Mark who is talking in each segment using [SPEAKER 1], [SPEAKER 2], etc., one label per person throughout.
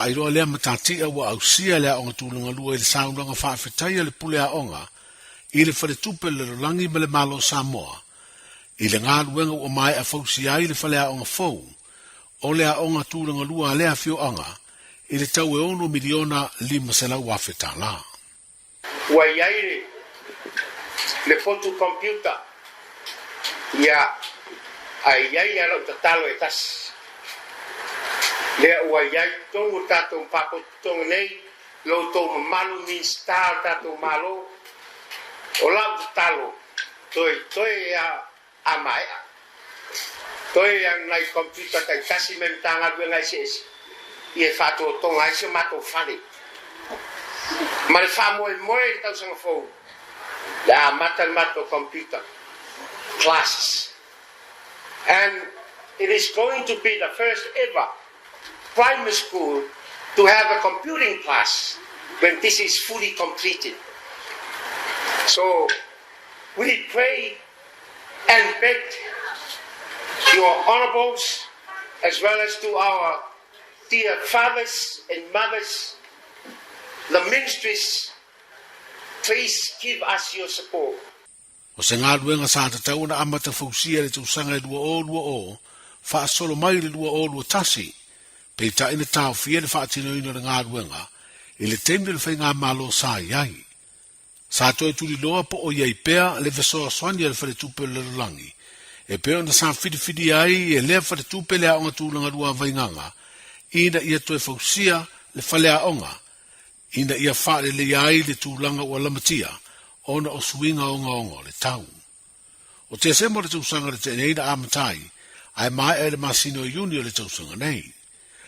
[SPEAKER 1] Faailoa lea matatia ua ausia le Aoga Tulaga Lua i le saunoaga faafetai a le Pule Aoga i le Faletupe o le Lalolagi ma le Malo o Samoa i le galuega ua maea fausia ai le faleaoga fou o le Aoga Tulaga Lua a lea afioaga i le tau e $6,500,000.
[SPEAKER 2] Ua i ai le potu computer, ia, ae i ai lava lau tatalo e tasi, lea ua i ai totonu o tatou Faalapotopotoga nei, lo outou mamalu Minisita o le tatou Malo, o lau tatalo, toe toe a a maea. Toe a nai computer taitasi mai Matagaluega eseese ia e faatotoga ai si o matou fale. Ma le faamoemoe i le tausaga fou le a amata le matou computer classes and it is going to be the first ever primary school to have a computing class when this is fully completed. So we pray and beg your honorables as well as to our dear fathers and mothers, the ministries, please give us your support.
[SPEAKER 1] O se galuega sa tatau ona amata fausia i le tausaga e 2020 faasolo mai i le 2021, peitai na taofia le faatinoina o le galuega i le taimi o le faigamalo sa i ai. Sa toe tuliloa po o i ai pea le fesoasoani a le Faletupe o le Lalolagi e pei ona sa filifilia ai e lea faletupe le Aoga Tulaga Lua a Vaigaga ina ia toe fausia le faleaoga ina ia faaleleia ai le tulaga ua lamatia ona o suiga ogaoga o le tau. O Tesema o le tausaga na tea nei na amata ai, ae maea i le masina o Iuni o le tausaga nei.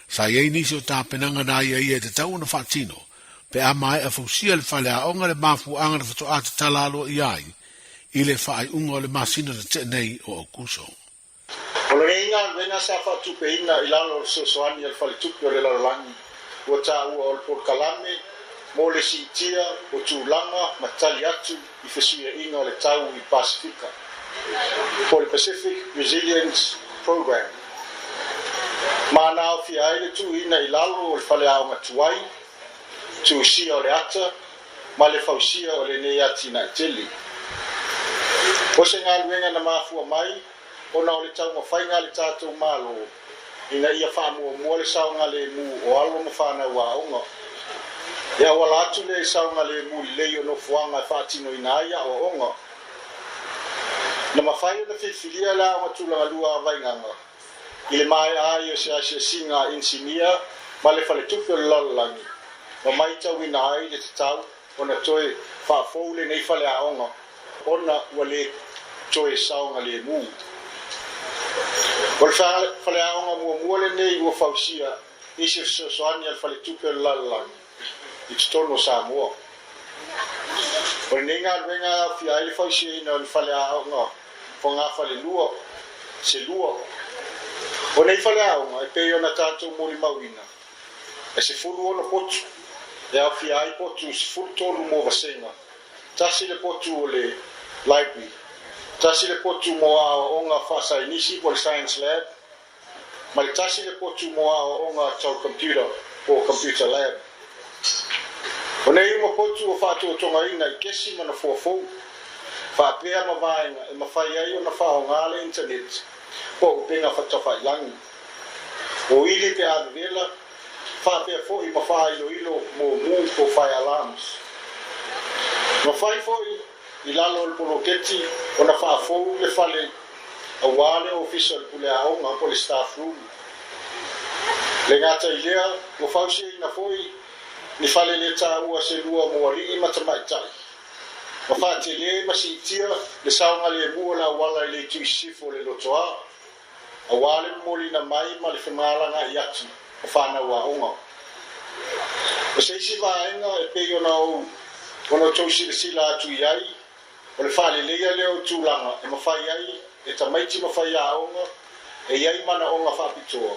[SPEAKER 1] Sa i ai nisi o tapenaga na aiaia e tatau ona faatino pe a maea fausia le faleaoga le mafuaaga na faatoa tatala aloaia ai i le faaiuga o le masina na tea nei o Aokuso.
[SPEAKER 3] O lenei galuega sa faatupeina i lalo o le fesoasoani a le Faletupe o le Lalolagi ua taua o le polokalame mo le siitia o tulaga ma tali atu i fesuiaiga o le tau i le Pasefika, po o le Pacific Resilience Programme. Ma na aofia ai le tuuina i lalo o le faleaoga tuai, tuusia o le ata ma le fausia o lenei atinae tele. O se galuega na mafua mai ona o le taumafaiga a le tatou Malo ina ia faamuamua le saogalemu o alo ma fanau aoga. E auala atu lea i saogalemu lelei o nofoaga e faatinoina ai aoaoga. Na mafai ona filifilia le Aoga Tulagalua a Vaigaga i le maea ai o se asiasiga a inisinia ma le Faletupe o le Lalolagi ma maitauina ai le tatau ona toe faafou lenei faleaoga ona ua le toe saogalemu. O le faleaoga muamua lenei ua fausia i se fesoasoani a le Faletupe o le Lalolagi i totonu o Samoa. O lenei galuega e aofia ai le fausiaina o ni faleaoga fogafalelua se lua. O nei faleaoga e pei ona tatou molimauina, e 16 potu, e aofia ai potu 13 mo vasega, tasi le potu o le library, tasi le potu mo aoaoga faasainisi po o le science lab, ma le tasi le potu mo aoaoga tau computer po o computer lab. O nei uma potu ua faatotogaina i kesi ma nofoa fou, faapea ma vaega e mafai ai ona faaaoga le internet po o upega tafailangi. O ili pe a vevela, faapea foi ma faailoilo mumu po fire alarms. Mafai foi i lalo o le poloketi ona faafou le fale aua le ofisa o le pule aoga po le staff room. Le gata i lea, ua fausiaina foi ni fale le taua se lua mo alii ma tamaitai. Ma faatele ma siitia le saogalemu o le auala i le itu i sisifo o le lotoa. aua le momoliina mai ma le femalagaai atu o fanau aoga. O se isi vaega e pei ona ou ona outou silasila atu i ai, o le faaleleia lea o tulaga e mafai ai e tamaiti ma faiaoga e i ai manaoga faapitoa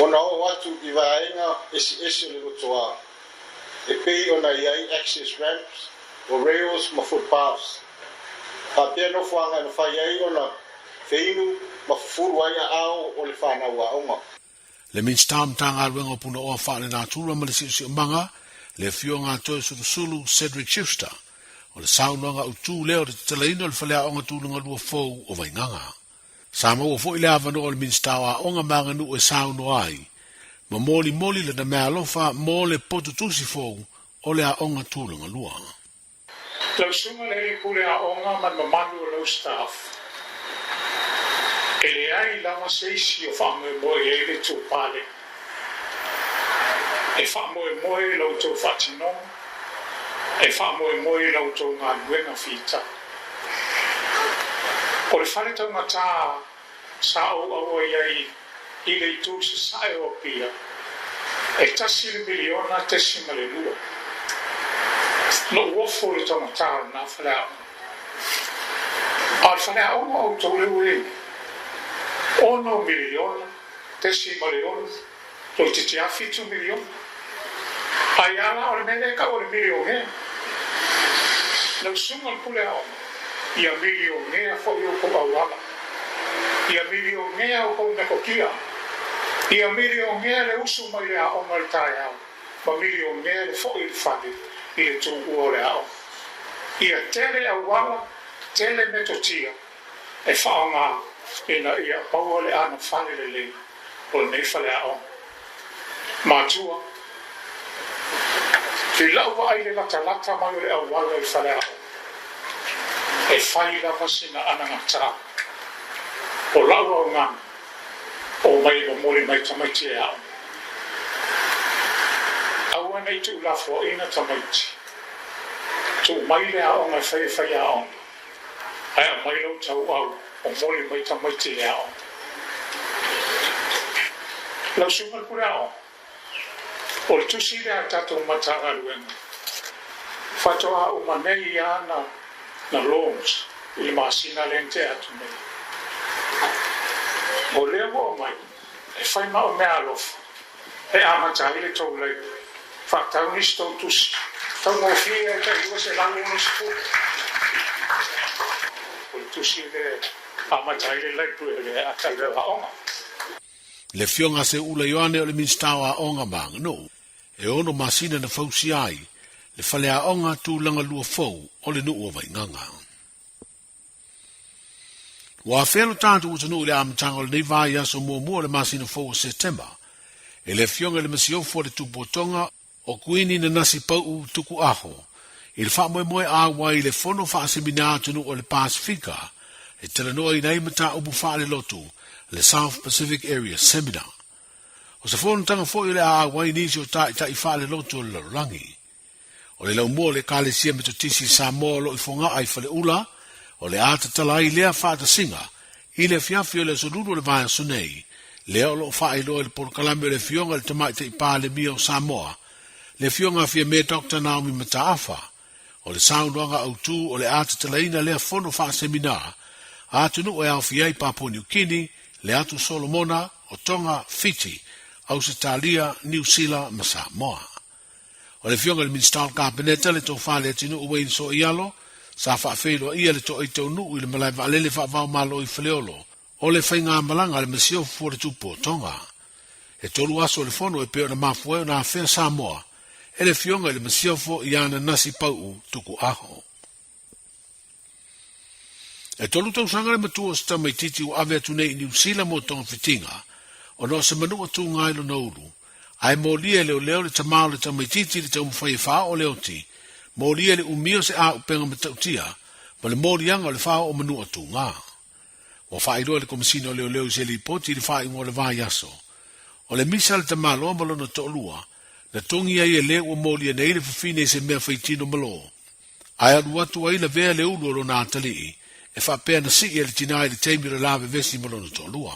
[SPEAKER 3] ona oo atu i vaega eseese o le lotoa e pei ona i ai access ramps o rails ma footpaths faapea nofoaga e mafai ai ona feinu ma fufulu ai aao o le fanau aoga.
[SPEAKER 1] Le Minisita o Matagaluega o Punaoa Faalenatura ma le Siosiomaga, le Afioga a Toeolesulusulu Cedric Schuster, o le saunoaga autu lea o le tatalaina o le Faleaoga Tulagalua fou o Vaigaga. Sa maua foi le avanoa o le Minisita o Aoga ma Aganuu e saunoa ai, ma molimoli lana meaalofa mo le potutusi fou o le Aoga Tulagalua.
[SPEAKER 4] Lau Susuga le Alii Pule Aoga ma le mamalu o lau staff, e leai lava se isi o faamoemoe i ai le itupa lea. E faamoemoe i la outou faatinoga, e faamoemoe i la outou galuega fita. O le fale taugata sa ou auai ai i le itu sasae o Apia, e $1.2 miliona. Na ou ofo i le taugata o lena faleaoga. A o le faleaoga o outou lea ua i ai nei, $6.6 miliona, toeitiiti lava $7 miliona. Ai a la o le mea lea e tau o le milionea. Lau susuga i le pule aoga, ia milionea foi outou auala, ia milionea outou metotia, ia milionea le usu mai le aoga i le taeao, ma milionea le foi i le fale i le tuua o le aoga. Ia tele auala, tele metotia e faaaoga ina ia maua le anofale lelei o lenei faleaoga. Matua, i lau vaai i le latalata mai o le auala i le faleaoga, e fai lava sina anagata o lau augani o mai e momoli mai tamaiti e aoga. Aua ne i tuulafoaiina tamaiti, tuu mai le aoga e fai e faiaoga, ae aumai lou tauau momoli mai tamaiti i le aoga. Lau Susuga i le Pule Aoga, o le tusi lea a le tatou Matagaluega, faatoa uma nei lava na launch i le masina lea na tea atu nei. O lea ua aumai e fai ma au meaalofa e amata ai le tou library. Faatau nisi tou tusi taugofie e tai 260. O le tusi lea e amata ai le library a tatou aoga.
[SPEAKER 1] Le Afioga a Seuula Ioane o le Minisita o Aoga ma Aganuu, e ono masina na fausia ai le faleaoga tulaga lua fou o le nuu o Vaigaga. Ua afea lo tatou atunuu i le amataga o lenei vaiaso muamua o le masina fou o Setema e le Afioga i le Masiofo a le Tupuotoga o Kuini Nanasi Pau'u Tuku'aho i le faamoemoe auai i le Fono Faasemina Atunuu o le Pasefika e talanoaina ai mataupu faalelotu le South Pacific Area Seminar. O se fonotaga foi o le a auai nisi o ta'ita'i faalelotu o le lalolagi. O le laumua o le Ekalesia Metotisi i Samoa o lo o i Fogaa i Faleula, o le a tatala ai lea faatasiga i le afiafi o le Aso Lulu o le vaiaso nei, lea o lo o faailoa i le polokalame o le Afioga i le Tamaitai Palemia o Samoa, le Afioga a Fiame Doctor Naomi Mataafa. O le saunoaga autu o le a tatalaina lea fono faaseminā a atunuu e aofia ai Papua Niu Kini, le Atu Solomona, o Tonga, Fiti, Ausetalia, Niu Sila ma Samoa. O le Afioga i le Minisita o le Kapeneta, le Tofa Leatinuu Wayne Soialo, sa faafeiloaia le toaitaunuu i le malae vaalele faava-o-Malo i Faleolo, o le faigamalaga a le Masiofo o le Tupu o Tonga. E tolu aso o le fono e pei ona mafua ai ona afea Samoa e le Afioga i le Masiofo i ana nasi pau'u tuku'aho. E tolu tausaga le matua o se tamaitiiti ua ave atu nei i Niu Sila mo togafitiga, ona o se manua tūgā i lona ulu, ae molia e leoleo le tamā o le tamaitiiti i le taumafai e faaoo le oti, molia le umi o se āupenga matautia ma le moliaga o le faaoo manua tūgā. Ua faailoa e le Komesina o Leoleo i se lipoti i le faaiuga o le vaiaso, o le misa a le tamaloa ma lona toalua, na togi ai e le ua molia nei le fafine i se mea faitino malō, ae alu atu ai lavea le ulu o lona atalii, e faapea na sii e le tinā i le taimi o le la vevesi ma lona toalua.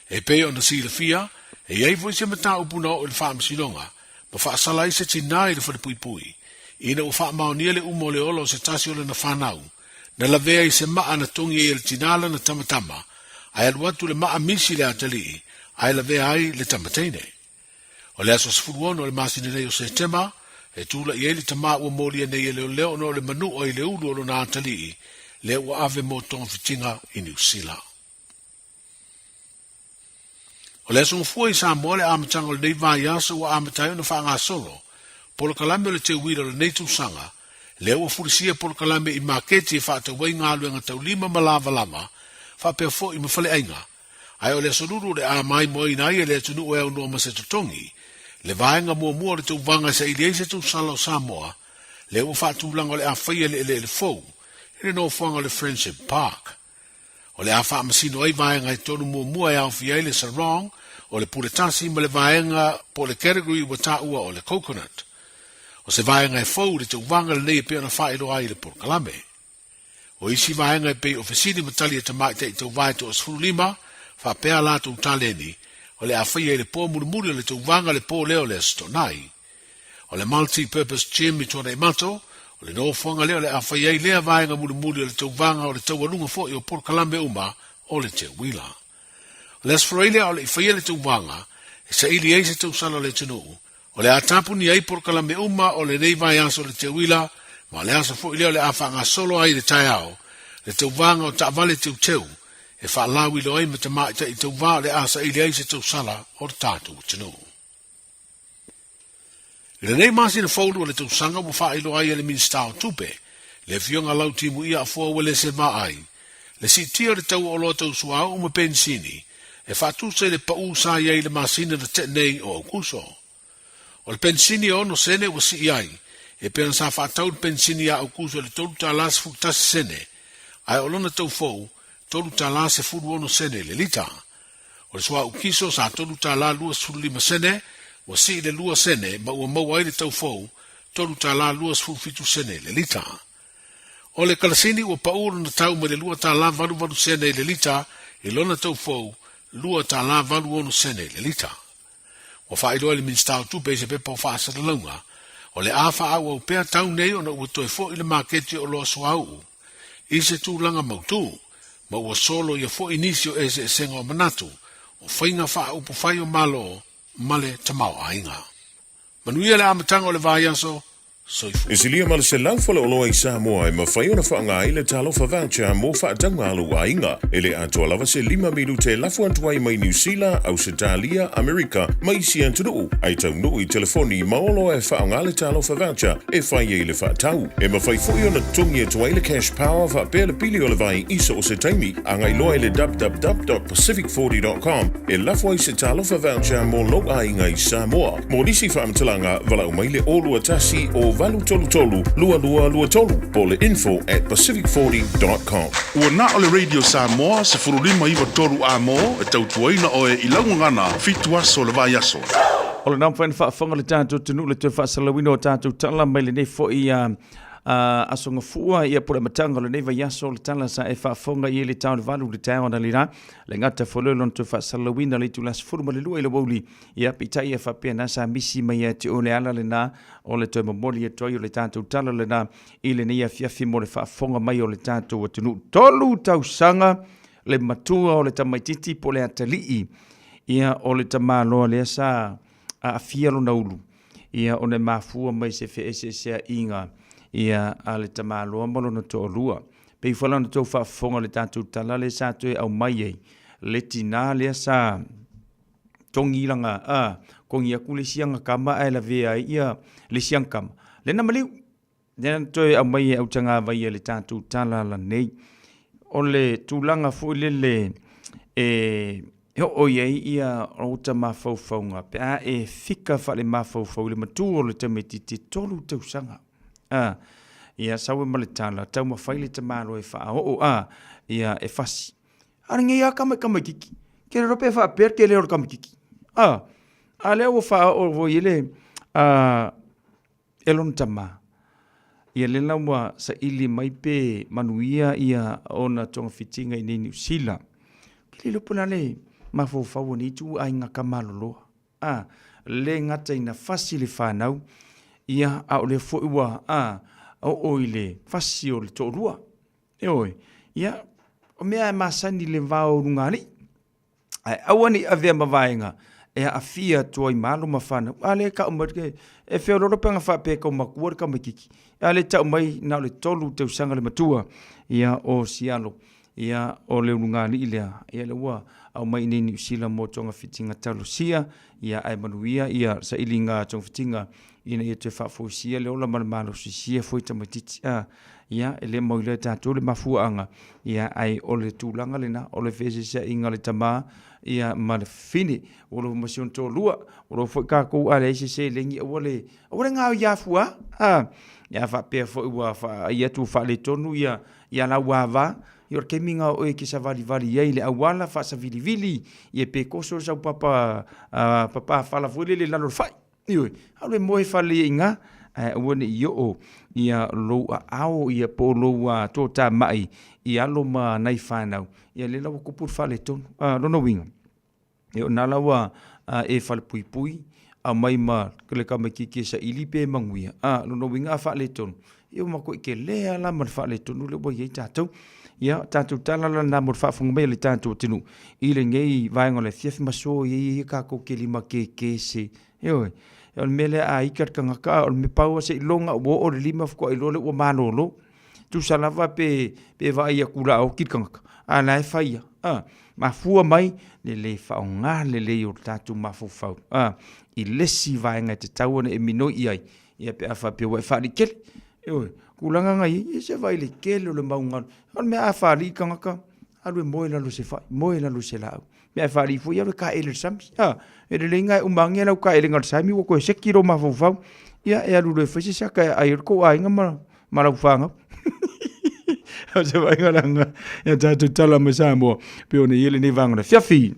[SPEAKER 1] E pei ona silafia, e i ai foi se mataupu na oo i le Faamasinoga ma faasala ai se tinā i le falepuipui, ina ua faamaonia le uma o le ola o se tasi o lana fanau, na lavea i se maa na togi ai e le tinā lana tamatama, ae alu atu le maa misi i le atalii, ae lavea ai le tama teine. O le aso 16 o le masina nei o Setema, e tula'i ai le tamā ua molia nei e leoleo ona o le manu'a i le ulu o lona atalii, lea ua ave mo togafitiga i Niu Sila. O le Aso Gafua i Samoa le amataga o lenei vaiaso ua amata ai ona faagasolo polokalame o le teuila o lenei tausaga, lea ua fulisia polokalame i maketi e faatau ai galuega taulima ma lavalava faapea foi ma faleaiga. Ae o le Aso Lulu o le a maimoaina ai e le atunuu e aunoa ma se totogi le vaega muamua o le tauvaga e saili ai se tausala o Samoa, lea ua faatulaga o le a faia i le eleele fou i le nofoaga o le Friendship Park. O le a faamasino ai vaega e tolu muamua e aofia ai le sarong, o le pule tasi ma le vaega po o le category ua taua o le coconut. O se vaega e fou i le tauvaga lenei e pei ona faailoa ai i le polokalame. O isi vaega e pei o fesili ma tali a tamaitai tauva e toa-15, faapea a latou taleni, o le a faia i le po mulimuli o le tauvaga le po lea o le Aso Toonai. O le Multi Purpose Gym i Tuanaimato, o le nofoaga lea o le a fai ai lea vaega mulimuli o le tauvaga o le taualuga foi o polokalame uma o le teuila. O le Aso Faraile a o le i faia le tauvaga, e saili ai se tausala o le atunuu, o le a tapuni ai polokalame uma o lenei vaiaso o le teuila, ma o le aso foi lea o le a faagasolo ai i le taeao le tauvaga o taavale teuteu e faalauiloa ai ma tamaitai tauva o le a saili ai se tausala o le tatou atunuu. I lenei masina fou o le tausaga ua faailoa ai e le Minisita o Tupe, le Afioga Lautimuia Afoa Uelese Vaai, le siitia o le tau o oloa tau suauu ma penisini e faatusa i le pau sa i ai i le masina na tea nei o Aokuso. O le penisini e ono sene ua sii ai, e pei ona sa faatau le penisini ia Aokuso i le $3.11 sene, ae o lona tau fou, $3.16 sene i le lita. O le suauu kiso sa $3.25 sene, ua sii le lua sene ma ua maua ai le tau fou, $3.27 sene i le lita. O le kalasini ua pau lona tau mai le $2.88 sene i le lita i lona tau fou, $2.86 sene i le lita. Ua faailoa e le Minisita o Tupe i se pepa o faasalalauga, o le a faaauau pea tau nei ona ua toe foi le maketi o oloa suauu i se tulaga mautū, ma ua soloia foi nisi o eseesega o manatu o faiga faaupufai o Malo ma le tamaoaiga. Manuia le amataga o le vaiaso, soifua.
[SPEAKER 5] E silia ma le 100 faleoloa i Samoa e mafai ona faaaoga ai le Talofa Voucher mo faatauga a lou aiga. E le atoa lava se lima minute e lafo atu ai mai Niu Sila, Ausetalia, Amerika ma isi atunuu, ae taunuu i telefoni ma oloa e faaaoga le Talofa Voucher e fai ai le faatau. E mafai foi ona totogi atu ai le cash power faapea le pili o le vai i so o se taimi. Agai loa i le www.pacific40.com e lafo ai se Talofa Voucher mo lou aiga i Samoa. Mo nisi faamatalaga, valaau mai le 021 o 833 2223 po o le info@pacific40.com.
[SPEAKER 6] Ua na o le Radio Samoa 15 9 3 A-mo e tautuaina oe i lau gagana fitu aso o le vaiaso.
[SPEAKER 7] O lena mafai ona faafofoga le tatou atunuu le toe faasalalauina o tatou tala mai lenei foi aso gafua ia po o le amataga o lenei vaiaso o le tala sa e faafofoga i ai le tao le valu le taeao analeila le gata foi lea lona toe faasalalauina le itula 12 i le aoauli ia peitai e faapena sa misi mai ia te oe le ala lena o le toe momoli atu ai o le tatou tala lena i lenei afiafi mo le faafofoga mai o le tatou atunuu. Tolu tausaga le matua o le tamaititi po o le atalii ia o le tamaloa lea sa aafia lona ulu ia ona e mafua mai se feeseeseaiga ia a le tamaloa ma lona toalua. Pei foi la ona tou faafofoga i le tatou tala lea sa toe aumai ai le tinā lea sa togi lana a togi atu le isi agakama ae lavea ai ia le isi agakama lea na maliu. Lea na toe aumai e autagavai e le tatou tala lanei. O le tulaga foi lele e oo i ai ia outa mafaufauga pe a e fika faale-mafaufau i le matua o le tamaitiiti e tolu tausaga. A, ia sau e ma le tala, taumafai le tamaloa e faaoo a, ia e fasi. A lenei lava tama i tamaititi. Ke le iloa pe faapea le tele o le tamaititi. A, a lea ua faaoo foi i le a, e lona tama. Ia lea la ua saili mai pe manuia ia ona togafitiga i nei Niu Sila. Ke le iloa po o le a le mafaufau o nei ituaiga tamaloloa. A, le gata ina fasi le fanau, ia, a o lea foi ua, a, oo i le fasi o le toalua. Ioe, ia, o mea e masani i le va o lugalii. Ae aua ne i avea ma vaega e aafia atu ai ma alo ma fanau. A lea e tau mai, e feoloolo pe ana faapea e tau matua le tamaitiiti. A lea e tau mai na o le tolu tausaga le matua, ia, o si alo, ia, o le ulugalii lea, ia, lea ua aumai i nei Niu Sila mo togafitiga talosia, ia ae manuia ia sailiga togafitiga ina ia toe faafoisia le ola ma le malosi sia foi tamaitiiti a ia e le mau iloa e tatou le mafuaaga ia ae o le tulaga lena o le feeseeseaiga a le tama ia ma le fafine ua lou ma si ona toalua ua lou foi tatou a leai se seleni aua le aua le gaoia afua a ia faapea foi ua faaai atu ua faaletonu ia ia lau ava ia o le taimi lena o oe e te savalivali ai i le auala faasavilivili ia pe toso sau papa papa fala foi lele i lalo o le fai. Ioe, alu e moe fale ia i ina, ae aua ne i oo ia lou aao ia po o lou toatamai i alo ma nai fanau, ia lea la ua tupu le faaletonu. A, lona uiga, ia o lena la ua e falepuipui, aumai ma le tamaitiiti e saili pe manuia, a, lona uiga a faaletonu, ia ua matuai tele lava la ma le faaletonu lea ua i ai tatou. Ia, tatou tala la lena mo le faafofoga mai a le tatou atunuu i lenei vaega o le afiafi ma soia ia tatou te lima keke se. Ioe, o le mea lea a ita le tagata, o le mea pau lava seiloga ua oo le lima faatoa iloa lea ua malolo. Tusa lava pe pe vaai atu laoti le tagata, a o la e fai lava. A, mafua mai le le faaaoga lelei o le tatou mafaufau a, i le isi vaega e tatau ona e minoi i ai, ia pe a faapea ua e faalii tele. Ioe, tulaga na i ai, ia se vaai i le tele o le mau galu. O le mea a faalii tagata, alu e moe i lalo o se fai, moe i lalo o se laau. Pe a faalii foi, alu e taele i le sami. A, e lelei na e uma ane lau taelega i le sami ua toe seki lou mafaufau. Ia, e alu loa e fai se saka e aai ai le tou aiga ma, ma lau fanau. O se vaaiga lana ia tatou tala mai Samoa, pe ona i ai lenei vaega o le afiafi.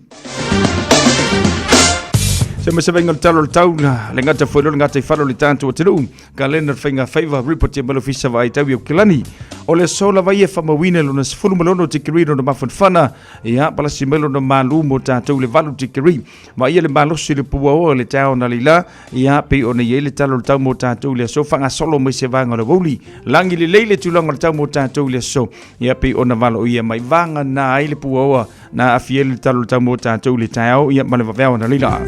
[SPEAKER 7] Se ma se vaaiga o le tala o le tau, le gata foi le gata i falo le tatou atunuu. Kalena le faiga faiva, report ia mai le ofisa vaai tau i Aukilani. O le aso lava ia e faamauina lona 16 tikeri lona mafanafana, ia palasi mai lona malu mo tatou le 8 tikeri. Vaaia le malosi le puaoa le taeao na leila, ia pei ona i ai le tala o le tau mo tatou i le aso, faagasolo mai se vaega o le aoauli. Lagi lelei le tulaga o le tau mo tatou i le aso, ia pei ona valoia mai vaga na ai le puaoa na aafia ai le tala o le tau mo tatou i le taeao, ia ma le vaveao na leila.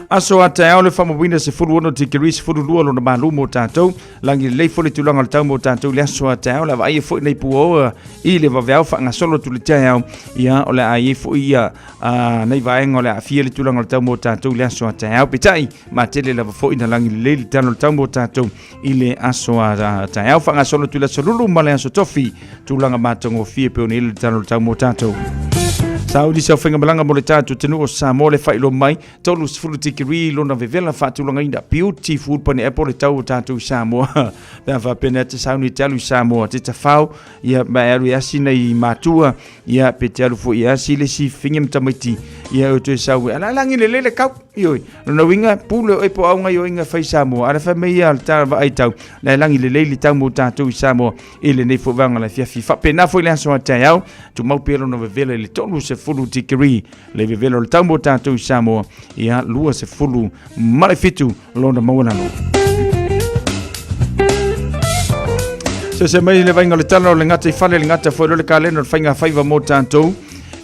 [SPEAKER 7] Aso a taeao le faamauina 16 tikeri 12 lona malu mo tatou. Lagi lelei foi le tulaga o le tau mo tatou i le aso a taeao. Le a vaaia foi nei puaoa i le vaveao faagasolo atu le taeao. Ia o le a i ai foi ia a nei vaega o le aafia le tulaga o le tau mo tatou i le aso a taeao. Peitai, matele lava foi na lagi lelei le tala o le tau mo tatou i le aso a taeao. Faagasolo atu i le aso lulu ma le aso tofi, tulaga matagofie pe ona i le tala o le tau mo tatou. Sauli sau faigamalaga mo le tatou atunuu o Samoa le faailoa mai 30 tikeri lona vevela faatulagaina beautiful pane apple le tau o tatou i Samoa pe a faapea nei te sauni te alu i Samoa te tafao ia ma e alu e asi nei matua Ia, pe te alu foi e asi le isi finge ma tamaiti, ia o toe sau e, ala langi lelei le kau, ioi. Lona uiga, pule oe po au ngai oinga fai Samoa, ala fai mai ia le tala vaai tau, la langi lelei le tau mo tatou i Samoa, i lenei foi vaega o le afiafi. Faapena foi le aso a taeao, tumau pea lona vevela i le 30 tikeri, le vevela o le tau mo tatou i Samoa, ia 27 lona maualalo. Se se mai le vainga o le tala o le gata i fale le gata foi le kalena o le faiga faiva mo tatou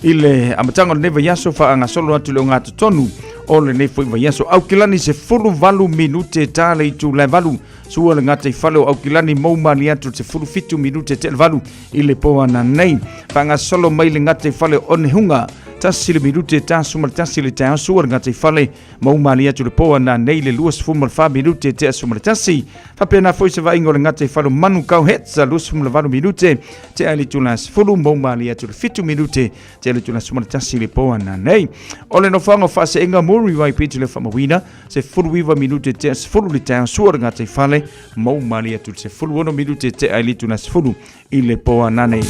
[SPEAKER 7] i le amataga o lenei vaiaso faagasolo atu le ogatotonu o lenei foi vaiaso. Aukilani se 18 minute ta le itu le valu sua le gata i fale o Aukilani mou mali atu se 17 minute te le valu i le po ana nei. Faagasolo mai le gata i fale o Onehunga tasi le minute ta suma le tasi le taeao sua le gata i fale Ma uma ali atu le po ana nei le 24 minute te aso ma le tasi. Faapena foi se vaaiga o le gata i falo manu kau hets a 28 minute te ali tula 10 ma uma ali atu le 7 minute te ali tula 11 le po ana nei. O le nofoaga o faaseenga Muri Wai Piti le faamauina se 19 minute te 10 le taeao sua le gata i fale ma uma ali atu le 16 minute te ali tula 10 i le po anane.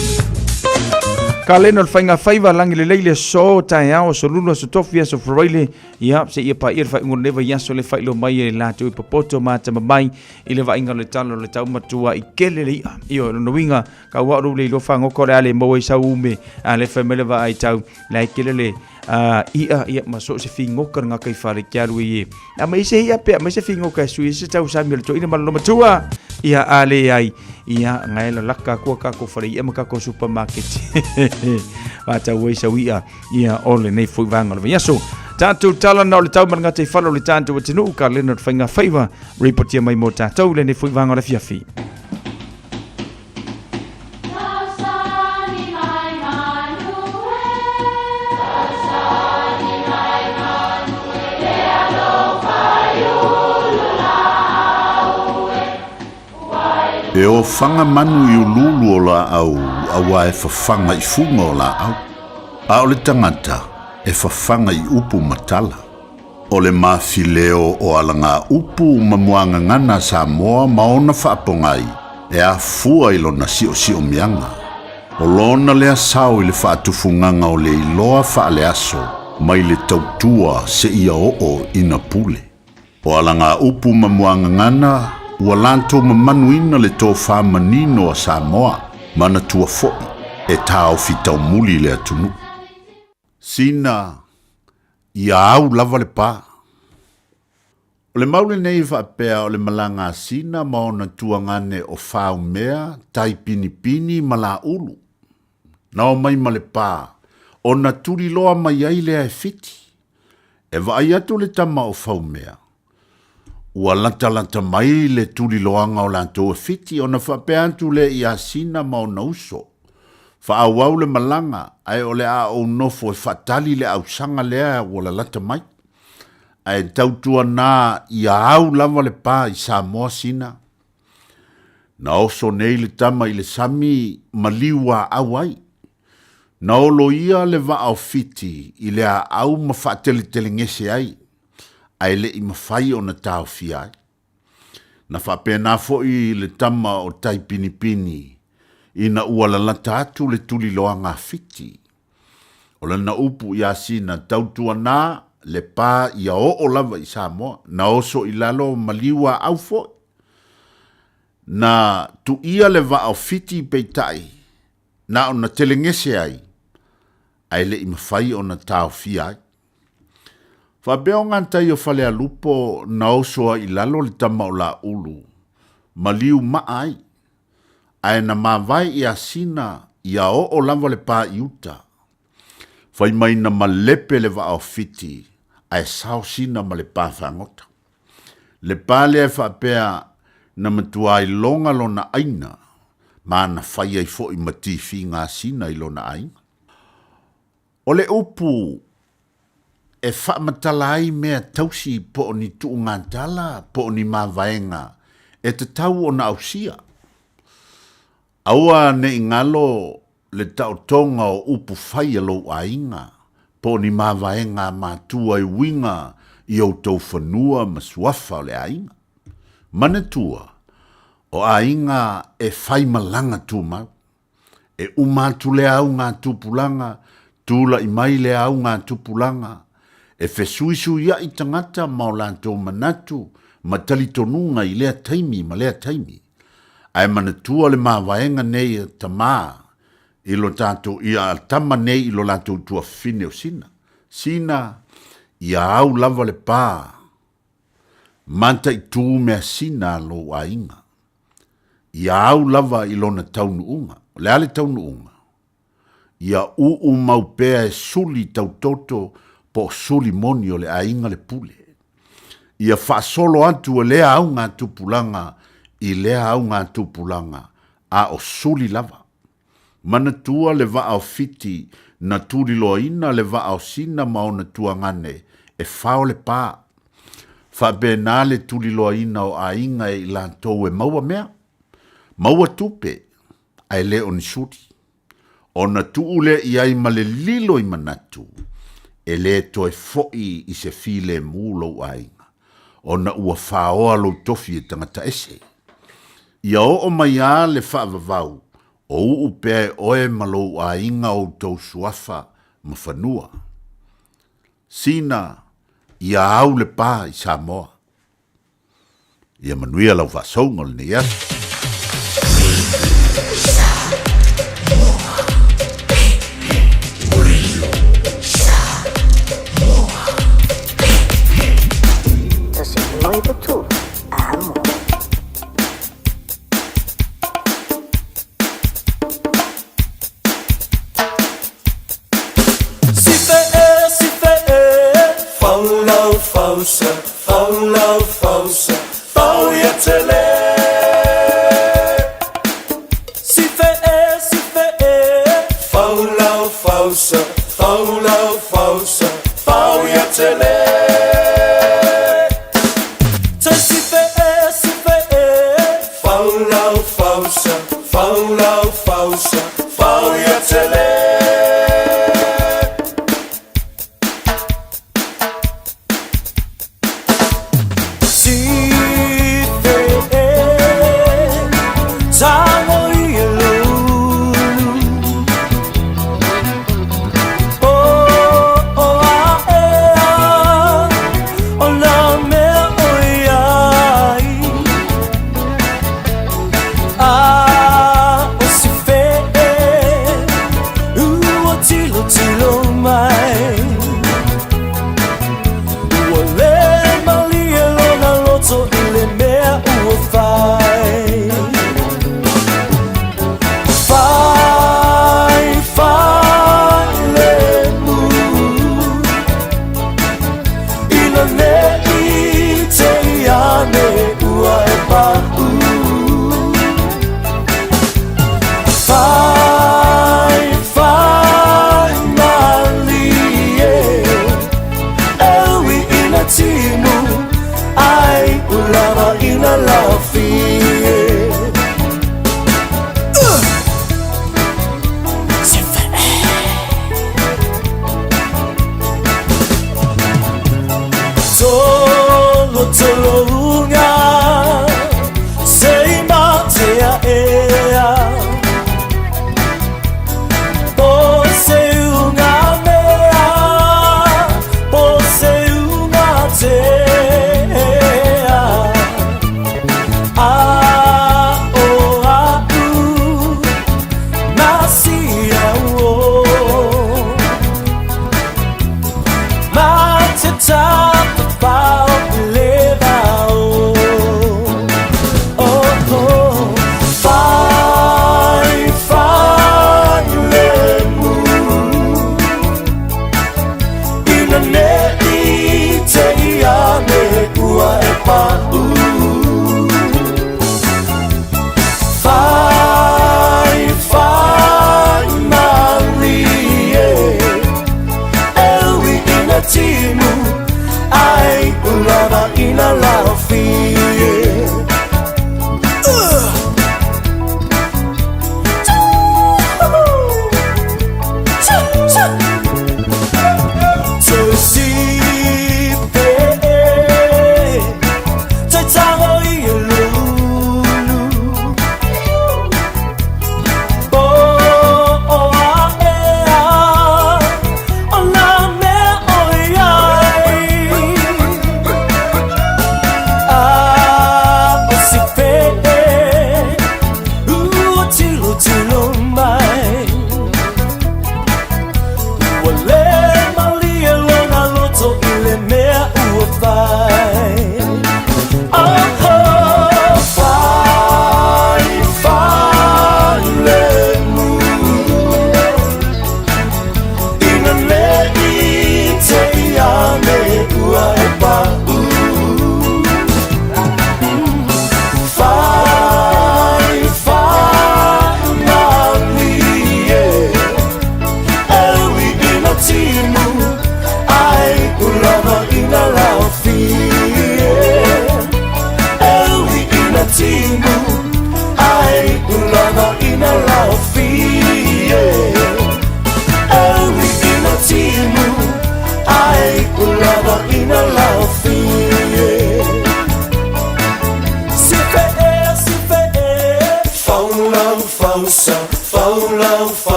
[SPEAKER 7] Kalena o le faiga faiva lagi lelei le aso taeao aso lulu aso tofi aso faraile ia se ia paia le faaiuga o lenei vaiaso le faailoa mai e latou i popoto ma atamamai i le vaaiga o le tala o le tau matua i kele le i'a ioe lona uiga kau au le iloa fagoka o le a le maua i sau ume a le fai mai le vaai tau la e kele le i'a ia ma so o se figoka le gaka i fale ke alu i e a mai se i'a pea mai se figoka e sui se tau sami o le toeaina ma lona matua ia a le ai ia ngai la laka kua kako fale ia ma kako supermarket wā ai sau i'a ia o lenei foi vaega o le vaiaso tātou tala na o le tau ma le gata i fale o le tātou atunuu ka lena o le faiga faiva reportia mai mō tātou lenei foi vaega o le afiafi.
[SPEAKER 6] E ofaga manu i uluulu o laau auā e fafaga i fuga o laau, a o le tagata e fafaga i upu ma tala. O le mafileo o alagaupu ma muagagana a Samoa ma ona faapogai e afua i lona siosiomiaga. O lona lea sao i le faatufugaga o le iloa faaleaso mai le tautua seia oo ina pule. O alagaupu ma muagagana ua latou mamanuina le tofa manino a Samoa, manatua foi e taofi taumuli le atunuu. Sina ia au lava le pa. O le mau lenei e faapea o le malaga a Sina ma ona tuagane o Faumea, Taipinipini ma Laulu. Na omai ma le pa, ona tuliloa mai ai lea e Fiti. E vaai atu le tama o Faumea, ua latalata mai le tuliloaga o latou e Fiti ona faapea atu lea ia Sina ma ona uso, Faaauau le malaga, ae o le a ou nofo e faatali le ausaga lea ua lalata mai. Ae tautuana ia au lava le pa i Samoa Sina. Na oso nei le tama i le sami ma liuaau ai. Na oloia le vaa o Fiti i le aau ma faateletelegese ai, ae le i mafai ona taofia ai. Na faapena foi le tama o Taipinipini ina ua lalata atu le tuliloaga a Fiti. O lana upu iā Sina, Tautuana le pa ia oo lava i Samoa, na oso i lalo ma liuaau foi. Na tuia le vaa o Fiti peitai, na ona telegese ai, ae le i mafai ona taofia ai. Faapea o gatai o Falealupo na oso ai i lalo le tama o Laulu, ma liu maa ai, ae na mavae iā Sina ia oo lava le pa i uta. Fai mai na malepe le vaa o Fiti, ae sao Sina ma le pa fagota. Le pa lea e faapea na matua iloga lona aina, ma na fai ai foi ma tifiga a Sina i lona aiga. O le upu e faamatala ai mea tausi po o ni tuugatala po o ni mavaega e tatau ona ausia. Aua ne i galo le taotoga o upu fai a lou aiga po o ni mavaega a matua e uiga i outou fanua ma suafa o le aiga. Manatua, o aiga e faimalaga tumau. E uma atu lea augatupulaga, tula'i mai lea augatupulaga, e fesuisuia'i tagata ma o latou manatu ma talitonuga i lea taimi ma lea taimi. Ae manatua le mavaega nei a tamā i lo tatou, ia a tama nei i lo latou tuafafine o Sina. Sina, ia au lava le pa, mataitū measina a lou aiga. Ia au lava i lona taunuuga. O le a le taunuuga? Ia uu mau pea e suli tautoto po o suli moni o le aiga le pule. Ia faasolo atu e lea augatupulaga i lea augatupulaga, a o suli lava. Manatua le vaa o Fiti na tuliloaina le vaa o Sina ma ona tuagane e fao le pa. Faapena le tuliloaina o aiga e i latou e maua mea, maua tupe, ae le o ni suli. Ona tuu lea i ai ma le lilo i manatu, e le toe foi i se filemu lou aiga, ona ua faoa lou tofi e tagata ese. Ia oo mai a le faavavau, o uu pea e oe ma lou aiga outou suafa ma fanua. Sina, ia au le pa i Samoa. Ia manuia lau faasouga o lenei aso.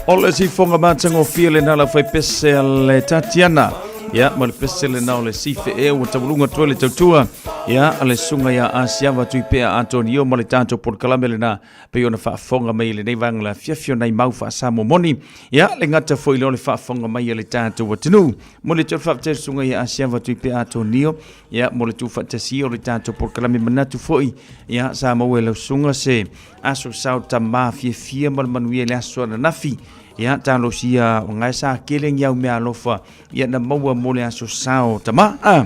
[SPEAKER 7] O le sifoga matagofie lena la faipese a le Tatiana. Ia, ma le pese lena o le sife e ua tauluga atu ai le tautua. Ia, a le susuga ia Asiava Tuipea Antonio ma le tatou polokalame lena pei ona faafofoga mai i lenei vaega le afiafi o nai mau faasamoa moni. Ia, le gata foi lea o le faafofoga mai a le tatou atunuu. Momoli atu ai le faafetai i le susuga ia Asiava Tuipea Antonio, ia, mo le tuufaatasia o le tatou polokalame manatu foi, ia, sa maua e lau susuga se aso sao tama fiafia ma le manuia i le aso ananafi. Ia, talosia o ngae sa kele ni au mea alofa, ia na maua mo le aso sao tama. Ah.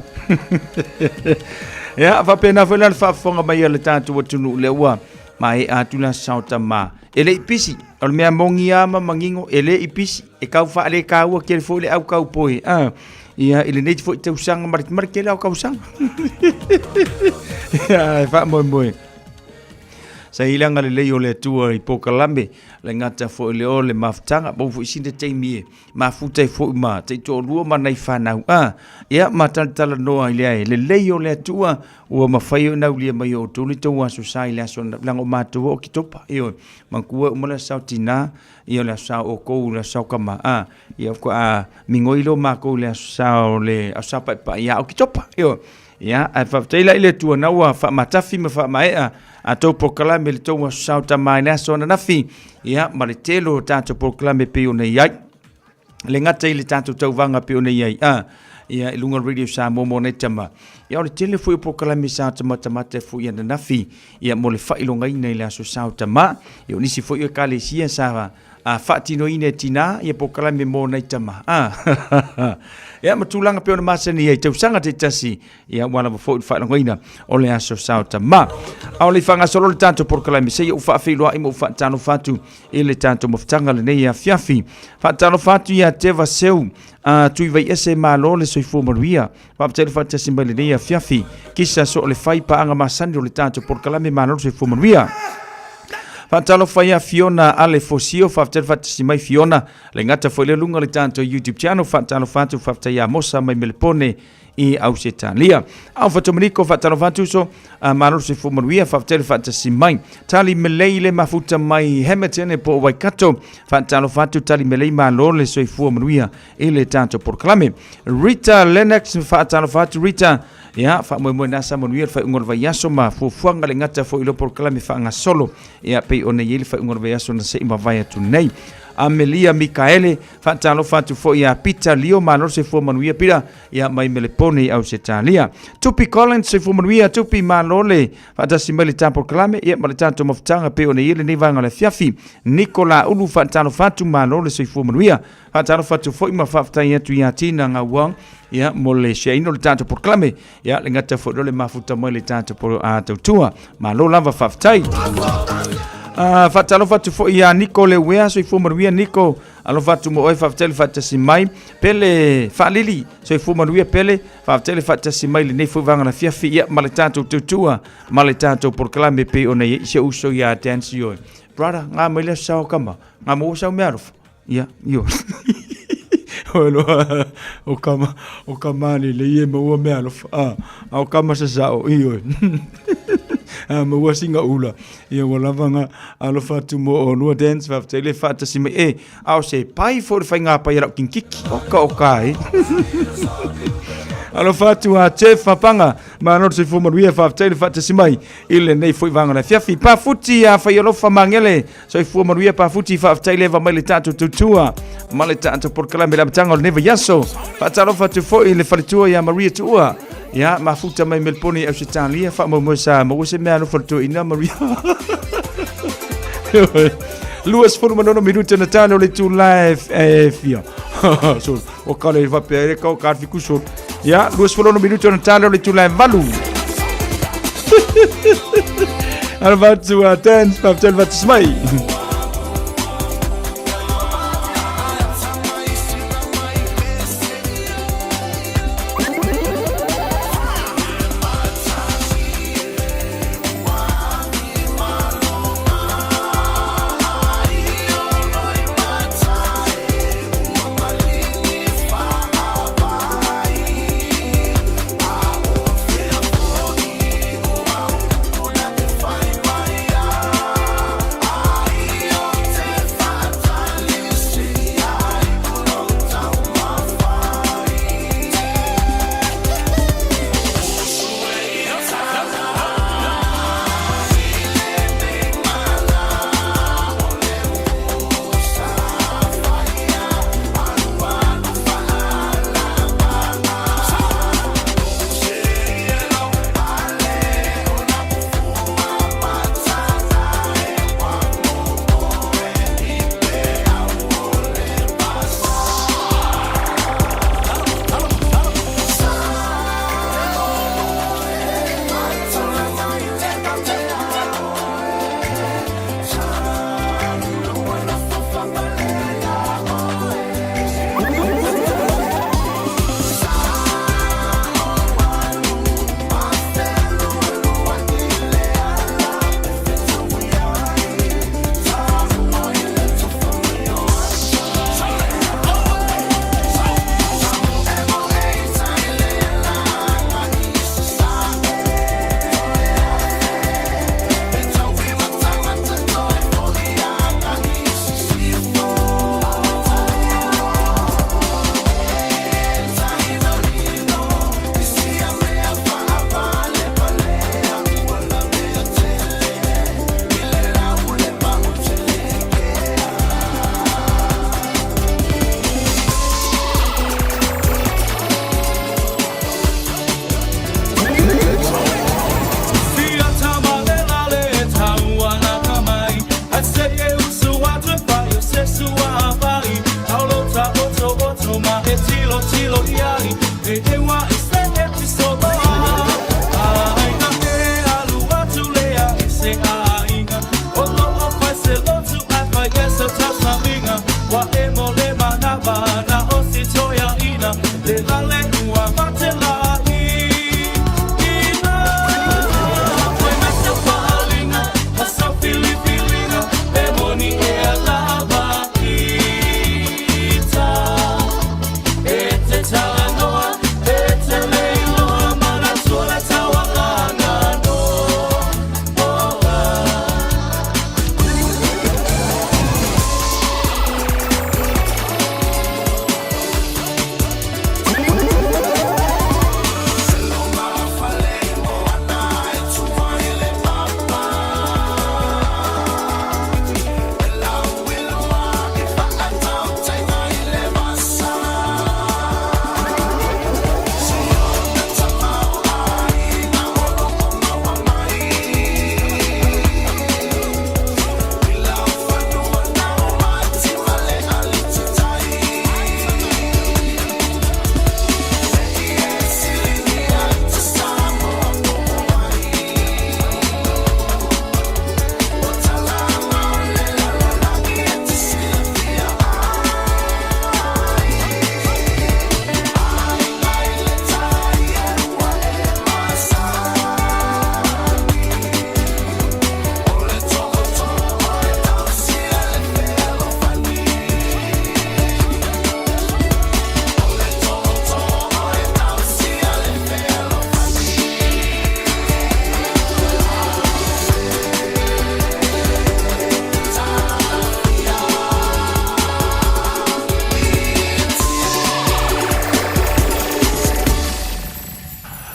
[SPEAKER 7] Ia, faapena foi la le faafofoga mai a le tatou atunuu lea ua maea atu le aso sao tama. E le i pisi, o le mea moni lava ma manino, e le i pisi, e tau faalekaua tele foi le au kaupoi. Ah. Ia, i lenei foi tausaga ma le, ma le tele o tausaga. Ia, e faamoemoe. Sa i le agalelei o le Atua i polokalame, le gata foi le o le mafutaga, maua foi sina taimi e mafuta ai foi ma taitoalua ma nai fanau. A, ia, ma talatalanoa i le ae lelei o le Atua, ua mafai ona aulia mai e outou le tou aso sa i le aso leaga o matou o Oketopa. Ioe, manatua e uma le aso sa o tina, ia o le aso sa o outou, le aso sa o tama, a, ia faatoa migoi lea o matou i le aso sa o le aso sa paepae ia Oketopa. Ioe. Ia, ae faafetai la i le Atua na ua faamatafi ma faamaea a tou polokalame i le tou aso sa o tama i le aso ananafi, ia, ma le tele o tatou polokalame pei ona i ai. Le gata i le tatou tauvaga pei ona i ai, a, ia, i luga o le Radio Samoa mo nai tama. Ia, o le tele foi o polokalame sa tamatamata foi ananafi, ia, mo le faailogaina i le aso sa o tama. Ia, o nisi foi o ekalesia sa a faatinoina e tinā ia polokalame mo nai tama. A, ia ma tulaga pei ona masani ai tausaga taitasi, ia ua lava foi le faailogaina o le aso sa o tama. A o le i faagasolo le tatou polokalame, seia ou faafeiloai ma ou faatalofa atu i le tatou mafutaga lenei afiafi. Faatalofa atu ia Teva Seu, a Tuivaiese malo le soifua manuia. Faafetai le faatasi mai lenei afiafi. Kisa so o le fai paaga masani o le tatou polokalame malo le soifua manuia. Faatalofa ia Fiona Ale Fosio, faafetai le faatasi mai Fiona. Le gata foi le luga o le tatou YouTube channel, faatalofa atu, faafetai ia Mosa mai Melepone i Ausetalia. Au Fatomaniko, faatalofa atu uso, malo le soifua manuia, faafetai le faatasi mai. Tali Melei le mafuta mai Hamilton e po o Waikato, faatalofa atu Tali Melei, malo le soifua manuia i le tatou polokalame. Rita Lennox, faatalofa atu Rita, ia faamoemoe na sa manuia le faaiuga o le vaiaso ma fuafuaga le gata foi i le polokalame faagasolo, ia pei ona i ai le faaiuga o le vaiaso na se i mavae atu nei. Amelia Mikaele, faatalofa atu foi ia Peter Lio, malo le soifua manuia Peter, ia mai Melepone i Ausetalia. Tupi Collins, soifua manuia Tupi, malo le faatasi mai le tatou polokalame, ia ma le tatou mafutaga pei ona i ai lenei vaega o le afiafi. Nicola Ulu, faatalofa atu, malo le soifua manuia. Faatalofa atu foi ma faafetai atu ia Tina Ngauang ia mo le shareina o le tatou polokalame ia le gata foi le mafuta mai le tatou tautua. Malo lava faafetai. Faatalofa atu foi ia Niko Leuea, soifua manuia Niko, alofa atu mo oe, faafetai le faatasi mai. Pele Faalili, soifua manuia Pele, faafetai le faatasi mai lenei foi vaega afiafi ia ma le tatou tautua ma le tatou polokalame pei ona i ai si ou uso ia Dan Sioi. Brother, ngā mai le sao kama, ngā mo sau mea alofa. Ia, io. Oi loa, o kama, o kama ni le ie maua mea alofa. A, a o kama sa sao, io. A maua singa ula. Ia ua lava nga alofa atu mo o lua dance faafetai le faatasi mai. E, a o se pai foi le faiga pai a lau kinkiki. Oka oka e. Alofa atu a Jeff Fapanga, malo le soifua manuia, faafetai le faatasi mai i lenei foi vaega o le afiafi. Pafuti a Faialofa Magele, Soifua manuia Pafuti, faafetai leva mai le tatou tautua ma le tatou polokalame le amataga o lenei vaiaso. Faatalofa atu foi i le faletua ia Maria Tuua. Ia, mafuta mai Melbourne i Ausetalia, faamoemoe sa maua se mea alofa le toeaina Maria. 26 minute na tale o le itula e fia. So, o kale i whapea e kau ka fiku so. Ia, 26 minute na tale o le itula e valu. Alofa atu a Dance, faafetai le faatasi mai.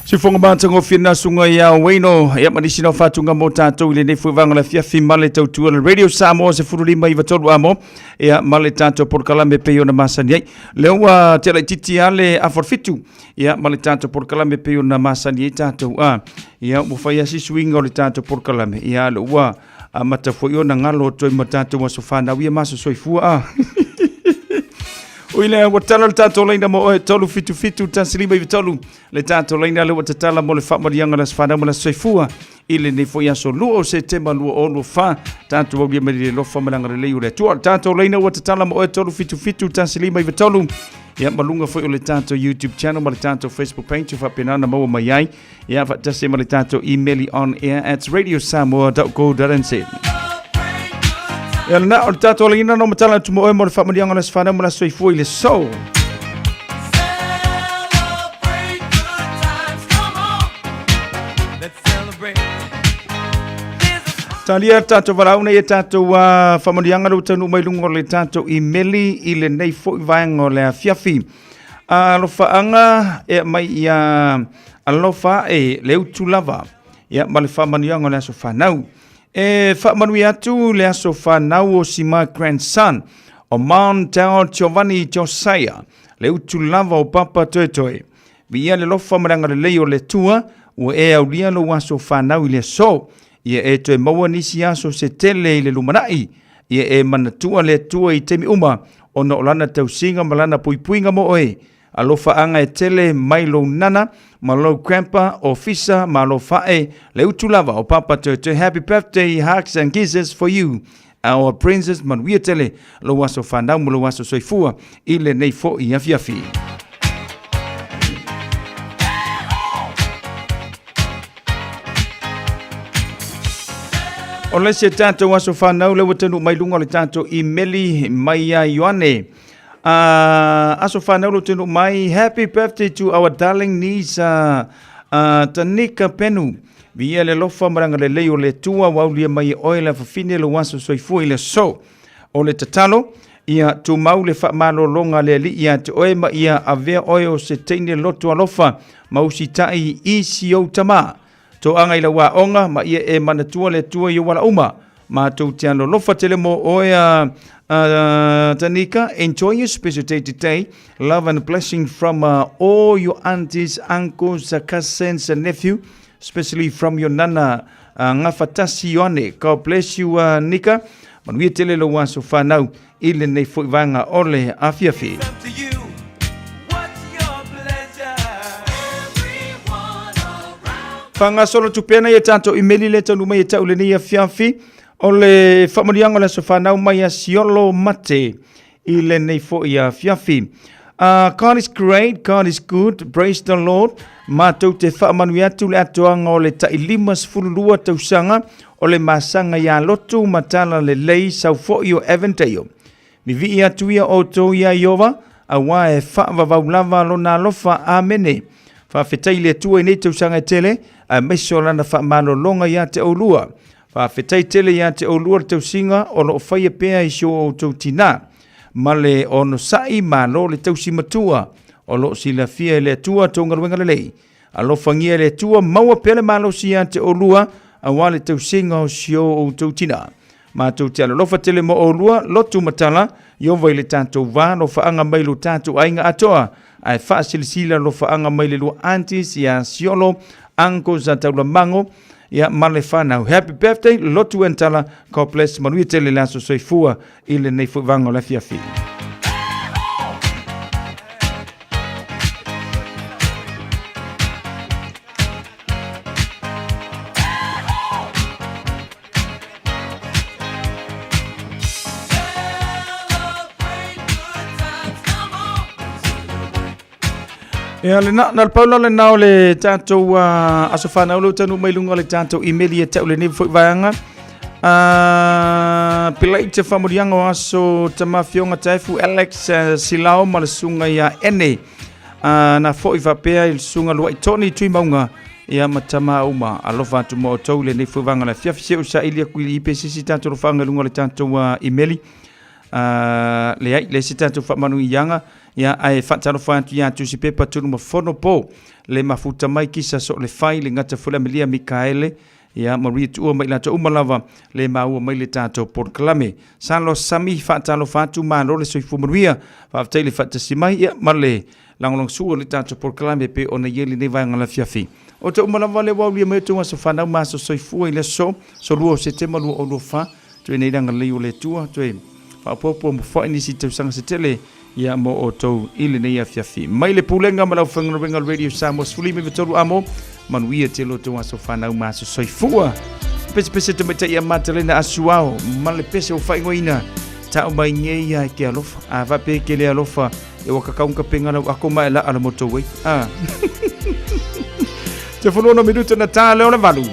[SPEAKER 7] Siufoga matagofie na suga ia Wayno ia ma nisi nao faatuga mo tatou i lenei foi vaega o le afiafi ma le tautua le Radio Samoa 15 93 amo ia ma le tatou polokalame e pei ona masani ai. Lea ua tea laitiiti lava le afa o le fitu ia ma le tatou polokalame e pei ona masani ai tatou a ia ua fai lava si suiga o le tatou polokalame ia a lea ua amata foi ona galo atu ai ma tatou aso fanau ia ma aso soifua a. Ui lea, ua tala le tatou laina mo oe, 377 1593, le tatou laina lea ua tatala mo le faamaliaga o le aso fanau ma le aso soifua i lenei foi aso 2 o Setema 2024, tatou aulia mai le alofa ma le agalelei o le Atua. Le tatou laina ua tatala mo oe, 377 1593, ia ma luga foi o le tatou YouTube channel ma le tatou Facebook page, faapena ona maua mai ai Ia faatasi ma le tatou email i onair@radiosamoa.co.nz. Ia lena, o le tatou alaina no matala atu mo oe mo le faamanuiaga o le aso fanau ma le aso soifua i le so. Talia le tatou valaau ia tatou faamanuiaga le ua taunuu mai luga o le tatou imeli i lenei foi vaega o le afiafi. Alofaaga e aumai ia alofa ae le utu lava ia ma le faamanuiaga o le aso fanau. E faamanuia atu le aso fanau o si my grandson o Mount Tao Giovanni Josiah, le utu lava o Papa Toetoe. Viia le alofa ma le agalelei o le Atua ua e aulia lou aso fanau i le aso. Ia e toe maua nisi aso se tele i le lumanai. Ia e manatua le Atua i taimi uma ona o lana tausiga ma lana puipuiga mo oe. Alofaaga e tele mai lou nana ma lou grandpa o Fisa ma alofa ae le utu lava o Papa Toetoe. Happy birthday, hugs and kisses for you our princess. Manuia tele lou aso fanau ma lou aso soifua i lenei foi afiafi. O le isi tatou aso fanau lea ua taunuu mai luga o le tatou imeli mai ia Ioane. Aso fanau lea ua taunuu mai, happy birthday to our darling niece Tanika Penu. Viia le alofa ma le agalelei o le Atua ua aulia mai e oe le afafine lou aso soifua i le aso. O le tatalo, ia tumau le faamalologa a le Alii ia te oe ma ia avea oe o se teine loto alofa ma usitai i si ou tama. Toaga i lau aoga ma ia e manatua le Atua i ou ala uma. Matou te alolofa tele mo oe a Tanika. Enjoy your special day today. Love and blessing from all your aunties, uncles, cousins and nephew, especially from your nana Gafatasi Ioane. God bless you Nika. Manuia tele lou aso whanau i lenei foi vaega o le afiafi. Whangasolo tupena ia tātou imeli le taunu mai e tau lenei afiafi o le faamanuiaga o le aso whanau mai a Siolo Mate i lenei foi afiafi. God is great, God is good, praise the Lord. Mātou te whaamanui atu le atoaga o le tai 52 tausaga o le masaga iā Lotu ma Tala Lelei Saufoi o Avondale. Vivii atu ia outou iā Ieova, auā e faavavau lava Lona alofa. Amene. Faafetai i le Atua i nei tausaga e tele, aemaise o Lana faamalologa iā te oulua. Faafetai tele iā te oulua le tausiga o lo o faia pea i si o outou tinā. Ma le onosai malo le tausi matua o lo o silafia e le Atua tou galuega lelei. Alofagia e le Atua, maua pea le malosi ia te oulua, auā le tausiga o si o outou tinā. Matou te alolofa tele mo oulua, lotu matala, Ieova i le tatou va, alofaaga mai lo tatou aiga atoa, ae faasilasila alofaaga mai le lua aunties ia Siolo, uncles a Taulamago, ia ma le whanau. Happy birthday, lotu and tala, God bless, manuia tele le aso soifua i lenei foi vaega o le afiafi. Ia lena, na le pau la lena o le tatou aso fanau leo taunuu mai luga o le tatou email ia te au lenei foi vaega. Pilai te faamoliaga o aso Tamafioga Taefu Alex Silao ma le susuga ia Ene. Na foi faapea i le susuga Luai Tony Tuimauga ia ma tama uma. Alofa atu mo outou i lenei foi vaega o le afiafi. Se o saili aku i le IPCC tatou lofaga i luga o le tatou email. Leai, leai se tatou faamanuiaga. Ia, ae faatalofa atu ia Tusipepa Tunumafono po le mafuta mai kisa so le fai le gata foi le Amelia Mikaele, ia Maria Tuua ma i latou uma lava le maua mai le tatou polokalame. Salo Sami faatalofa atu, malo le soifua manuia, faafetai le faatasi mai, ia ma le lagolagosua i le tatou polokalame pe ona i ai lenei vaega lafiafi. O te uma lava le waulia mai o tou aso fanau ma aso soifua i le aso 2 o Setema 2024, toe nei le agalelei o le Atua, toe faaopoopo ma foai nisi tausaga se tele ia mo outou i lenei afiafi. Mai le pulega ma le aufaigaluega o le Radio Samoa 13 amo, manuia tele o tou aso fanau ma aso soifua. Pese pese tamaitai ia Matalena Asuao ma le pese o faaigoaina tau mai nei ia e ke alofa. A vape ke le alofa e waka kaunga penga lau ako mai la ala moto wei. Ah. Te fulono minuta na tā leo le valu.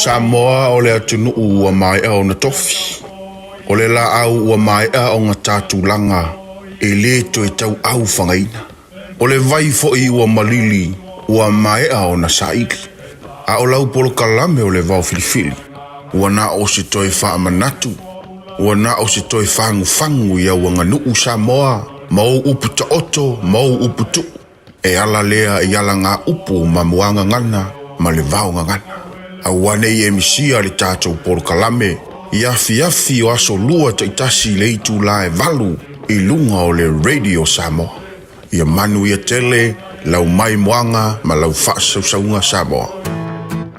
[SPEAKER 5] Samoa o le atunuu ua maea ona tofi. O le laau ua maea ona ta tulaga e lē toe tauau fagaina. O le vai foi ua malili ua maea ona saili. A o lau polokalame o le vao filifili, ua na o se toe faamanatu, ua na o se toe fagufagu i au aganuu Samoa ma ou upu taoto ma ou upu tuu. E ala lea i alagaupu ma muagagana ma le vaogagana. Aua ne i e misia le tatou polokalame i afiafi o aso Lua taitasi i le itula e 8 i luga o le Radio Samoa. Ia manuia tele lau maimoaga ma lau faasausauga Samoa.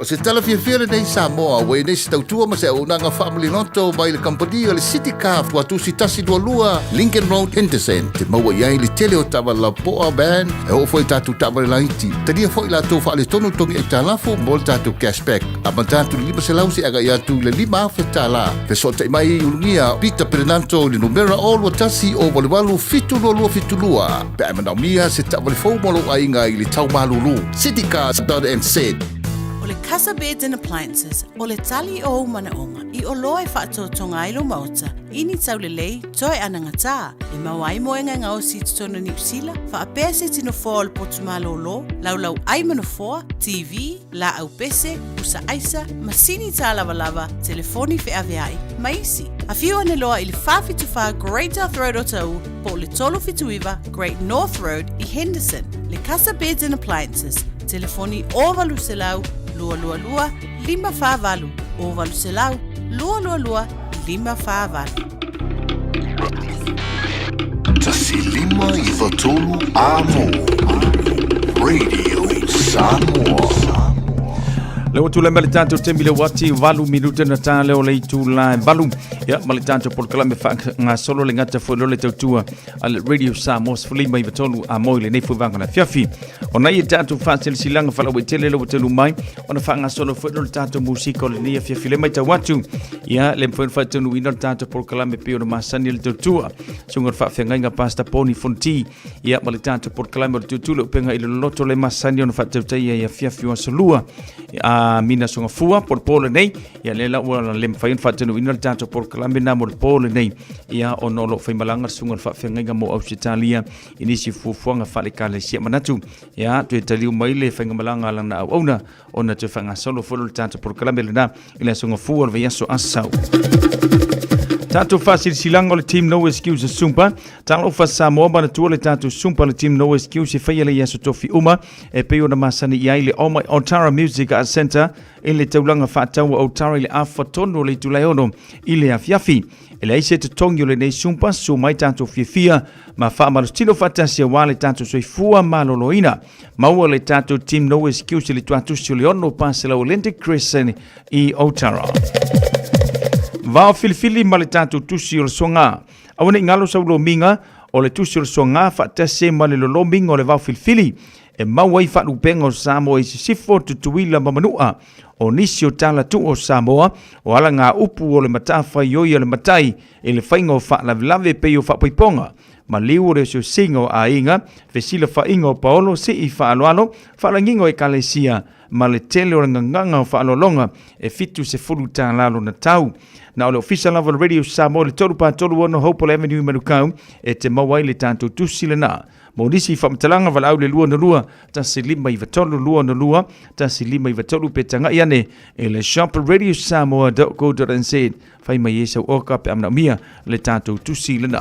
[SPEAKER 8] O se tala fiafia lenei Samoa ua i nei se tautua ma se auaunaga faamaliloto mai le kamupani o le City Car Tuatusi 122 Lincoln Road Henderson te maua i ai le tele o taavale lapoa van e oo foi i tatou taavale laiti. Talia foi latou faaletonu togi aitalafu mo le tatou cashback. Amata atu i le 500 seia agai atu i le 5,000 tala. Fesootai mai i Ulugia Peter Perenanto i le numera 021 088 722 pe a e manaomia se taavale fou mo lou aiga i le tau malulu. Citycars.nz.
[SPEAKER 9] O le Casa Beds and Appliances, o le tali o ou manaoga i oloa e faatotoga ai lou maota i ni taulelei toe anagatā e maua ai moega e gaosi i totonu o Niu Sila, faapea se tino foa o le potu malōlō, laulau ai ma nofoa, TV, laau pese, pusa aisa, masini tālavalava, telefoni feaveai, ma isi. Afio ane loa i le 474 Great South Road o Taʻu po o le 379 Great North Road i Henderson. Le Casa Beds and Appliances, telefoni 0800 222 548, 0800 222 548.
[SPEAKER 6] 1 5 9 3 Amo Radio Samoa.
[SPEAKER 7] Le ua tulai mai le tatou taimi le uati 8 minute na tā leo le itula e 8. Ia, ma le tatou polokalame faagasolo le gata foi loa le tautua a le Radio Samoa 153 a moi lenei foi vaega o le afiafi. Ona ia tatou faasilasilaga faalauaitele le ua talu mai ona faagasolo foi loa le tatou musika o lenei afiafi le matau atu. Ia, le mafai ona faataunuuina le tatou polokalame pei ona masani le tautua. Susuga i le faafeagaiga Pastor Poni Fonti, ia ma le tatou polokalame o le tutu le upega i le loloto le masani ona faatautaia i afiafi o aso lua a mina sogafua po le po lenei. Ia lea la ua le mafai ona faataunuuina le tatou polokalame na mo le po lenei, ia ona o lo o faimalaga le susuga i le faafeagaiga mo Ausetalia i nisi fuafuaga faale-ekalesia. Manatu ia toe taliu mai le faigamalaga a lana auauna ona toe faagasolo foi le tatou polokalame lena i le aso gafua o le vaiaso Asau. Tatou faasilasilaga o le Team No Excuse Sumpa. Talofa Samoa, manatua le tatou Sumpa le Team No Excuse e faia le i aso tofi uma e pei ona masani i ai le Oma Otara Music Arts Centre i le taulaga faataua Otara i le afa tonu o le itula e 6 i le afiafi. E leai se totogi o lenei Sumpa, susu mai tatou fiafia ma faamalositino faatasi aua le tatou soifua maloloina. Maua le tatou Team No Excuse i le tuatusi o le 6 400 Atlantic Crescent i Otara. Vao filifili ma le tatou tusi o le soga. Aua ne i galo sau lomiga o le tusi o le soga faatasi ma le lolomiga o le vao filifili e maua ai faalupega o Samoa i Sisifo, Tutuila ma Manua. O nisi o tala tuu o Samoa, o ala ngā upu o le matafaioi a le matai i le faiga o faalavelave pei o faapaipoga, maliu o le osiosiga o aiga, fesilafaiga o paolo, sii faaaloalo, faalagiga o ekalesia, ma le tele o le gagaga o faaaloaloga e $70 lona tau. Na o le ofisa lava o le Radio Samoa i le 336 Hopewell Avenue i Manukau e te maua ai le tatou tusi lena. Mo nisi faamatalaga valaau le 262 1593 262 1593 pe tagai ane i le shop radiosamoa.co.nz. Fai mai e sau oka pe a manaomia le tatou tusi lena.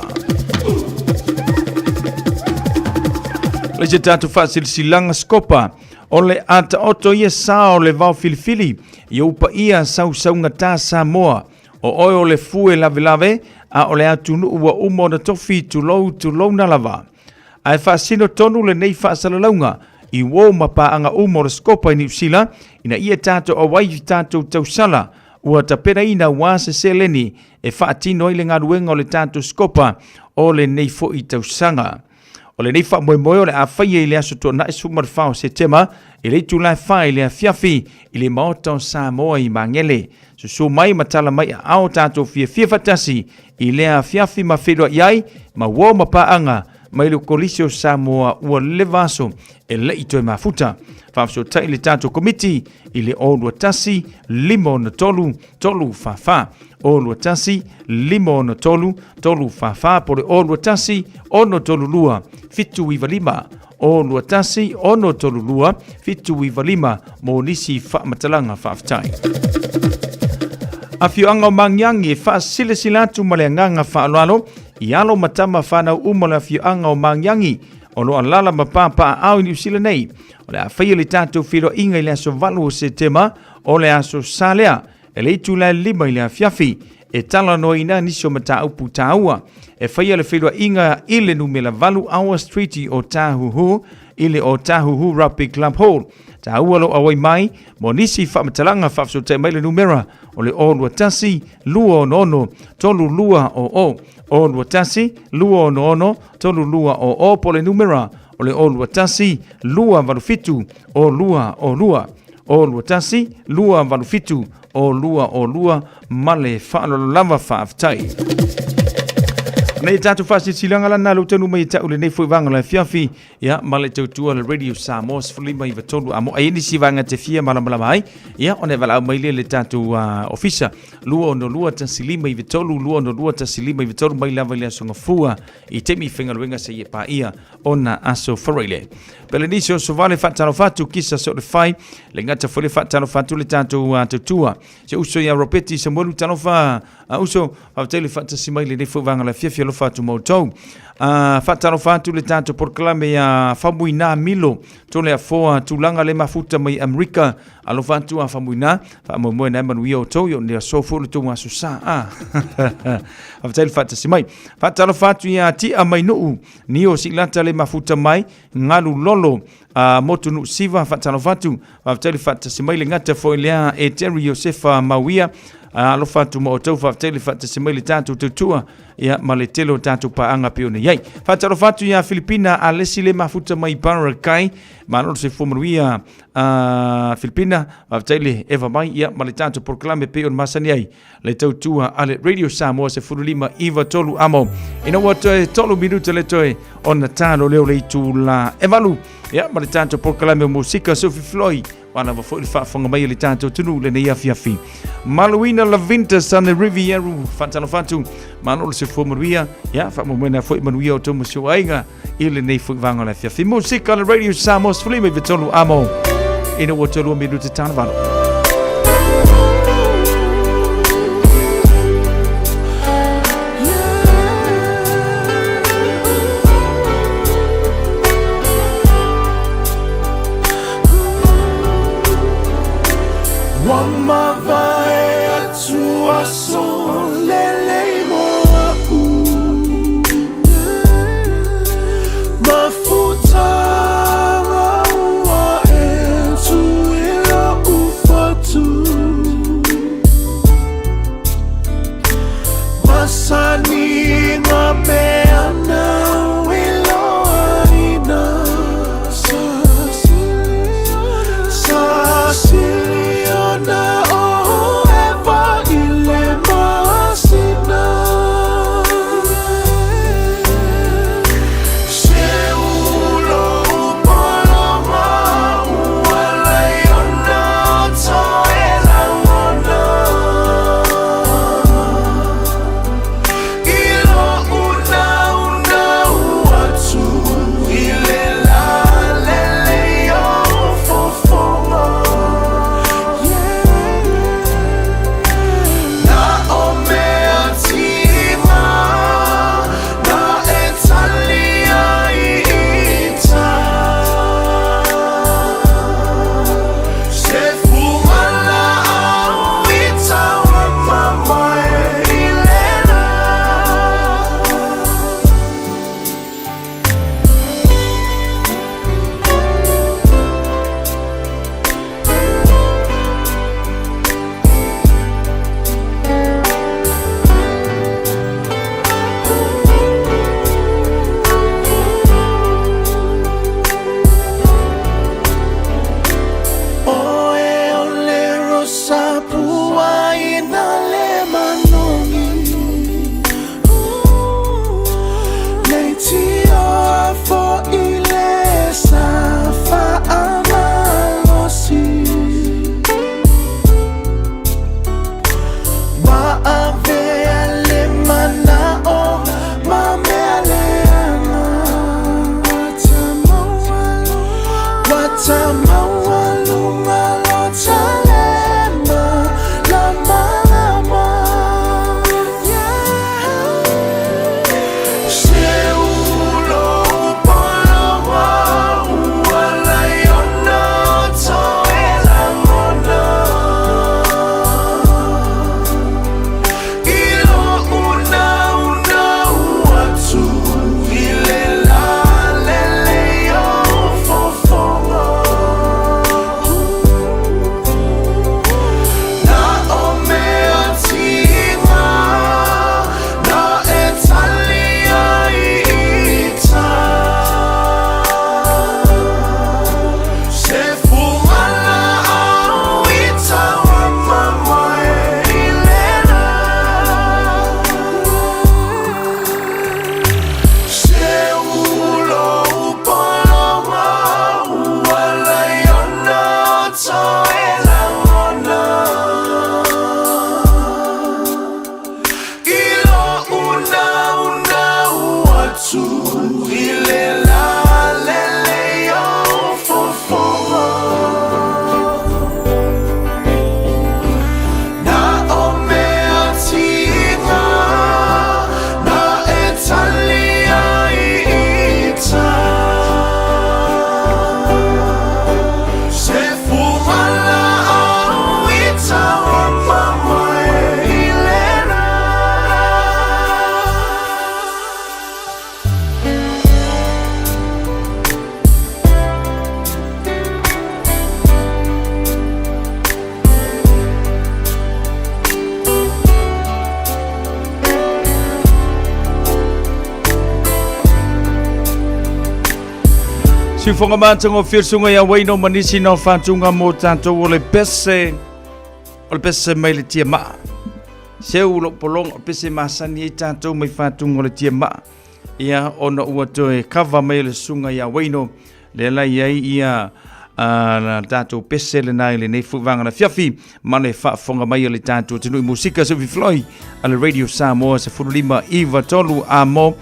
[SPEAKER 7] Le se tatou faasilasilaga skopa o le a taoto ia sa o le vao filifili i ou paia sausaugata Samoa. O oe o le fue lavelave a o le atunuu ua uma ona tofi tulou tulouna lava. Ae faasino tonu lenei faasalalauga i uo ma paaga uma o le Skopa i Niu Sila ina ia tatou auai i tatou tausala ua tapenaina aua se seleni e faatino ai le galuega o le tatou Skopa o lenei foi tausaga. O lenei faamoemoe o le a faia i le aso Tuanai 14 o Setema i le itula e 4 i le afiafi i le Maota o Samoa i Magele. Susu mai ma tala mai aao tatou fiafia faatasi i lea afiafi ma feiloai ai ma uo ma paaga mai le Kolisi o Samoa ua leva aso e le'i toe mafuta. Faafesootai le tatou Komiti i le 021 563 344, 021 563 344 po le 021 632 795, 021 632 795 mo nisi faamatalaga. Faafetai. Afioaga o Magiagi e faasilasila atu ma le agaga faaaloalo i alo ma tama fanau uma o le afioaga o Magiagi o lo o alaala ma papaaao i Niu Sila nei. O le a faia le tatou feiloaiga i le aso 8 o Setema, o le aso Sa lea, e le itula e 5 i le afiafi, e talanoaina nisi o mataupu taua. E faia le feiloaiga i le numera 8 Awa Street i Otahuhu, i le Otahuhu Rugby Club Hall. Taua lou auai mai mo nisi faamatalaga faafesootai mai le numera o le 021 266 3200, 021 266 3200 po o le numera o le 021 287 0202, 021 287 0202 ma le faaaloalo lava. Faafetai. Nei tatou faasilasilaga lana le utanu mai tau lenei foi vaega o le afiafi ia ma le tautua le Radio Samoa 1593 amo ai nisi vaega te fia malamalama ai ia ona e valaau mai lea le tatou ofisa 262 1593 262 1593 mai lava i le aso Gafua i taimi faigaluega seia paia ona aso Faraile. Pelenisi o Sovale faatalofa atu kisa so le fai le gata foi le faatalofa atu le tatou tautua se uso ia Ropeti Samuelu talofa uso faafetai le faatasi mai lenei foi vaega la fiafia alofa atu ma outou. Faatalofa atu le tatou polokalame ia Famuina Milo tole afoa tulaga le mafuta mai Amerika alofa atu a Famuina faamoemoe na e manuia outou i o le aso foi le tou aso sa a faafetai le faatasi mai. Faatalofa atu ia Tia Mainuu Nio Silata le mafuta mai Galu Lolo a Motu Nuu Siva faatalofa atu faafetai le faatasi mai le gata foi lea e Terry Iosefa Mauia alofa atu ma outou faafetai le faatasi mai le tatou tautua ia ma le tele o tatou paaga pei ona i ai. Faatalofa atu ia Filipina Alesi le mafuta mai Parakai malo le soifua manuia Filipina faafetai le eva mai ia ma le tatou polokalame pei ona masani ai le tautua a le Radio Samoa 15 93 amo. Ina ua toe 3 minuta le toe ona talo leo le itula e valu ia ma le tatou polokalame o musika Sophie Floyd ua lava foi le faafofoga mai a le tatou atunuu lenei afiafi. Maluina Lavinta Sane Rivieru faatalofa atu malo le soifua manuia ia faamoemoena foi manuia o tou ma si ou aiga i lenei foi vaega o le afiafi. Musika le Radio Samoa 15 amo ina ua toe 2 minuta tana valo.
[SPEAKER 10] Ua mavae atu aso lelei mo a'u Mafutaga ua e tu i lo'u
[SPEAKER 7] Siufoga matagofie le susuga ia Waino ma nisi na o faatuga mo tatou o le pese o le pese mai le tiamaa. Seu lou pologa o le pese masani ai tatou mai faatuga o le tiamaa. Ia ona ua toe kava mai le susuga ia Waino lea la i ai ia a tatou pese lena i lenei foi vaega afiafi ma le faafofoga mai a le tatou atunuu i musika se fifiloi a le Radio Samoa 15 9 3 amo.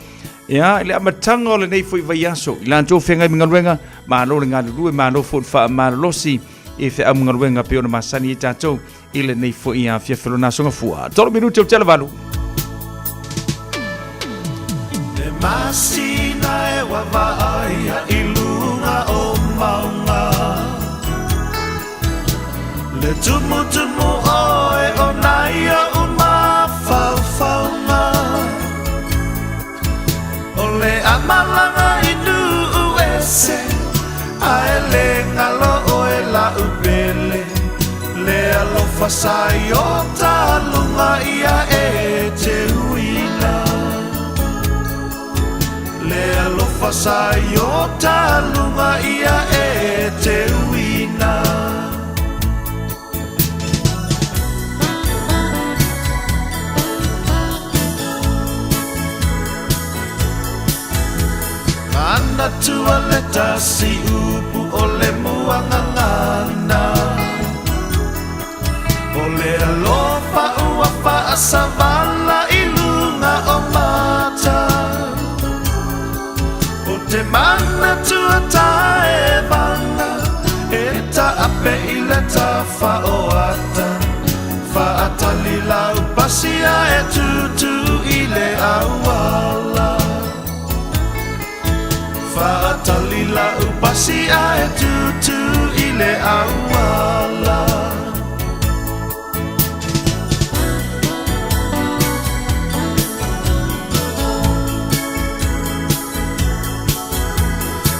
[SPEAKER 7] Ia, i le amataga o lenei foi vaiaso, i latou feagai ma galuega, malo le galulue, malo foi le faamalolosi i feau ma galuega pei ona masani ai tatou i lenei foi afiafi o lona aso gafua. 3 minute o le 8.
[SPEAKER 10] Le masina e vavaai i luga o mauga Le tumutumu oe o nai o'u mafaufauga O le amalaga i nuu ese Ae le galo oe la'u pele Le alofa sa i o taluga ia e te uina Le alofa sa i o taluga ia e te uina. Manatua le tasi upu o le muagagana O le alofa ua faasavala i luga o mata O te manatua taevaga E taape i le tafaoata Faatali lau pasia e tutu i le auala Faatali lau pasia e tutu i le auala.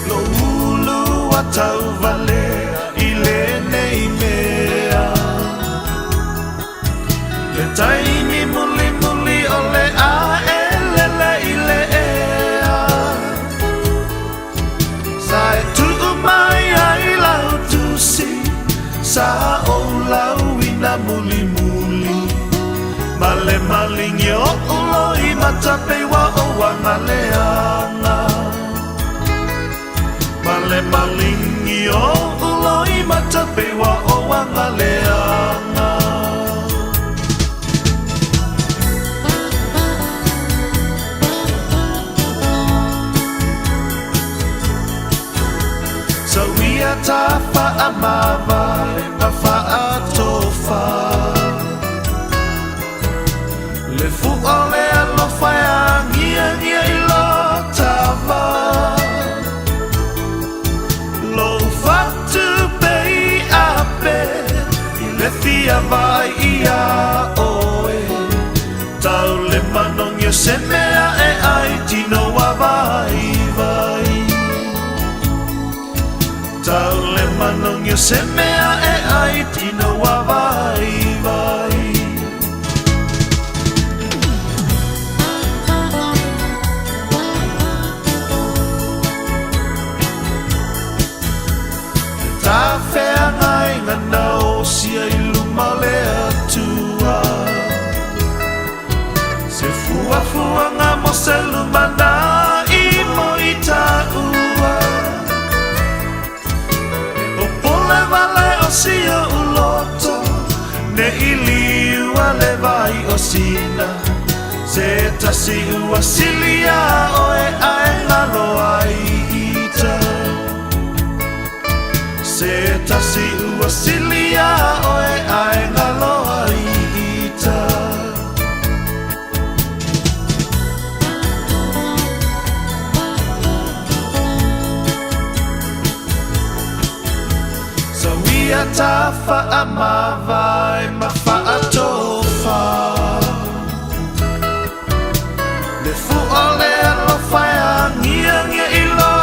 [SPEAKER 10] Lou ulu ua tauvalea i lenei mea Le taimi mulimuli o le a e lele i le ea Sa e tuu mai ai lau tusi Sa ou lauina mulimuli Ma le maligi o loimata pei ua ou agaleaga Ma le maligi o loimata pei ua ou agaleaga. Sau ia ta faamavae ma faatofa Le fua o le alofa e agiagia i lo tava Lou fatu pei ape i le fia vaai ia oe Tau le manogi o se mea e ai tino ua vaivai Tau le manogi o se mea e ai tino ua vaivai. Le tafeagaiga na osia i luma o le Atua Se fuafuaga mo se lumanai mo i taua E popole wale o si o'u loto Ne i liua le vai o sina Se tasi ua sili iā oe ae galo ai ita Se tasi ua sili iā oe ae galo ai ita. Sau ia ta faamavae ma faatofa Le fua o le alofa e agiagia i lo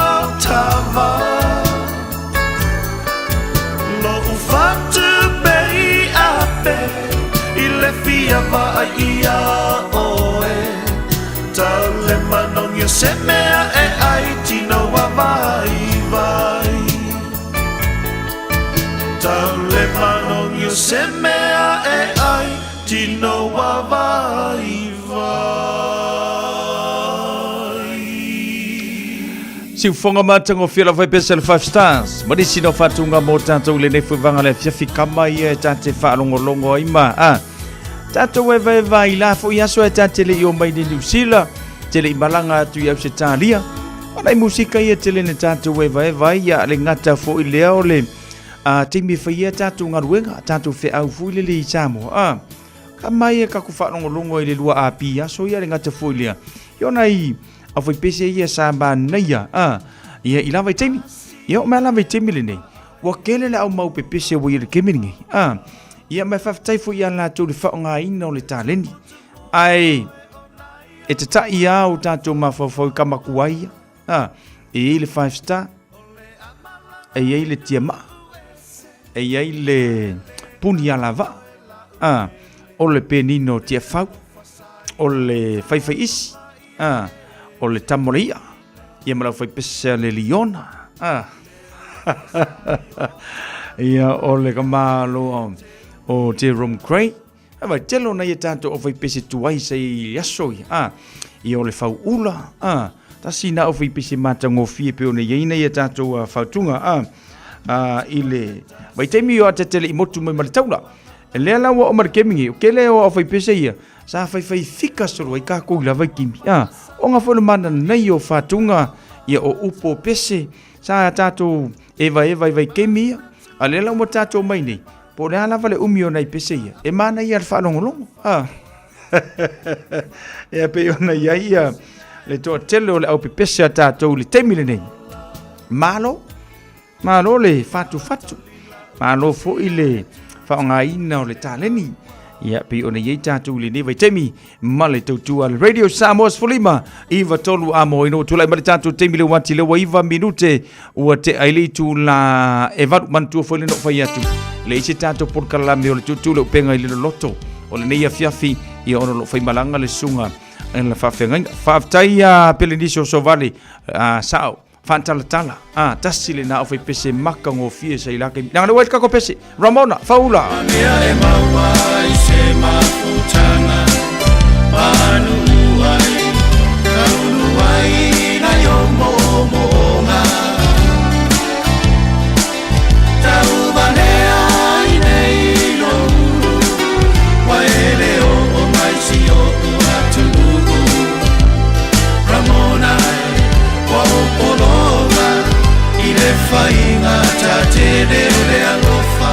[SPEAKER 10] tava Lou fatu pei ape i le fia vaai ia oe Tau le manogi o se mea e ai tino ua vaivai.
[SPEAKER 7] siufoga matagofie lau faipese le Five Stars. Ma nisi no faatuga mo tatou i lenei fuevaga le afiafi kama ia e tate faalogologo ai ma a. Tatou evaeva i la foi aso e tate le i o mai nei Niu Sila, te le i malaga atu i Ausetalia. O nai musika ia tele na tatou evaeva ai, ia le gata foi lea o le a, taimi e faia tatou galuega, tatou feau foi lele i Samoa. A, kama ia kako faalogologo ai le lua api aso ia le gata foi lea. Ia ona i au faipese ia sa manaia, a, ia i la vaitaimi. Ia o mea la vaitaimi lenei, ua kele le au mau pepese ua ia le kemi lenei. A, ia ma e faafetai foi ia latou le faaaogaina o le taleni. Ae, e tataʻi a o tatou mafaufau i kamakuai ia a e iai le five star e iai le tiamaa e iai le puni alavaa a o le penino tiafau o le faifaiisi a o le tama o le i'a ia ma le aufaipese a le liona a ia o le kamalo o Jerome Craig Awa, tele ona ia tatou aufaipese tuai sa i aso ia, a, ia o le fau ula, a, tasi na aufaipese matagofie pe ona iai na ia tatou fautuga, a, a, i le vaitaimi o atetele i motu mai ma le taula. E lea la ua o ma le kemi ngi, o kele o aufaipese ia, sa faifai fika solo ai kākou i la vaikimi, a, o ngā foi le mana nei o fatuga, ia o upo pese, sa tatou evaeva i vaikemi ia, a lea la ua tatou mai nei, Po o le a lava le umi o nai pese ia, e manaia le faalogologo. Ah. Ia pei ona i ai ia le toatele o le aupepese a tatou i le taimi lenei. Malo, malo le fatufatu, malo foi le faaaogaina o le taleni. Ia pei ona i ai tatou i lenei vaitaimi ma le tautua le Radio Samoa 15 iva tolu a mo ino tulai ma le tatou taimi le uati le ua iva minute ua te ai le itu la e valu manatua foi le no fai atu le isi tatou polokalame o le tutu le upenga i le loloto o lenei afiafi ia ona lo fai malaga le susuga la faafeagaiga faafetai a Pelenisi o Sovale a sao Faatalatala, a, tasi lena aufaipese matagofie sa i la taimi. Leaga le ua i le tatou pese. Ramona, Faula.
[SPEAKER 10] Mea e maua ai se mafutaga Manuu ai, taunu ai nai ou moomooga Tauvalea ai nei lou Ua e le oo mai si o'u atunuu Ramona e Ua ou pologa i le faiga tatele o le alofa.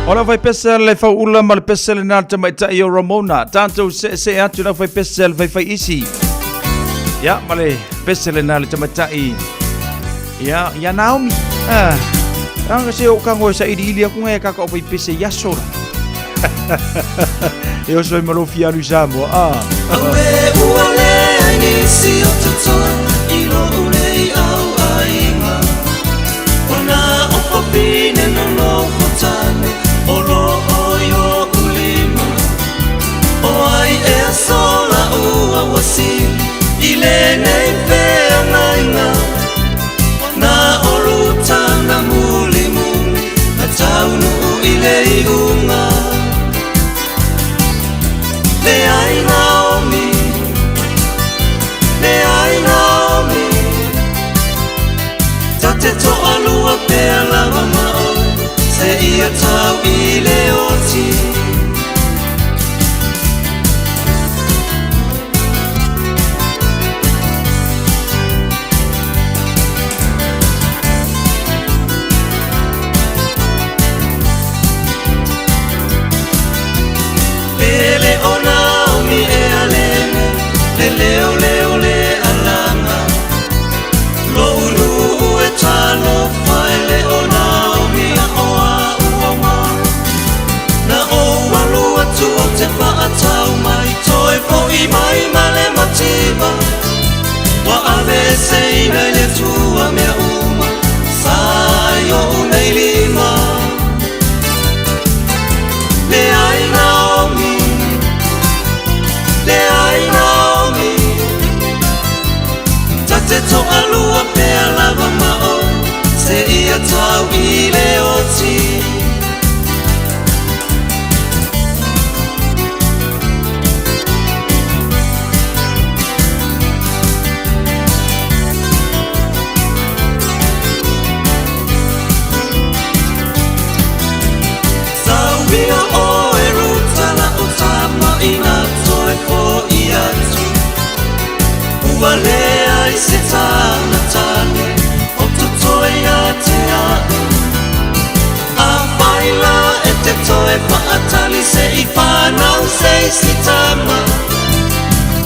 [SPEAKER 7] O le faipese le fauula ma le pese lena le tamaitai o Ramona. Tātou seesee atu le faipese le faifai isi. Ia, ma le pese lena le tamaitai. Ia, ia Naomi. Ah, ranga se o kango e sa ili ili aku ngai kaka o faipese i aso la. E oso i malofi alu Samoa. Ah.
[SPEAKER 10] Auē ua leai nisi o totoe i lo'u nei auaiga O na o fafine nonofo tane o loo i o'u lima O ai ea sola ua uasili i lenei feagaiga Na o lutaga mulimuli na taunuu i le iuga Leai Naomi, leai Naomi Ta te toalua pea lava ma oe Seia tau i le oti. Lele o Naomi e alele, le leo leo le alaga. Lo'u nuu e talofa e le o Naomi a o a'u auma. Na ou alu atu ou te faatau mai, toe fo'i mai ma le mativa. Ua aveeseina e le Atua mea uma sa i o'u nei lima. Leai Naomi, leai Naomi, ta te toalua pea lava ma oe seia tau i le oti. Sauia oe Ruta la'u tama ina toe fo'i atu Ua leai se taga tane o totoe ia te a'u Afai la e te toe fa'atali se i fanau se isi tama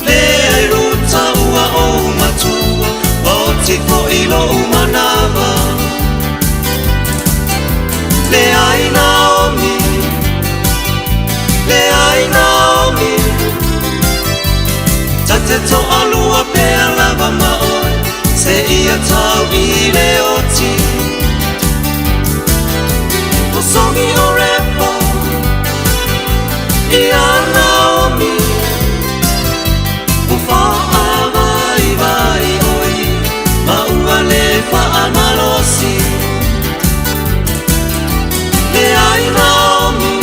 [SPEAKER 10] Leai Ruta ua ou matua oti fo'i lo'u manava Leai Naomi, leai Naomi Ta te toalua pea lava ma oe seia tau i le oti O songi o Repo ia Naomi Ua faavaivai oe ma ua le faamalosi Leai Naomi,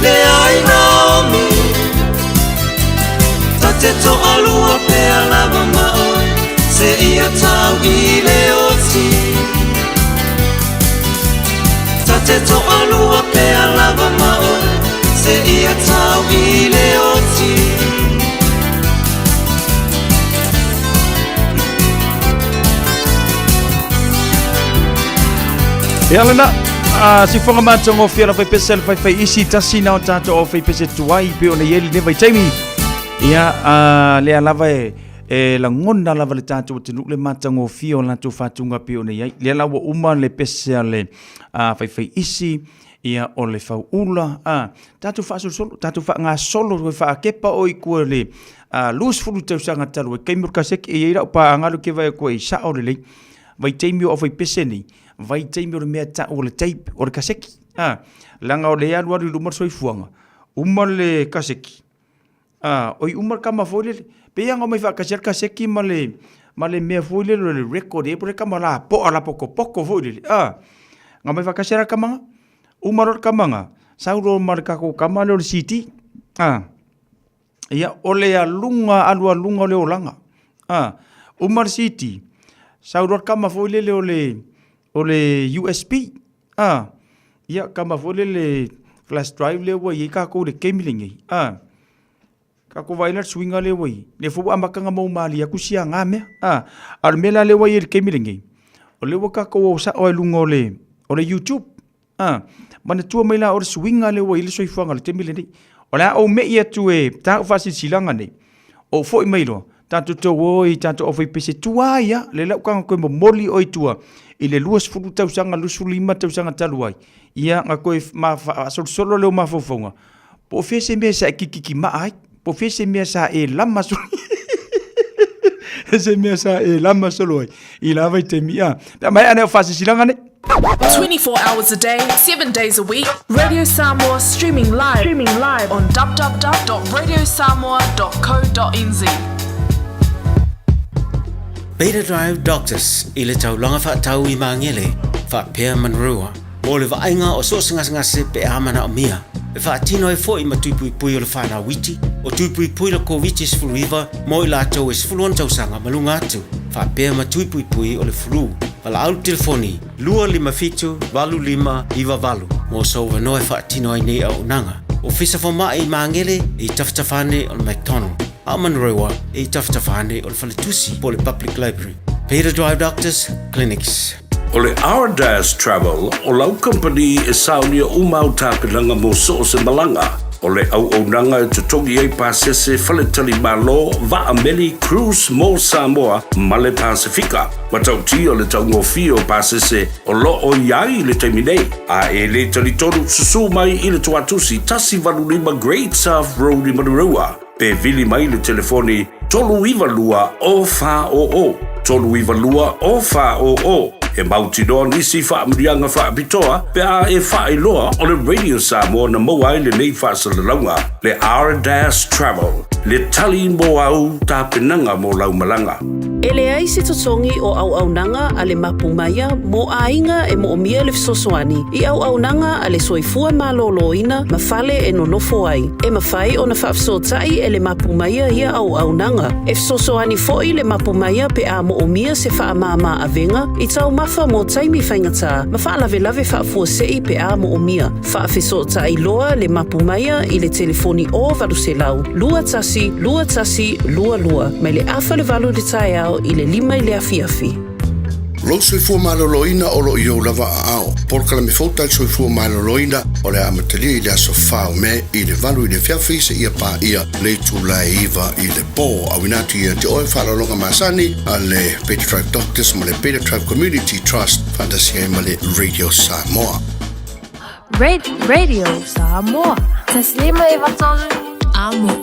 [SPEAKER 10] leai Naomi Ta te toalua pea lava ma oe seia tau i le oti Ta te toalua pea lava ma oe seia tau i le oti.
[SPEAKER 7] Ia lena, a sifoga matagofie la faipese le faifai isi tasi na o tatou au faipese tuai pe ona i ai lenei vaitaimi. Ia, a, lea lava e, e lagona lava le tatou atunuu le matagofie o latou faatuga pe ona i ai. Lea la ua uma le pese a le a, faifai isi, ia o le fauula, a, tatou faasolosolo, tatou faagasolo, toe faakepa o i tua le a, 20 tausaga talu ai, taimi o le kaseki, e i ai lau paaga lea ou te vaai atu ai, sao lelei, vaitaimi o aufaipese nei, vaitaimi o le mea e tau o le tape, o le kaseki, a, leaga o lea e alualu i luma le soifuaga, uma le kaseki, a, oi uma le kama foi lele, pei lava ona omai faatasi ai le kaseki ma le, ma le mea foi lele o le record po o le kama lapoa lapokopoko foi lele, a, na omai faatasi lava le kama lena. Uma loa le kama lena, sau loa ma le tatou kama lea o le CD, a, ia, o le aluga alualuga o le olaga, a, uma le CD, sau loa le kama foi lele o le, o le USB, a, ia, kama foi lele flash drive lea ua i ai tatou i le taimi lenei, a, tatou vaai la i le suiga lea ua i ai, lea foi ua amata ona maumalie atu sia na mea, a, a o le mea la lea ua i ai i le taimi lenei, o lea ua tatou o sao lava i luga o le, o le YouTube. A, manatua mai la o le suiga lea ua i ai le soifuaga i le taimi lenei. O le a ou me'i atu e ta au faasilasilaga nei, ou foi mai loa, tatou te o i tatou aufaipese tua ai lava, lea la ua taga toe momoli oe i tua i le 20 tausaga, 25 tausaga talu ai, ia na toe faasolosolo lea o mafaufauga, po o fea se mea sa e kikiki maa ai, po o fea se mea sa e lama solo se mea sa e lama solo ai i la vaitaimi, a. Pe a maea nei au faasilasilaga nei.
[SPEAKER 11] 24 hours a day, 7 days a week, Radio Samoa streaming live, streaming live on www.radiosamoa.co.nz.
[SPEAKER 12] Beta Drive Doctors i le taulaga faatau i Magele faapea Manurewa mo le vaaiga o so o se gasegase pe a manaomia. E faatino ai foi ma tui puipui o le whanau iti, o tui puipui le Koviti-19 mo i latou e 16 tausaga ma luga atu, faapea ma tui puipui o le flu. Valaau le telefoni 257 8598 mo sou avanoa e faatino ai nei auaunaga. Ofisa Fomai i Magele e i tafatafa ane o le McDonald, a o Manurewa e i tafatafa ane o le Faletusi po o le Public Library. Beta Drive Doctors Clinics.
[SPEAKER 5] O le Ardas Travel o lau kamupani e saunia uma au tapenaga mo so o se malaga. O le auaunaga e totogi ai pasese faletalimalo, vaa meli, cruise mo Samoa ma le Pasefika. Matautia le taugofie o pasese o lo o i ai i le taimi nei. A e le talitonu, susū mai i le toatusi 185 Great South Road i Manurewa, pe vili mai le telefoni 392 0400, 392 0400. E mautinoa nisi faamanuiaga faapitoa pe a e faailoa o le Radio Samoa na maua ai lenei faasalalauga. Le R-Dash Travel, le tali mo au tapenaga mo lau malaga.
[SPEAKER 9] E leai se totogi o auaunaga a le Mapu Maia mo aiga e moomia le fesoasoani i auaunaga a le soifua malōlōina ma fale e nonofo ai. E mafai ona faafesootai e le Mapu Maia ia auaunaga. E fesoasoani foi le Mapu Maia pe a moomia se faamāmā avega i taumafa mo taimi faigata ma faalavelave faafuasei pe a moomia. Faafesootai loa le Mapu Maia i le telefoni o 800 21 21 22 mai le 7:30 i le taeao i le 5 i le afiafi.
[SPEAKER 1] Lou soifua malōlōina o lo o i ou lava aao. Polokalame fou tai le soifua malōlōina o le a amatalia i le aso 4 o Me i le 8 i le afiafi seia paia le itula e 9 i le pō. Auina atu ia te oe faaaloaloga masani a le Beta Drive Doctors ma le Beta Drive Community Trust faatasi ai ma le Radio Samoa.
[SPEAKER 13] Radio Samoa. Taslima e vatolu. Amo.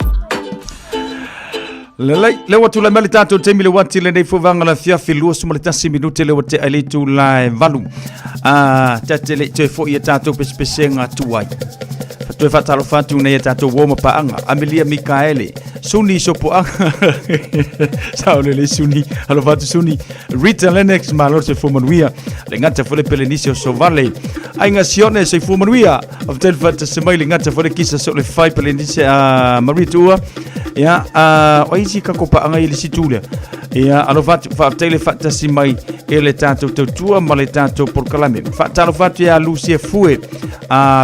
[SPEAKER 7] Lelei, le ua tulai mai le tatou taimi le uati lenei fuavaga le afiafi 21 minute le ua tea i le itula e 8. Ah, tate le i toe fo'i e tatou pesepesega atu ai. Toe faatalofa atu nei e tatou uo ma paaga. Amelia Mikaele, Suni Sopoaga, sao lelei Suni, alofa atu Suni, Rita Lennox, malo le soifua manuia. Le gata foi le Pelenisi o Sovale. Aiga Sione, soifua manuia. Faafetai le faatasi mai le gata foi le kisa so le fai Pelenisi a Maria Tuua. Ia, o ai isi kako paaga i le situ lea. Ia, alofa atu, faafetai le faatasi mai e le tatou tautua ma le tatou polokalame. Faatalofa atu ia Lucia Fue,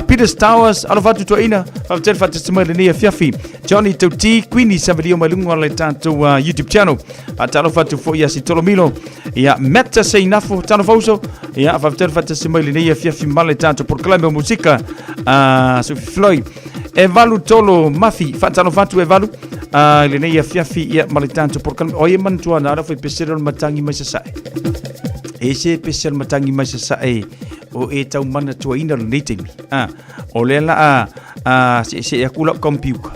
[SPEAKER 7] Peter Stowers, alofa atu toeaina, faafetai le faatasi mai lenei afiafi. Johnny Tauti, Queenie Savalio mai luga o le tatou YouTube channel. Faatalofa atu foi ia Sitolomilo, ia Meta Seinafo, talofa uso. Ia, faafetai le faatasi mai lenei afiafi ma le tatou polokalame o musika. Sophie Floyd. E valu tolo mafi, faatalofa atu e valu. I lenei afiafi ia ma le tatou polokalame. O ia manatua na ala foi pesere o le matangi mai sasae. E se pese o le matangi mai sasae o e tau manatuaina lenei taimi. O lea la a, a se se aku lau computer.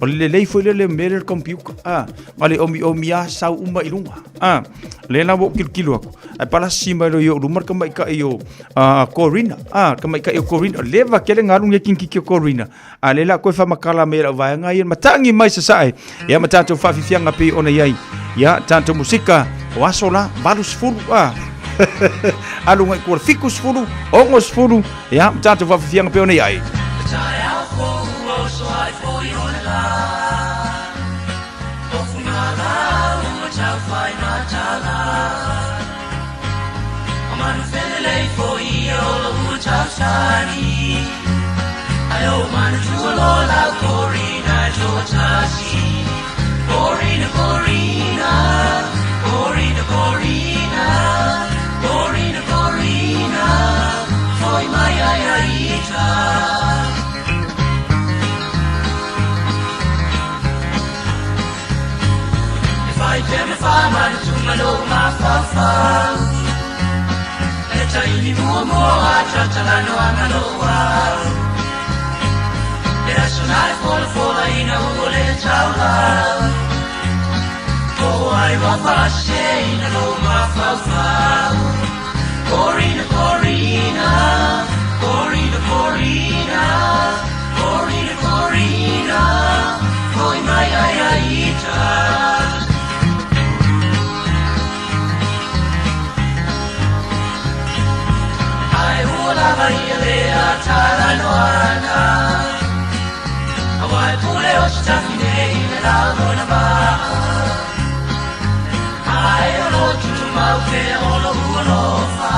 [SPEAKER 7] O le lelei foi lele mea le computer. Ma le omi omi a sau uma i luga. Le la ua ou kilokilo aku. Ae palasi mai loa i ou luma le tamaitai o Corina. Tamaitai o Corina. Leva tele galu nei kinikiki o Corina. A lea la koe faamatala mai e lau vaega ia matangi mai sasae. Ia ma tatou faafiafiaga pei ona i ai. Ia tatou musika o aso la 80 alu ngai kua 70 60 ia ma tatou faafiafiaga pei ona i ai.
[SPEAKER 10] Ai te me wha manu tunga lo mafaufau E taimi mua mua a tatala no anga loa E aso nā e fola fola ina ua le taula O ai wa whase ina lo mafaufau Corina, Corina, Corina, Corina, Corina, Corina, Hoi mai ai ai ita. Ai ua lava ia lea tala noana A wai pule o se tafine i le lau na maa Ai o lo tutu mau ke o lo ua lofa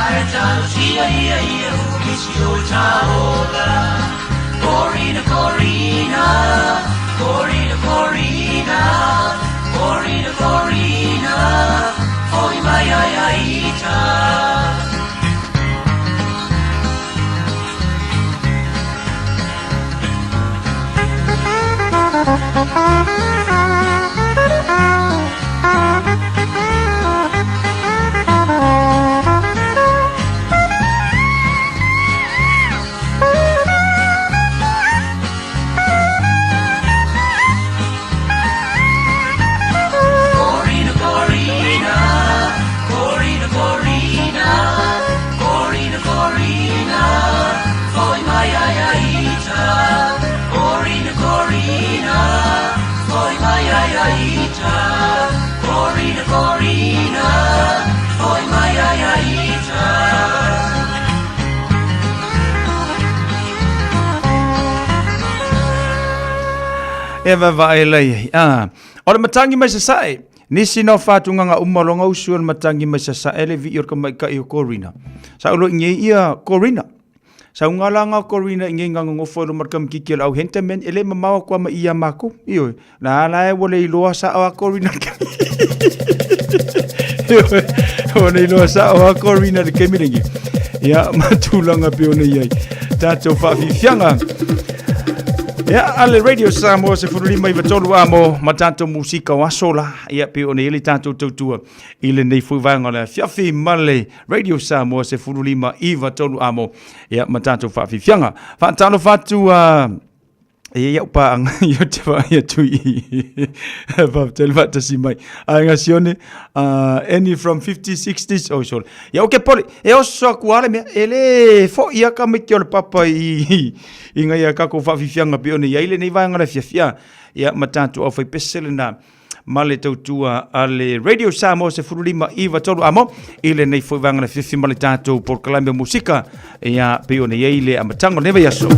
[SPEAKER 10] Ai talo tia ia ia u misi o taola Corina, Corina, Corina, Corina, Corina, Corina, Hoi mai ai ai ita. Corina, Corina, Corina, Corina, Corina, Corina, foi mai ai ai ita. Corina, Corina, foi mai ai ai ita. Corina, Corina, foi mai ai ai ita.
[SPEAKER 7] E vaavaai lai ai. A. O le matagi mai sasae. Nisi na o faatugāga uma o loga usu o le matagi mai sasae le vii o le kamaikaʻi o Corina. Sa ou loʻi nei ia Corina. Sa ugalaga o Corina i nei gagogofo e loma le kamikiki o le au Henterman e le mamao aku a ma i iā makou. Ioe. La la e ua le iloa saʻo a Corina le Ioe. Ua le iloa saʻo a Corina le kemi lengi. Ia, ma tulaga pe ona i ai. Tātou faafiafiaga. Ia, ale Radio Samoa se fululima i vatolu amo ma tātou musika o aso la. Ia, pe ona i le tātou tautua i lenei fui vaega o le afiafi ma le Radio Samoa se fululima i vatolu amo. Ia, ma tātou faafiafiaga. Faatalofa atu E iai au pāanga i o te whaai atu i faafetai le faatasi mai. Aiga Sione, any from 50s, 60s, oh sorry. Ia o ke pole, e oso aku a le mea, e le foʻi a ka maiti o le papa i i ngai a kako whaafifianga pe ona iai lenei vaega le fiafia. Ia ma tātou au whai pese lena ma le tautua a le Radio Samoa se fulu lima iva tolu amo i lenei foi vaega le fiafi ma le tātou polokalame musika ia pe ona iai le amataga o lenei vaiaso.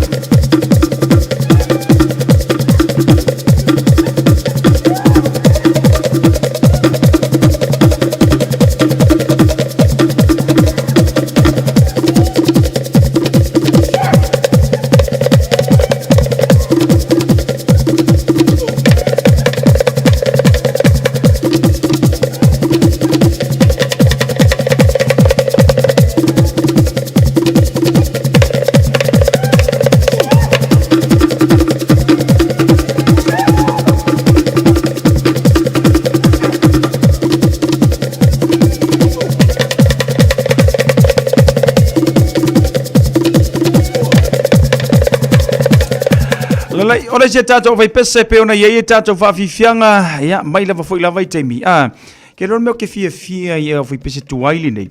[SPEAKER 7] Lalai, o le isi a tātou faipese pe ona iai e tātou whaafifianga, ia, mai lava foi lava i taimi. Ah, ke loa le mea o ke fiafia i au faipese tuai lenei,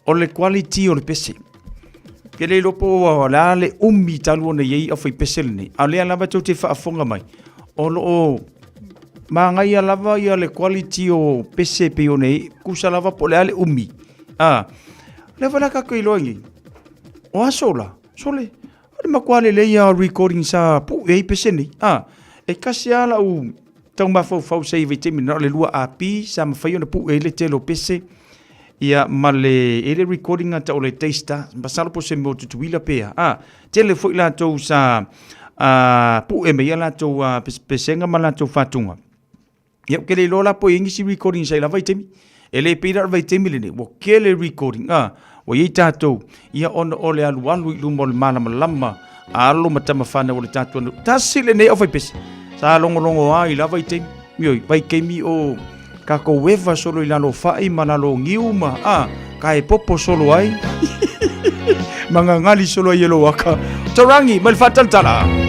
[SPEAKER 7] o le quality o le pese. Ke le iloa po o le a le umi talu ona iai au faipese lenei. A o lea lava tou te faafofoga mai, o lo o manaia lava ia le quality o pese pei ona iai, kusa lava po o le a le umi. Ah, lea foi la kākou iloa nei, o aso la, sole, o le matua lelei lava o recording sa pue ai pese nei. Ah, e tasi lava lau tau mafaufau sa i vaitaimi na o le 2 AP sa mafai ona pue ai le tele o pese ia ma le e le recording a tau o le Daystar masalo po o se mea o Tutuila pe a. Ah, tele foi latou sa pue mai ai latou pesega ma latou faatuga. Ia, ou te le iloa la po o i ai nisi recording sa i la vaitaimi. E le pei la o le vaitaimi lenei, ua tele recording, a, ua i ai tatou, ia ona o le alualu i luma o le malamalama a alo ma tama fanau o le tatou atunuu. Tasi lenei aufaipese, sa logologo ai i la vaitaimi. Ioe, vaitaimi o tatou eva solo i lalo o fa'i ma lalo o niu ma, a, ka e popo solo ai. Ma gagali solo ai e lou aka. Tarangi, mai le faatalatala.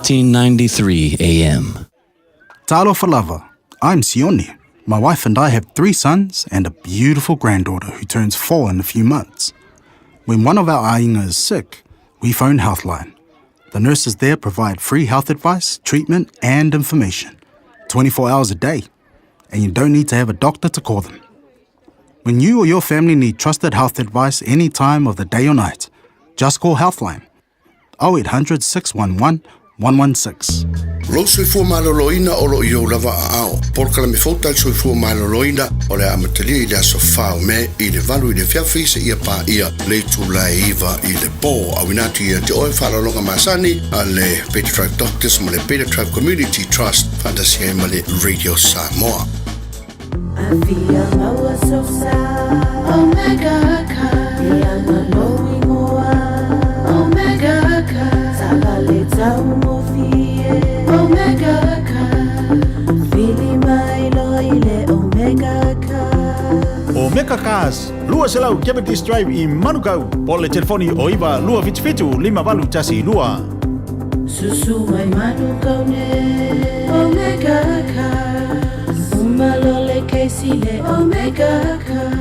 [SPEAKER 14] 1593 AM.
[SPEAKER 15] Talofa lava, I'm Sione. My wife and I have three sons and a beautiful granddaughter who turns four in a few months. When one of our ainga is sick, we phone Healthline. The nurses there provide free health advice, treatment, and information 24 hours a day. And you don't need to have a doctor to call them. When you or your family need trusted health advice any time of the day or night, just call Healthline 0800 611 116.
[SPEAKER 16] Lou soifua maloloina o lo o i ou lava aao. Polokalame fou tali soifua maloloina o le a amatalia i le aso 4 o Me i le 8 i le afiafi seia paia le itula e 9 i le po. Auina atu ia te oe faaaloaloga masani a le Beta Tribe Doctors ma le Beta Tribe Community Trust faatasi ai ma le Radio Samoa.
[SPEAKER 9] Afia maua sosa Omega ka Ianga lou ingoa Omega ka Savale tau mofie Omega ka Fili mai lo ile Omega ka
[SPEAKER 14] Omega Cars, 200 Cavendish Drive i Manukau, po le telefoni o 9 277 5812.
[SPEAKER 9] Susu mai Manukau ne Omega Cars Umalole keisi le Omega Cars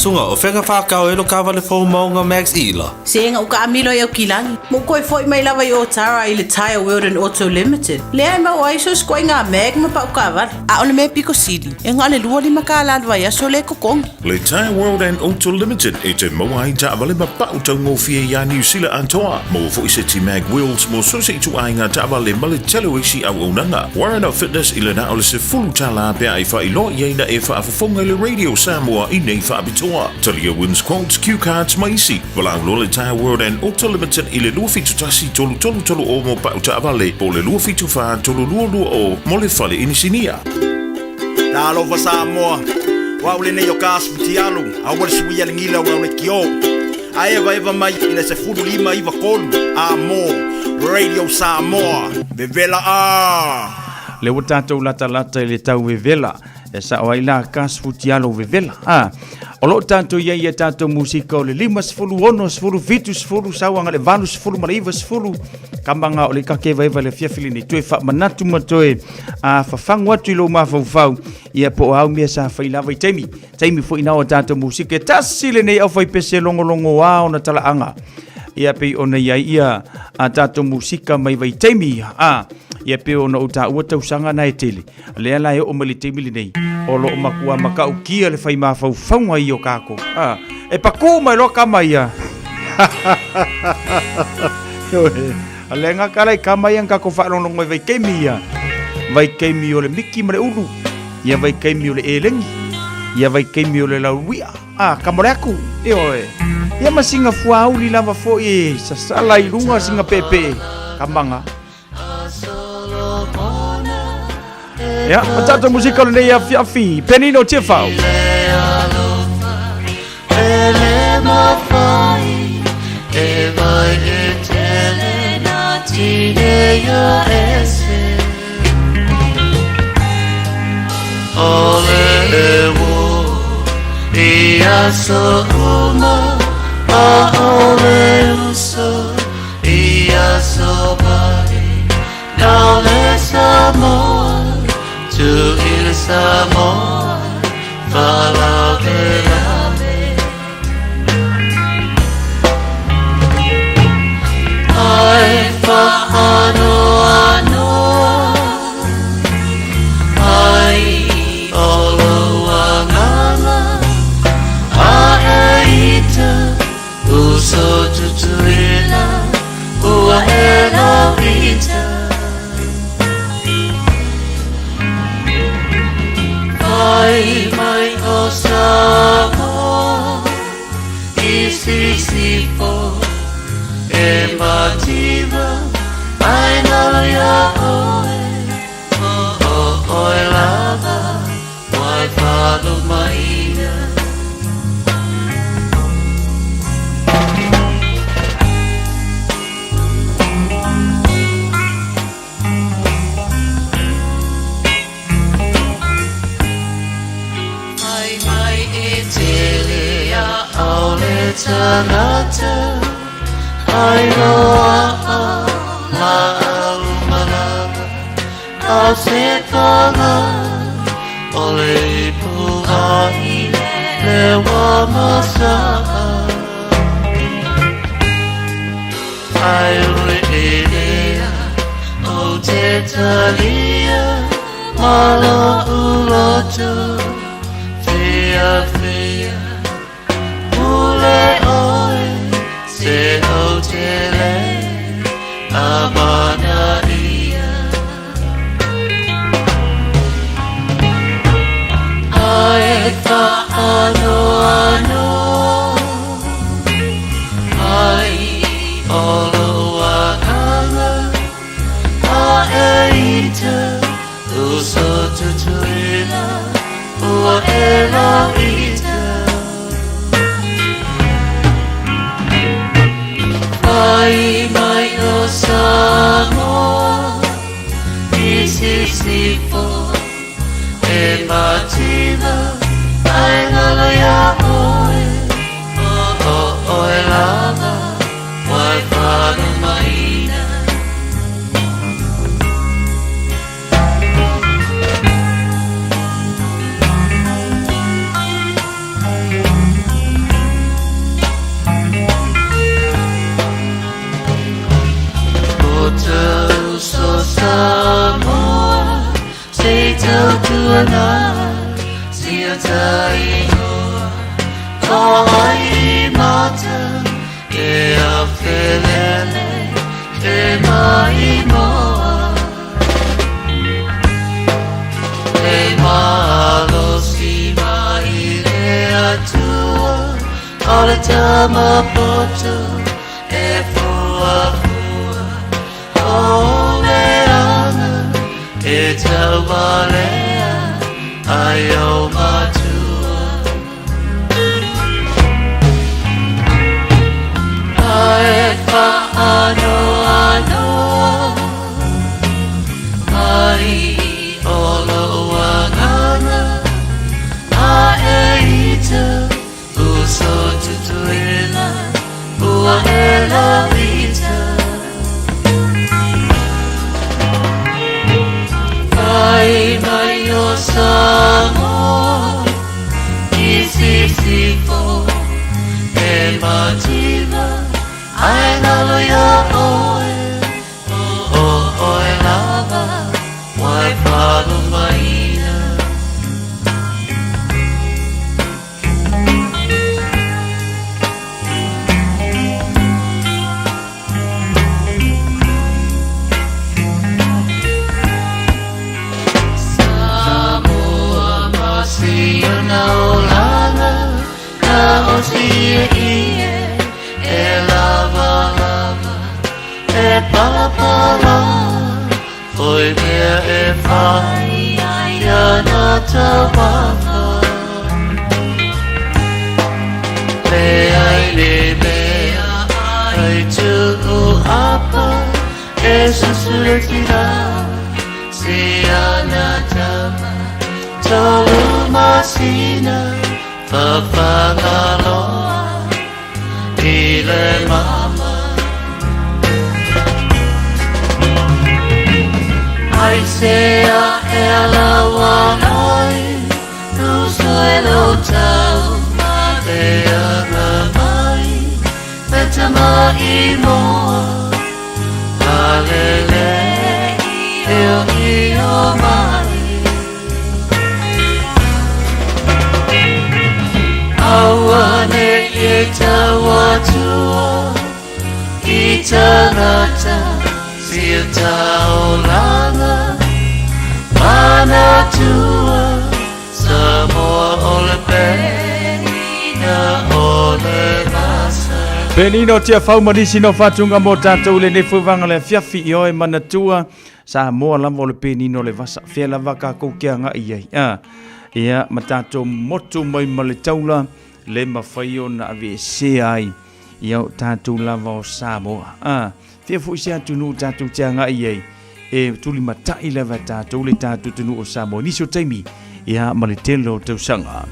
[SPEAKER 17] Sunga, o fega whakao e lo kawale fou maunga Max Ila.
[SPEAKER 9] Se nga uka amilo i au kilangi. Mo koe foi mai lava i o tara i le Tire World and Auto Limited. Lea e mau ai so skoe ngā mag ma pau kawale. A ole me piko sili. E ngā le lua lima ka la vai aso le kokongi.
[SPEAKER 5] Le Tire World and Auto Limited e te maua ai taavale ma pau taugofie iā Niu Sila atoa. Maua foi se ti mag wheels mo so se ituaiga taavale ma le tele o isi auaunaga. Warren Fitness i le na o le $10 pe a e faailoa i ai na e faafofoga i le Radio Samoa i nei faapitoa. Talia wins quotes, cue cards ma isi. Valaau loa le Tire World and Auto Limited i le 271 3330 o mo pau taavale po o le 274 3220 mo le fale inisinia.
[SPEAKER 14] Talofa Samoa, wa ule nei o ka asu futialu, a ua le sui ale ngila ua le kio. A eva eva mai i le 15 93, a mo, Radio Samoa, vevela a.
[SPEAKER 7] Le ua tatou latalata i le tau vevela e sao ai la kas futialo vevela. A o loo tatou ia ia tatou musika o le 56 70 sauaga le 80 ma le 90 kamaga o le kakevaeva le fiafi lenei toe faamanatu ma toe a fafagu atu i lou mafaufau ia po o au mea sa fai lava i taimi taimi foʻi o tatou musika e tasi lenei au faipese logologo a ona talaaga ia pei ona iai ia a tatou musika mai vaitaimi a ia pe ona ou taua tausaga na e tele lea la e oo mai le taimi lenei o loo makua makaukia le fai mafaufauga i o kako a e pakū mai loa kama ia le ga kala i kama ia kako faalogologo i vaikaimi ia vaikaimi o le miki ma le ulu ia vaikaimi o le elegi ia vaikaimi o le lauia a kama le aku e oe ia ma singa fuauli lava foʻi e sasala i luga singa peepee kamaga ia ma tatou musika o lenei afiafi Penino Tiafau.
[SPEAKER 10] Ele mawhai e vai e tele na tine ia ese Ole e wo i aso uma a ole uso i aso mai Na le Samoa tu il Samoa Falavelave Ai whaano anoa Ai o anganga A e ita uso tutuila Ua e ita Ai mai o Samoa I sisifo e mativa Ai nalo ia oe O o oe lava Wai whalo maina Mai mai e tele a au le tangata Ai loa a la au malanga A se panga o le ipu ai le wa masa Ai ue e lea o te talia Malo uloto Fia fia Ule oe Se o te le Amana ia Ai whaano ano Ai o lo anganga A e ita Uso tutuila E mativa ai ngalo ia oe O oe lava wai whanumaina. O tau so Samoa Se tau tuana Si o taingoa Ko ai mata E a felele E mai moa. E malo si mai le atua O le tama poto E fua fua O le anga E tau malea Ai o matua. Ae whaano ano Ai o lo uanganga A e ita Uso tutuila Ua e la ita. Fai mai o Samoa I sisifo E mativa Ai ngalo ia oe O oe lava Wai whanumaina. Samoa masiona olanga Ka o sie ie E lava lava E pala pala Oi mea e whai Ia na tawafa Le ai le mea Ai tuu apa E susure tira Si ana tama Tolu masina Whawhangaloa I le mama. Ai se a e ala wanai Tuso e lo tau Ma le anga mai Peta mai moa Alele E o i o mai. Aua ne e tau atua I tangata Si o taolanga Manatua Samoa o le penina o le masa.
[SPEAKER 7] Penino tia fau manisi no whatunga mō tātou le nefu vanga le fiafi i oe manatua sa moa lava o le penino le vasa fea lava ka kou kia ngā i ai. Ah, ia ma tātou motu mai ma le taula le mawhai o na ave se ai i au tātou lava o Samoa. Ah, fea fui se atu nu tātou tia ngā i ai e tuli matai lava tātou le tātou tunu o Samoa. Nisi o taimi ia ma le tele o tausanga.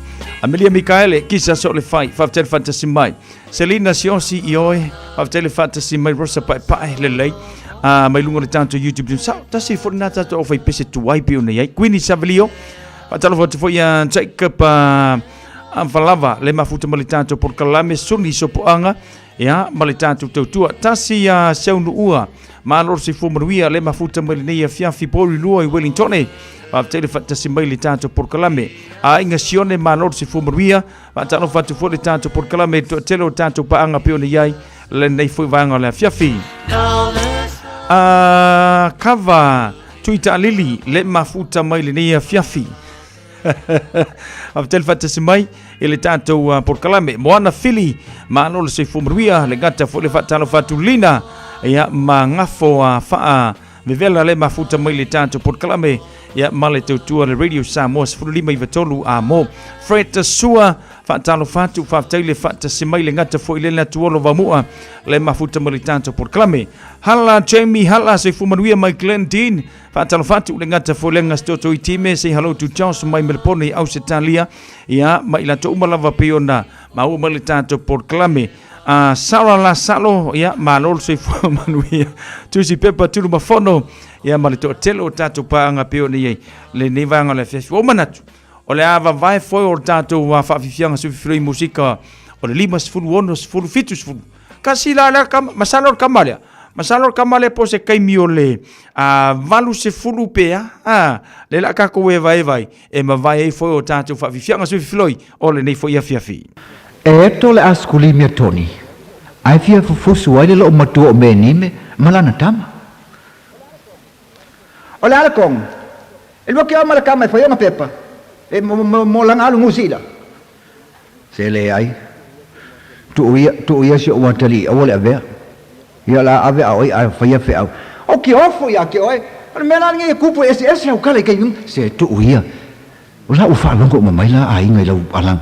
[SPEAKER 7] Amelia Mikaele, kisa so le fai, whawtele fantasi mai. Selina Siosi i oe, whawtele fantasi mai, Rosa Pai Pai, le lei. Mai lunga le tātou YouTube. Sa, tasi fo nā tātou o whai pese tuai pe o nei ai. Queenie Savalio, whatalo fo ia Jacob Amfalava, le mafuta ma le tātou porkalame, suni sopoanga, ia ma le tātou tautua. Tasi a seunu ua, ma loro si fumanuia, le mafuta mai le nei a fiafi pori lua i Wellington. Whawtele whatasi mai le tātou porkalame. A inga sione ma loro si fumanuia, whatalo whatu fo le tātou porkalame, to tele o tātou paanga pe o nei ai, le nei fui vanga le fiafi. A kava tuita lili le mafuta mai le nei a fiafi. Whawtele whatasi mai i le tātou porkalame. Moana Fili, ma loro si fumanuia, le gata fo le whatalo whatu lina, ia ma ngafo a whaa vevela le mafuta mai le tātou porkalame. ia ma le tautua le Radio Samoa 15 93 a mo Fred Sua faatalofa atu faafetai le faatasi mai le gata foi le atu olo vamua le mafuta ma le tatou polokalame hala Jamie hala soifua manuia mai Glen Dean faatalofa atu le gata foi le gastoto i time say hello to Josh mai Melbourne i Ausetalia ia ma i latou uma lava pei ona maua mai le tatou polokalame a Sarah Lasalo ia malo le soifua manuia tusi pepa tulu mafono ia ma le toatele o tatou paaga pei ona i ai lenei vaega o le afiafi. Ua ou manatu, o le a vavae foi o le tatou faafiafiaga sufifiloi musika o le 56, 17, 10. Kasi la lea kama, masalo le kama lea. Masalo le kama lea po se kaimi o le 80 pe a. A, le la kakou e vae vai, e mavae ai foi o tatou faafiafiaga sufifiloi o lenei foi afiafi.
[SPEAKER 18] E eto le askuli mea toni, ae fia fufusu ai le loo matua o Menime ma lana tama.
[SPEAKER 19] O le a le kong? E lua ke ao ma le kama e fai ona pepa e mo lana alu Niu Sila.
[SPEAKER 18] Se leai. Tuu ia, tuu ia si ou atalii aua le avea. Ia o le a ave a oi a faia feau.
[SPEAKER 19] O ke ofo ia ke oe. O le mea la lenei e kupu e eseese au kala i kai
[SPEAKER 18] Se tuu ia. O la ua faalogo uma mai la aiga i lau alaga.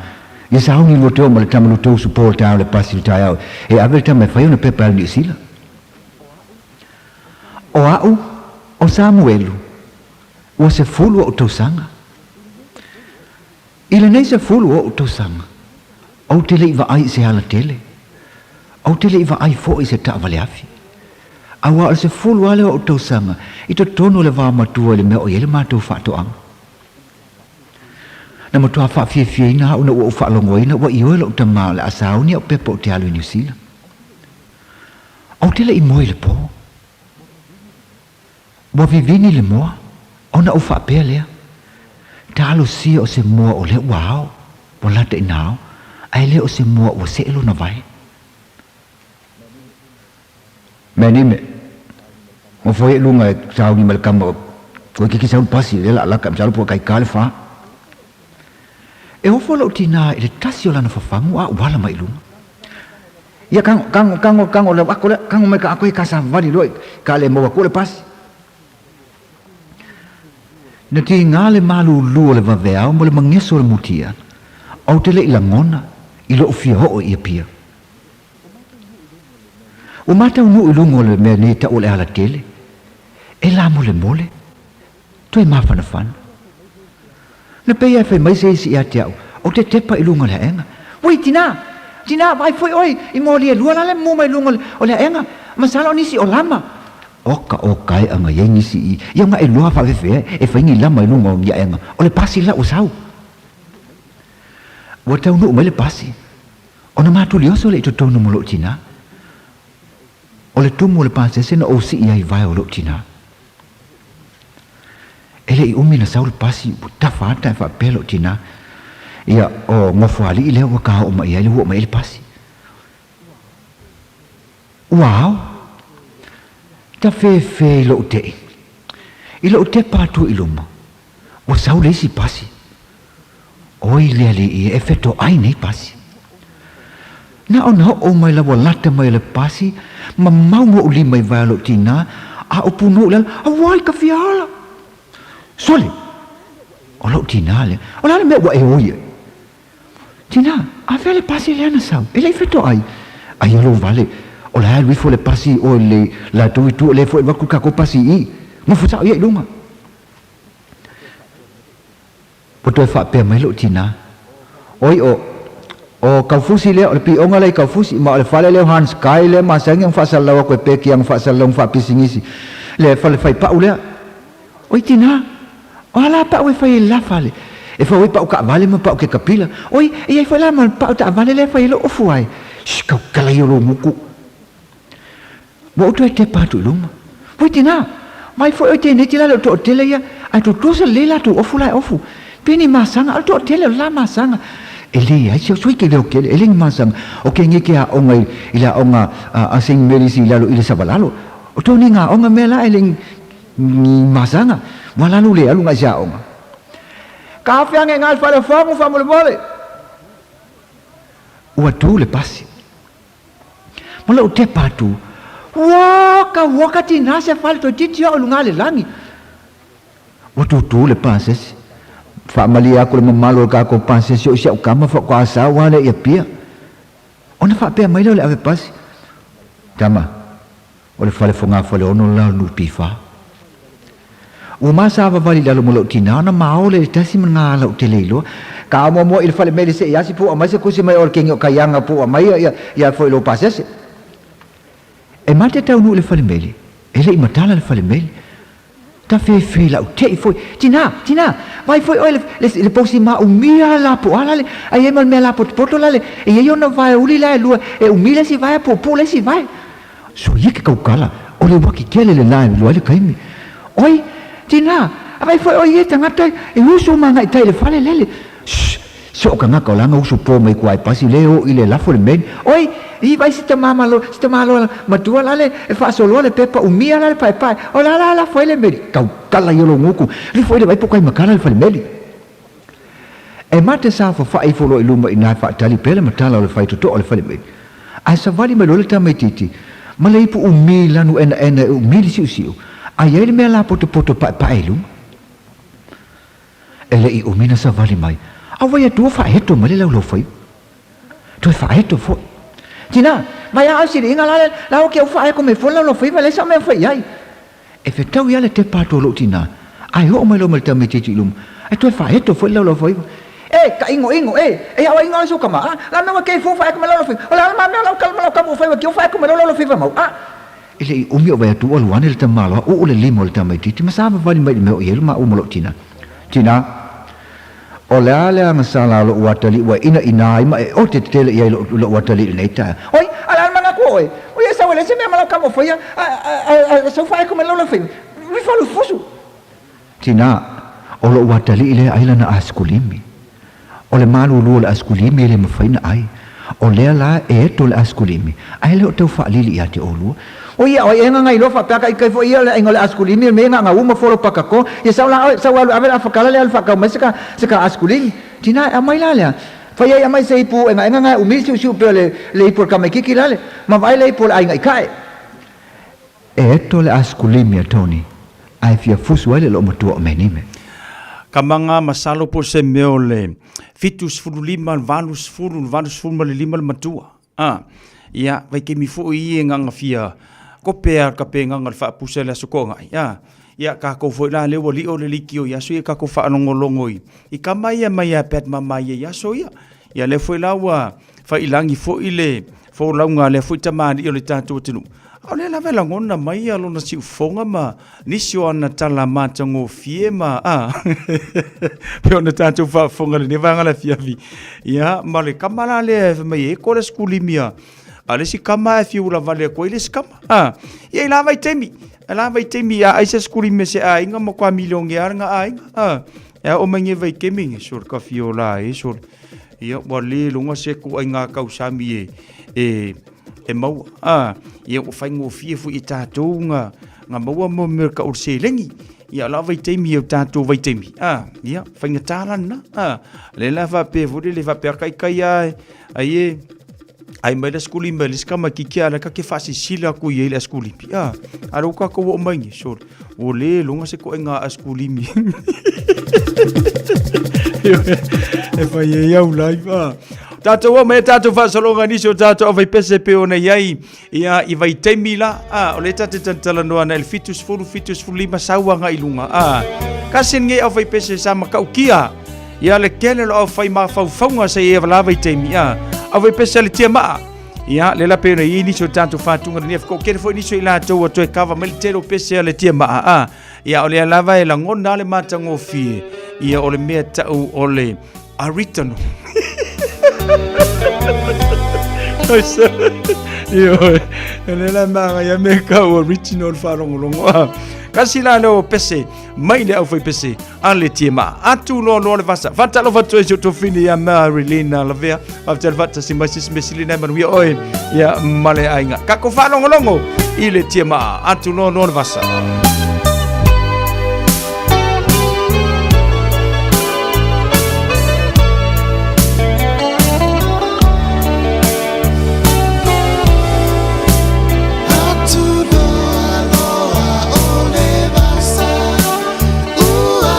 [SPEAKER 18] Ia sauni lua teo ma le tama lua teu supo o le taeao le pasi le taeao e ave le tama e fai ona pepa e alu i Niu Sila. O a'u, o Samuelu, ua sefulu o'u tausaga. I lenei sefulu o'u tausaga, ou te le i vaai i se alatele, ou te le i vaai fo'i i se taavale afi. Auā o le sefulu lava lea o'u tausaga i totonu o le vaomatua i le mea o i ai le matou faatoaga. Na matua faafiafiaina a'u ina ua ou faalogoina ua ioe lo'u tamā o le a sauni a'u pepa ou te alu i Niu Sila. Ou te le i moe i le pō. Ua vivini le moa, ona ou faapea lea, Talosia o se moa o lea ua ao, ua lata ina ao, ae le o se moa ua see lona vae. Mea nei mea, ua foi i luga e sauni ma le kama, koe kiki sau le pasi, lea la laka, masalo po o kai ka le fa. E ofo lou tinā i le tasi o lana fafagu a ua ala mai i luga. Ia kango, kango, kango, kango le ako lea, kango mai ka ako e ka savali loa ka le maua aku o le pasi. Na tiga le malūlū o le vaveao ma le mageso o le mutia, ou te le i lagona i lo'u fia oo i Apia. Ua mataunuu i luga o le mea nei ta'u o le alatele, e lamolemole, toe mafanafana. Na pei lava e fai mai se isi ia te au, Ou te tepa i luga o le aega. Ui, tinā! Tinā, vaai foi oe i moli e lua la le mumu mai luga o le aega. Masalo o nisi o lama. Oka o kaeʻaga i ai nisi i ia nga e lua faafefea e fai ni lama i luga o ni aega. O le pasi la ua sau. Ua taunuu mai le pasi. Ona matulioso lea i totonu mo lou tinā. O le tumu o le pasese na ou sii ai i vae o lou tinā. E le i umi na sau le pasi ua tafa ata e faapea lou tinā, Ia, o Gofoalii lea ua ka oo mai ai le ua oo mai ai le pasi. Ua ao. Tafefe i lou tei. I lou tepa atu i luma, ua sau le isi pasi. Oi le alii e fetoai nei pasi. Na ona oo mai la ua lata mai o le pasi, ma mau moʻu lima i wae o lou tinā, a o punou i lalo, Auai ka fia ola! Sole! O lou tinā lea. O le a le mea ua e oi ai? Tinā, a fea le pasi lea na sau? E le i fetoai. Aia lou vale, o la e alu ifo le pasi i oe le latou i tua, lea foi e alu atu le tatou pasi i i. Nofo sao ia i luga. Ua toe faapea mai lou tinā, Oi o, o Kaufusi lea, o le pioga lea i Kaufusi, ma o le fale lea o Hans Kai lea masani ona faasalalau atu e peki ana faasalalau faapisinisi, le fale fai pau lea. Oi tinā, o a la pau e fai ai le la fale? E fau ai pau taavale ma pau kekapila. Oi, e i ai foi la ma le pau taavale lea e fai ai lou ofu ae. Shh, kaukala ia o lou gutu. Ua ou toe tepa atu i luma. Oi tinā, mai foi oi tēnei te la le o toatele ia, ae tutusa lelei latou ofu la e ofu. Peni masaga, o le toatele o le la masaga. E leai si au sui ke leo kele, e le ni masaga. O ke nge ke aoga i le aoga a Saint Mary's i lalo i le Savalalo. O tō ni ngā aoga mea la e le ni masaga. Ua lalo le alu ngai se aoga. Ka awhiange ngā le whare whangu whamolemole. Ua tū le pasi. Ma lou tepa atu, Ua ka ua ka tinā se fale toeitiiti o'o i luga le lagi. Ua tutū le pasese. Faamalie atu le mamalu o le tatou pasese o i si au tama faatoa sau lava lea i Apia. Ona faapea mai lea o le ave pasi, Tama, o le fale fogafaleono le la o le NPF. Ua ma savavali i lalo ma lou tinā ona ma ole i le tasi ma ngā ala ou te le iloa. Ka ao muamua i le fale meli se i asi po ua aumai se kusi mai o le kegi o Kaianga po ua aumai ia ia foi i lou pasese. E ma te taunuu i le fale meli, e le i matala le fale meli. Ta fefe lau te'i foi. Tinā, tinā, vaai foi oe le, le, le posi ma umia la po ala le, ai ai ma le mea la potopoto la le, e i ai ona vae uli la e lua, e umi le isi vae a puupuu le isi vae. So ia ke kaukala, o le uaki tele le la e lua ai le taimi. Oi, tinā, a vaai foi oe i e tagata e usu ma agai tai i le fale lele. Shh, So o kangaka o langa usu po mai kua e pasi le o i le lafo le meni. Oi, i vai si tama malo, si tama loa matua lale e faasoloa le pepa umia la le paepae. O la la lafo ai le meli. Tau tala i o lo nguku. Lifo i le vai po kai makala le fale meli. E mate sa fafa'i ifo loa i luma i na e faatali pea le matala o le faitotoa o le fale meli. Ae savali mai loa le tamaitiiti ma le ipu umi lanu enaena e umi le siusiu, a i ai le mea lapotopoto paepae i luma. E le i umi na savali mai, a wai atu o faaeto mai le laulau faiva. Toe faaeto foi. Tina, mai a au siliiga la le, la o ke au faaeko mai foi le laulau faiva, le sa mea fai i ai. E fetau ia le tepa atu o lou tinā, a e oo mai loa ma le tamaitiiti i luma, e toe faaeto foi le laulau faiva. E, ka ingoingo, e, e au inga o le sukama, a, la mea ua ke fou faaeko mai laulau faiva, o le a le ma mea lau kala ma lau kamu o faiva ki o faaeko mai laulau faiva mau, a. E le i umi o vai atu ua alu ane le tamaloa, uu le lima o le tamaitiiti ma savavali mai i le mea o i ai lo maʻu ma loʻu tina. Tina, O le a le agasala a loʻu atalii ua inaina ai ma e ote tetele i ai loʻu atalii i lenei taeao. Oi, a le a le manatu o oe, o ia sau e leai se mea ma lau kama o faia, a sau faaeko mai lau faiva, rifa lu fusu. Tina, O loʻu atalii lea ai lana asikulimi. O le malulu o le asikulimi e le mafai na ai. O lea la e eto le asikulimi, ae le o tau faalili ia te olua. O ia, o ai e gaga iloa faapea ka ikai foi ia le aiga o le asikulimi o le mea e gaga uma folo pakako, ia sau la oe, sau alu ave le afakala lea alu faakau mai se ka, se ka asikulimi. Tina, e aumai la lea. Fai ai aumai se ipu egaegaga e umi le siusiu pea o le, le ipu o le kamaikiki lale, ma vaai le ipu o le aiga i kae. E eto le asikulimi a Tony, ae fia fusu ai le loomatua o Menime.
[SPEAKER 7] Kamaga masalo po o se mea o le 75, le 80, le 85 le matua. A, ia, vaitaimi foi ia e gaga fia kope a ka pe gaga le faapusa i le aso toagai. A, ia, tatou foi la lea ua lio le liki o i aso ia tatou faalogologo i kama ia mai ia Pat Mama ia i aso ia. Ia lea foi la ua failagi foi le folauga a lea foi tamalii o le tatou atunuu. A o lea lava e lagona mai ia lona siufofoga ma nisi o ana tala matagofie ma a pei ona tatou faafofoga i lenei vaega o le afiafi. Ia, ma le kama la lea e fai mai e ko le skulimi a a le isi kama e fiu lavale atu ai le isi kama. A, ia i la vaitaimi, i la vaitaimi a ai se skulimi a se aiga ma kua milionea le aiga. A, e ao mai nge vaitaimi nge sore ka fio la e sore. Ia, ua le loga se ko ai ngā kausami e, e, e maua. A, ia ua faigofie foi i tātou ngā, ngā maua mo mea ka o le seleni. Ia, la vaitaimi e o tātou vaitaimi. A, ia, faigata la lena. A, le la faapea foi le faapea kai kai a, ai e, ai mai le skuli mai le isi kiki ala ka ke faasisila aku i ai le askulimi. A, a lo ka ko o mai nge, sore. O le longa se koe ngā askulimi. E whai e au live. Ah. Tātou o me tātou whaasaloga nisi o tātou awai pese pe o nei ai ia i vai teimi la. Ah, o le tate tantala noa na el 70 75 sauanga i lunga. Ah, kasi nge au vai pese sa makau kia. Ia le kele lo au whai mawhaufaunga sa i e wala vai teimi. Ah, au vai pese le tia maa. Ia, le la pe ona i nisi o tātou whātunga ni ko kere foi nisi o i lātou a toe kawa mai le tele o pese a le tia maa. A, ia, o lea lava e langona le matagofie, ia o le mea tau o le aritano. Io, e le la maga ia me kau original whārongolongo. A, kasi la leo pese, mai le au whai pese, a le tie maa. Atu loa loa le vasa. Whatalofa atu ai si o tofini ia Marilena Lavea. Whafetali whatasi mai sisi me sili nei manuia oe ia male ainga. Kako whaalongolongo i le tie maa. Atu loa loa le vasa.
[SPEAKER 10] Atu loa loa o le vasa. Ua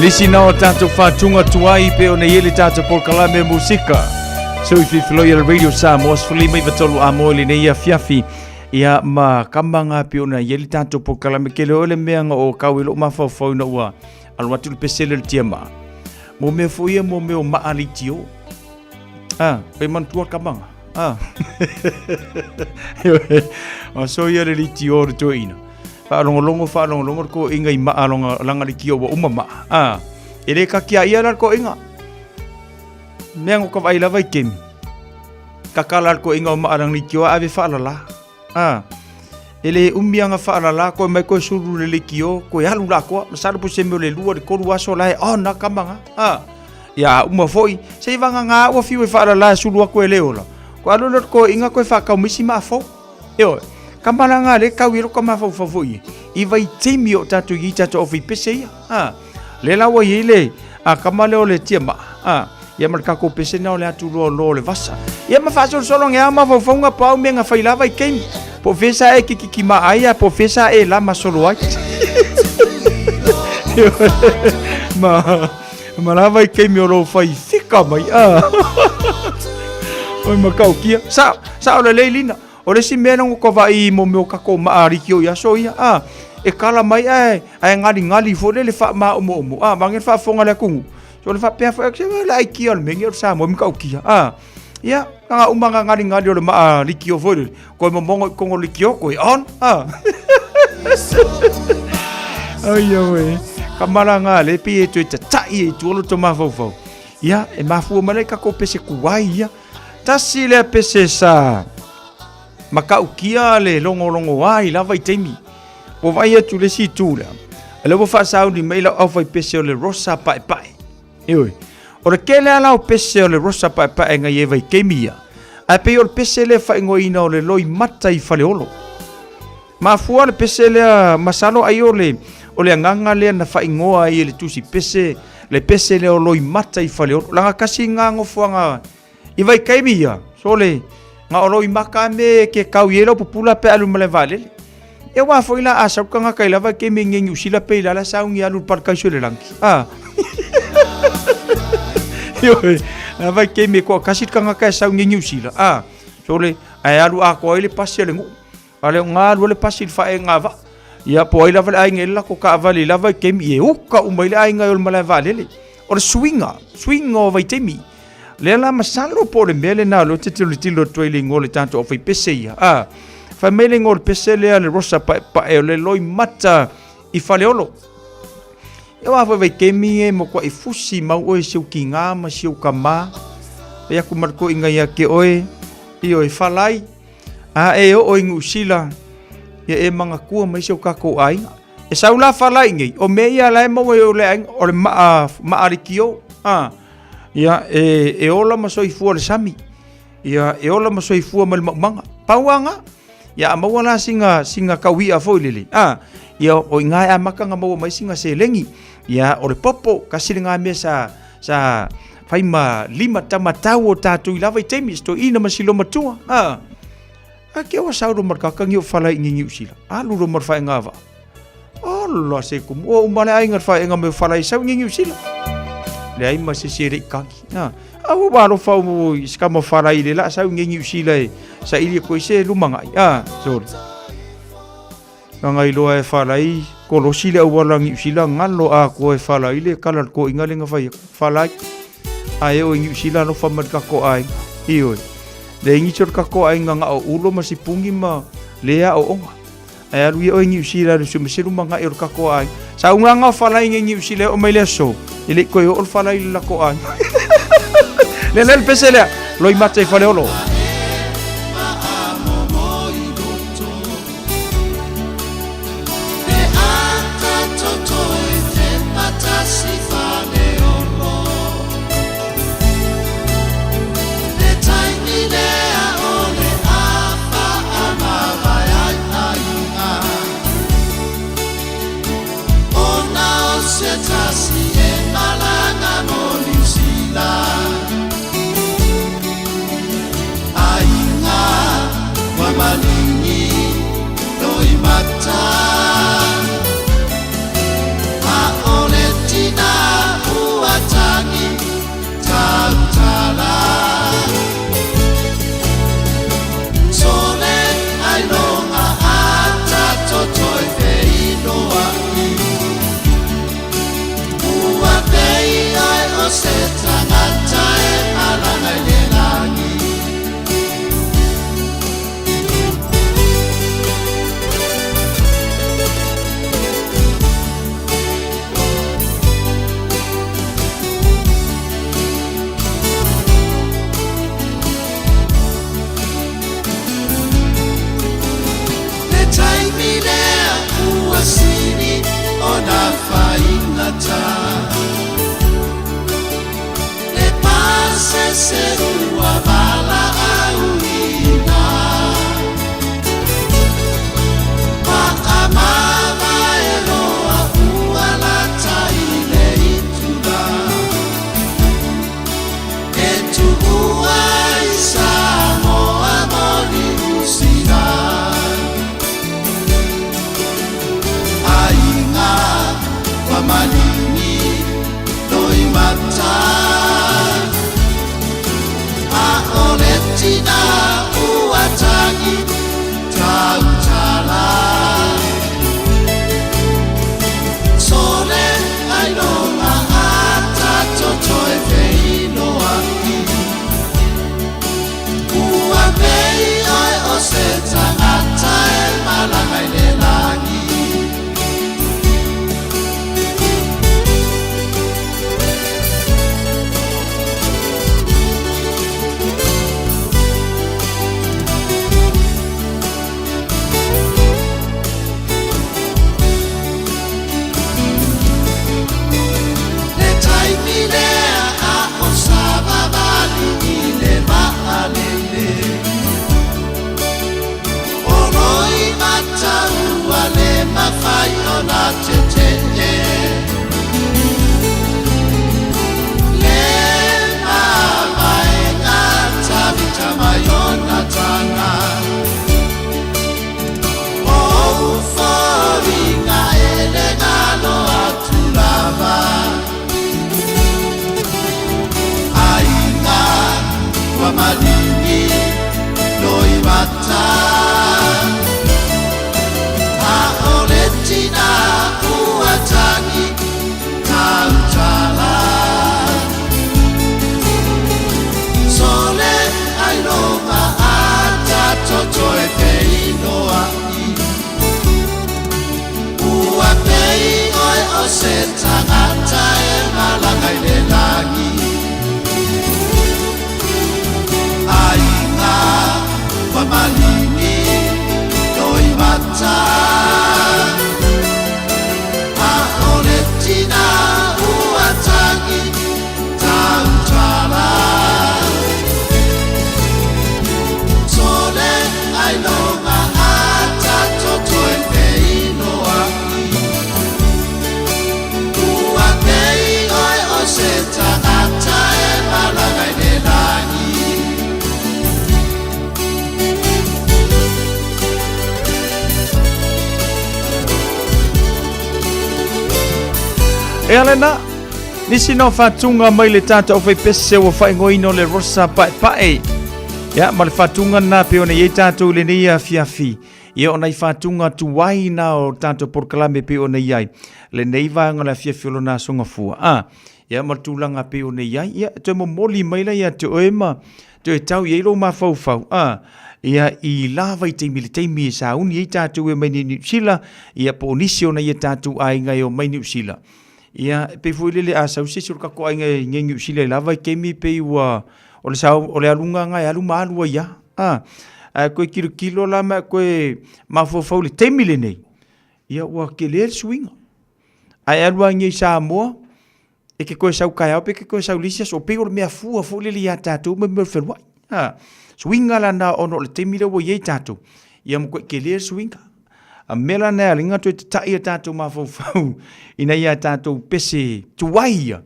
[SPEAKER 7] Nisi na o tātou whātunga tuai pe o nei ele tātou polokalame musika. So i whiwhiloi le Radio Samoa, sefulu lima iva tolu a moe lenei afiafi. Ia ma kamanga pe ona i ele tātou polokalame ke le ole mea nga o kau i lo mafaufau na ua alu atu le pesele le tiama. Mo mea fo ia mo mea o maalitio. Ah, pe mantua kamanga. Ah. O so ia le litio le toeina. Whaalongolongo, whaalongolongo le ko inga i maa longa langa le kio wa uma maa. Ah. E le kakia ia la ko inga. Mea ngo ka vai lava i kemi. Kakala le ko inga o maa langa le kio ave whaalala. Ah. E le umi anga whaalala koe mai koe suru le le kio, koe alu la koa. Masalo po se meo le lua le kolu aso lae, oh na kamanga. Ah. Ia uma foi, se i vanga ngā ua fiu e whaalala e sulu aku e le ola. Ko alu le ko inga koe whakau misi maa fou. E oe, ka maranga le kau i roka mafaufau foi e. I vai timi o tātou i tātou ofi pese ia. Ha. Le lawa i le a kama leo le tia ma. Ha. Ia ma le kako pese na o le atu loa loa le vasa. Ia ma faasolosolo nge a mafaufaunga po au me nga fai lava i keimi. Po fesa e kikiki ma ai a po fesa e la masolo ai. Ma ma lava i keimi o lou fai fika mai. Ah. Oi makau kia. Sa sa o le leilina. O le isi mea na ka vaai i mo mea o kako maariki o i aso ia, a, e kala mai ae, ae ngali ngali fo le le wha ma omo omo, a, mange wha fonga le kungu. So le wha pea fo, se le ai kia le mengi o sa mo mika ukia, a, ia, nga uma nga ngali ngali o le maariki o fo le, koe mo mongo i kongo liki o koe on, a. Ai oe, ka maranga le pi e toe tatai e tuolo to mafaufau. Ia, e mafua mai le kako pese kuai ia. Tasi lea pese sa makaukia le logologo ai lava i taimi. Ua vaai atu le isi itu lea, o lea ua faasauni mai lau aufaipese o le Rosa Paepae. Ioe, o le kele lava la o pese o le Rosa Paepae ngai e vaikeimi ia, ae pei o le pese lea faaigoaina o le Loimata i Faleolo. Mafua le pese lea masalo ai o le o le agaga lea na faaigoa ai e le tusi pese le pese lea o Loimata i Faleolo. Laga kasi ngā ngofoanga i vaikaimi ia, so le nga o Loimaka me ke kau i e lau pupula pe alu ma le vaalele. E wā foi la a sau kanga kai lava ke me ngengi usila pe ila la saungi alu pal kai le langi. Ah. Ioe, la vai ke me ko kasi kanga kai saungi ngengi usila. Ah. So le ai alu a ko ai le pasi le ngu. A le o galue le pasi i le faeega vaa. Ia, po o ai lava le aiga i le lako kaavale i lava i kemi, e uka uma i le aiga i o le malae vaalele. O le suiga, suiga o vaitaimi. Lea la masalo po o le mea lena o lea ou te tilotilo atu ai i le igoa o le tatou aufaipese ia. A, fai mai le igoa o le pese lea le Rosa Paepae o le Loimata i Faleolo. Ia wā foi vaikemi e mokuaʻi fusi mau oe si ou kigā ma si ou kamā. Fai aku ma le toeaina ia te oe, ioe, falai. A e oo i Niu Sila, ia e manatua mai si o tatou aiga. E sau la falai nei, o mea ia la e maua i o le aiga, o le maa, maa likio, a, ia, e, e ola ma soifua le sami, ia, e ola ma soifua ma le maumaga. Pau lava ia a maua la sina, sina kaui'a foi lele, a, ia, o i ina e amata ona maua mai sina seleni, ia, o le popo, kasi lena mea sa, Sa fai ma lima tamatau o tātou i lava i taimi, se toeaina ma si lomatua. A, a ke ua sau roma ka kangi o whala i ngingi usila. A lu roma whae ngā wa. Ala se kumu, o umale ai ngā whae ngā me whala i sau ngingi usila. Le ai ma se se rei kangi. A, a ua walo whau mo i skama whala i le la sau ngingi usila e sa ili koe se lumanga ai. A, sorry. Nanga iloa e falai kolosi le auala Niu Sila ngalo a koa e falai le kala le koinga le ngawhai falai a e o i Niu Sila alofa ma le kako aiga ioe le ingi o le kako aiga nga o ulo ma sipungi ma le a o onga ae alu ia oe i Niu Sila le sumaselu ma ngai o le kako aiga sa unga nga falai ngai Niu Sila e o mai le aso e le koe o le falai le lako aiga le le le pese lea loi mate i Faleolo.
[SPEAKER 10] se se ua valaauina. Faamavae loa ua lata i le itula e tuua ai Samoa mo Niu Sila. Aiga ua maligi loimata, a o le tina ua tagi tautala. Sole ailoga a tatou toe feiloai, ua pei oe o se tagata e malaga i le lagi. Le taimi lea a o savavali i le vaalele, o loimata ua le mafai ona tetee. Le mavaega tavita mai ona taga, o ou foliga e le galo atu lava. Aiga ua maligi loimata, a o le tina ua tagi tautala. Sole ailoga a tatou toe feiloai, ua pei oe o se tagata e malaga i le lagi. Aiga ua maligi loimata, a o le tina ua tagi tautala. Sole ailoga a tatou toe feiloai, ua pei oe o se tagata e malaga i le lagi.
[SPEAKER 7] E ale na, nisi no whātunga mai le tātou au whaipese ua whaingoina o le Rosa Paepae. Ia, ma le whātunga nā pe ona i tātou le nei afiafi. Ia ona i whātunga tuai nā o tātou porokalame pe ona i ai. Le nei vaega o le afiafi o lona aso gafua. A, ia ma le tulaga pe ona i ai. Ia, toe momoli mai la ia te oe ma toe tau i ai lou mafaufau. A, ia i lava i taimi le taimi e sauni ai tātou e mai nei Niu Sila, ia po o nisi ona ia tātou aiga e o mai Niu Sila. Ia, e pei foi lele a sau se isi o le kako aiga e nei Niu Sila i lava i taimi pei ua o le sau o le aluga nga e alu ma alu ai a. A, ae koe kilokilo la ma koe mafaufau i le taimi lenei. Ia ua kele le suiga. Ae alu ai nei Samoa, e ke koe sau kaeao pe ke koe sau le isi aso, pei o le mea fua foi lele iā tatou ma mea o le feluai. Ha, suiga la na ona o le taimi lea ua i ai tatou. Ia ma koe kele le suiga. A mea la na e alinga toe tata'i a tatou mafaufau ina ia tatou pese tuai ia.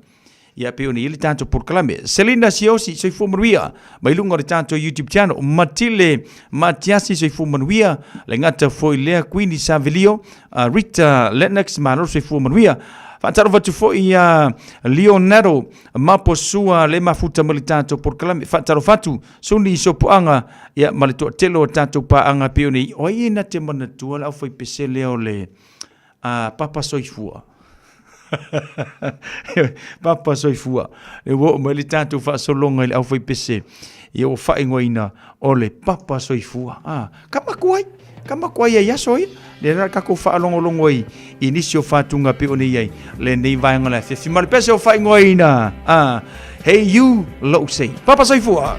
[SPEAKER 7] Ia pei ona i ai le tatou polokalame. Selina Siosi, soifua manuia mai luga o le tatou YouTube channel. Matile Matiasi, soifua manuia. Le gata foi lea Queenie Savelio, Rita Lennox, malo soifua manuia. Faatalofa atu foi ia Leonardo Maposua le mafuta ma le tatou polokalame. Faatalofa atu Suni Sopoaga ia ma le toatele o tatou paaga pei ona i ai. O ai e na te manatua le aufaipese lea o le Papa Soifua? Papa Soifua. Le ua oo mai le tatou faasologa i le aufaipese ia ua faaigoaina o le Papa Soifua. Ah, ka makuai, ka makuai ai aso ia. Le la tatou faalogologo ai i nisi o fatuga pei ona i ai lenei vaega o le afiafi. Ma le pese o faaigoaina. Ah, Hey You Lou Sei. Papa Soifua.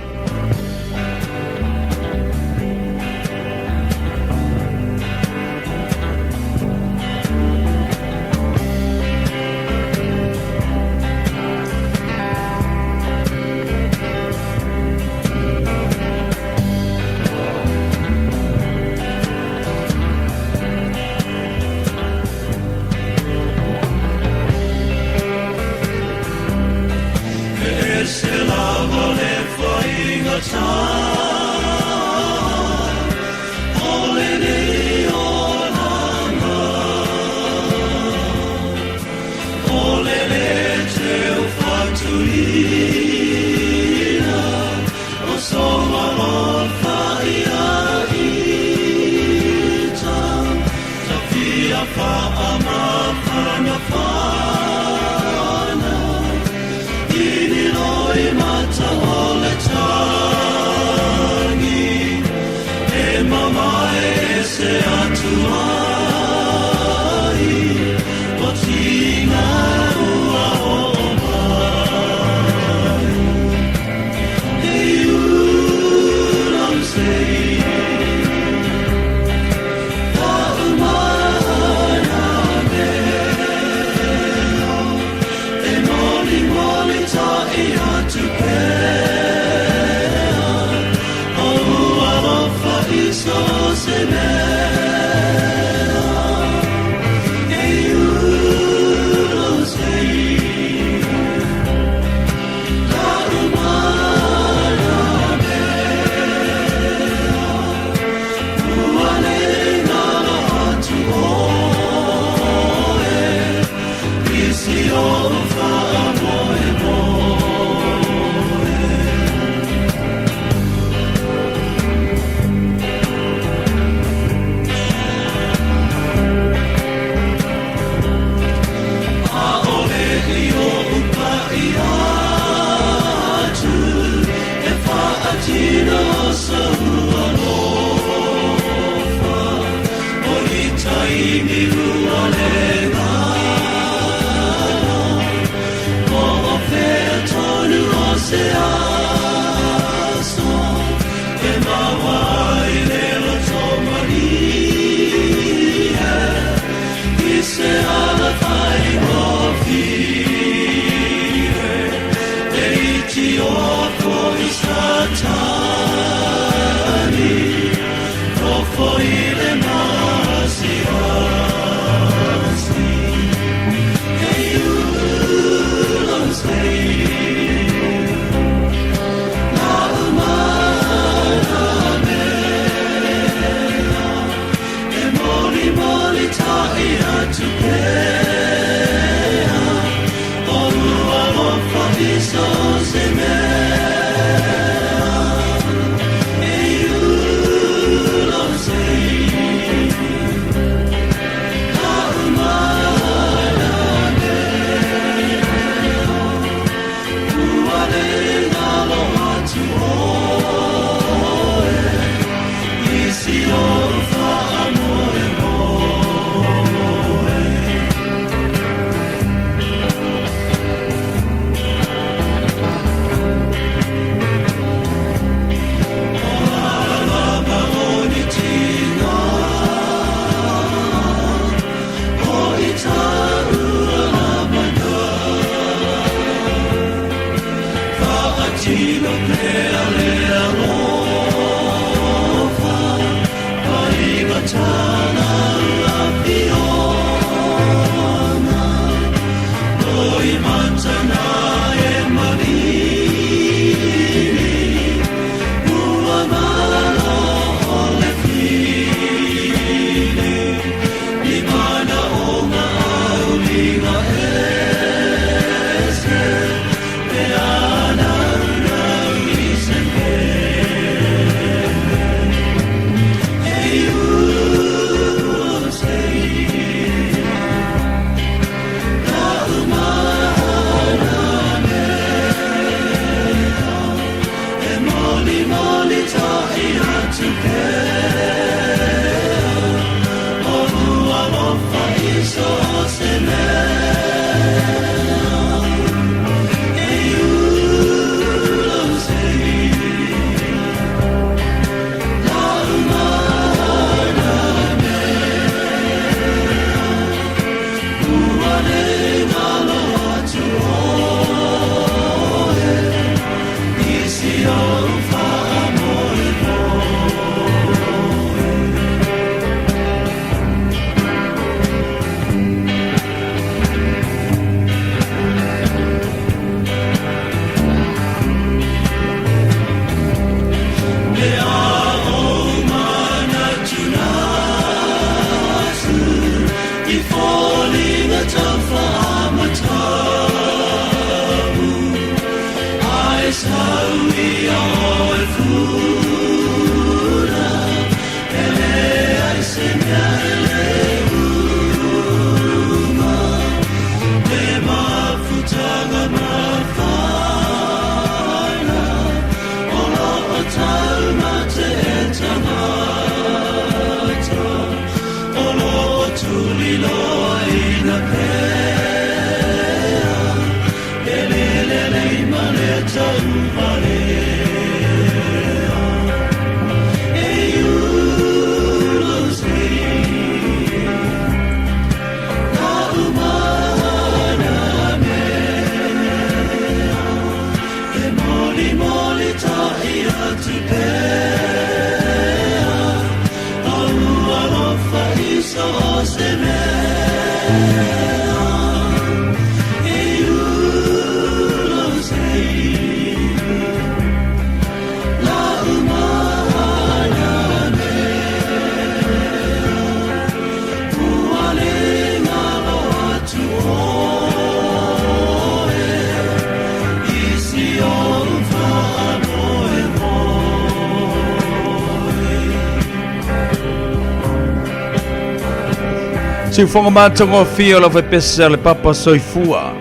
[SPEAKER 7] Siufoga matagofie o lau faipese a le papa soifua.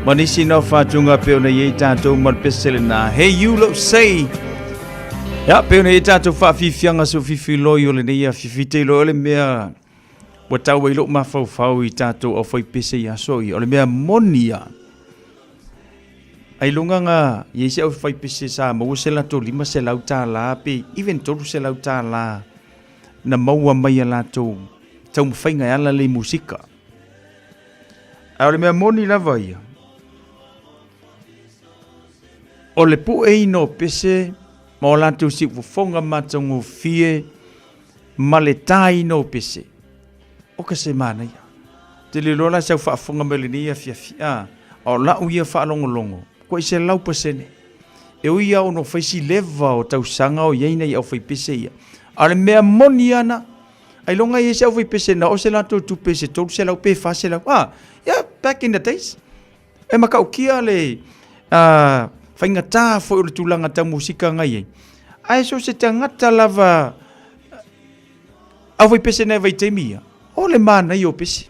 [SPEAKER 7] Ma nisi nao faatuga pei ona i ai tatou ma le pese lena. Hey you lou sei. Ia, pei ona i ai tatou faafiafiaga seu fifiloi o lenei afiafi te iloa o le mea ua tau ai lou mafaufau i tatou aufaipese i aso ia. O le mea moni ia. Ailoga ga i ai se aufaipese sa maua se latou $500 pe even $300 na maua mai a latou taumafaiga e ala lea i musika. A o le mea moni lava ia, o le pueina o pese ma o latou siufofoga matagofie ma le taina o pese, o ka se manaia. Te le iloa la sau faafofoga mai lenei afiafi, a o lau ia faalogologo, koe 100%. E ui lava ona fai si leva o tausaga o i ai nai aufaipese ia, a o le mea moni lava na, ailoga e i ai se aufaipese na oo se latou tupe se 300 pe 400, a, yeah, back in the days, e matautia le faigata foi o le tulaga tau musika na i ai. Ae so o se tagata lava aufaipese na e vaitaimi ia, o le manaia o pese.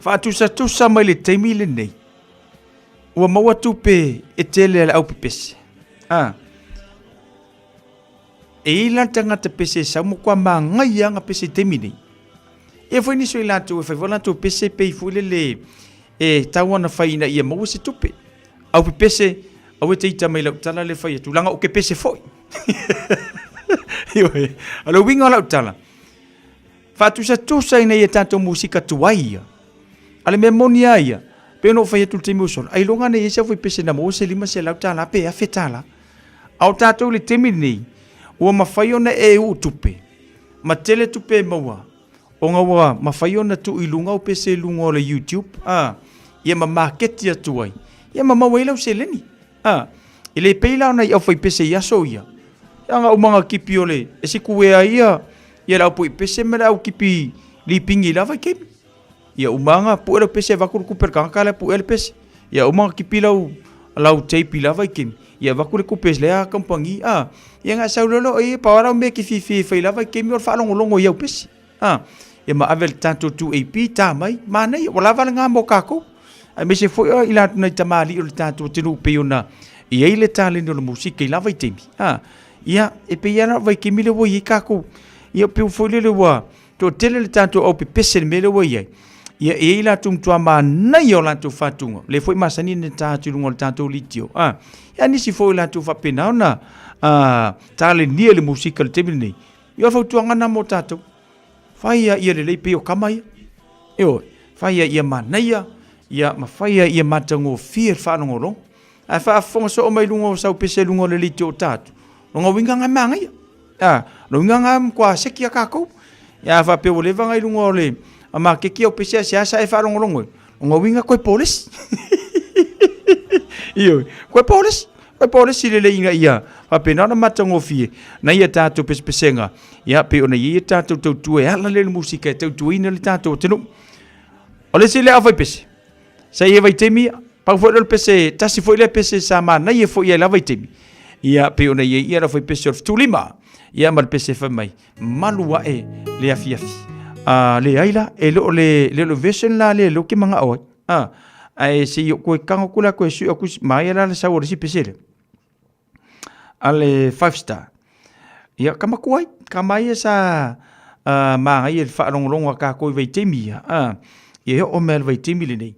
[SPEAKER 7] Faatusatusa mai le taimi lenei, Ua maua tupe e tele a le aupepese. A. E i la tagata pese e sau mo kua māngai anga pese i taimi nei. Ia foi nisi o i latou e fai foi latou pese pei foi lele e tau ana fai ina ia maua se tupe. Aupepese, aua e te ita mai lau tala le fai atu, leaga o ke pese foi. Ioe, a le uiga o lau tala, Faatusatusa ina ia tatou musika tuai ia. A le mea moni lava ia, pei ona ou fai atu i le taimi ua sola, ailoga ana i ai se aufaipese na maua se $500 pe $1000. A o tatou i le taimi lenei, ua mafai ona e uu tupe, ma tele tupe e maua, ona ua mafai ona tuu i luga au pese i luga o le YouTube, a, ia ma maketi atu ai, ia ma maua ai lau seleni. A, e le pei la ona i aufaipese i aso ia, ia ga umaga kipi o le, e siku ea ia, ia le aupuipese ma le au kipi lipingi i la vaitaimi. Ia umaga pue lau pese avatu le tupe a le tagata lea pue le pese. Ia umaga kipi lau lau tape i la vaitaimi, ia avatu le tupe lea kamupani a. Ia na sau loa lea o ia pau lava lau mea e te fiafia e fai i la vaitaimi o le faalogologo i au pese. A, ia ma ave le tatou 2AP ta mai, manaia, ua lava lena mo tatou. Aemaise foi o i latou nai tamalii o le tatou atunuu pei ona i ai le taleni o le musika i la vaitaimi. A, ia, e pei lava la o le vaitaimi lea ua i ai tatou. Ia pei foi lele ua toatele le tatou aupepese i le mea lea ua i ai. Ia, e i ai latou matua manaia o latou faatuga, lea foi e masani ona ta atu i luga o le tatou leitio. A, ia nisi foi o latou faapena ona talenia le musika i le taimi lenei. Ia o le fautuaga lena mo tatou. Fai ia ia lelei pei o kama ia. Ioe, fai ia ia manaia, ia ma fai ia ia matagofie le faalogologo. Ae faafofoga soo mai luga o sau pese luga o le leitio o tatou, lona uiga lena e manaia. A, lona uiga lena e matua seki a tatou. Ia a faapea ua leva ona i luga o le maketi au pese ae seasea e faalogologo ai, lona uiga toe polesi. Ioe, toe polesi. Koe polesi lelei ina ia faapena ona matagofie nai a tatou pesepesega, ia pei ona i ai a tatou tautua e ala lea i le musika e tautuaina le tatou atunuu. O le isi lea aufaipese, sa i ai vaitaimi ia, pau foi lea o le pese, tasi foi lea pese sa manaia foi i ai la vaitaimi, ia pei ona i ai ia le aufaipese o le Fetulima, ia ma le pese fai mai, malu ae le afiafi. A leai la, e le o le, le o le version la lea lea ou te manao ai. A, ae se i ou toe tago atu la toe sui atu isi, manaia la le sau o le isi pese lea. a le Five Star. Ia, ka maku ai, ka mai ia sa māngai e le whaalongolongo a kākou i vaitaimi ia. Ia he o mea le vaitaimi lenei.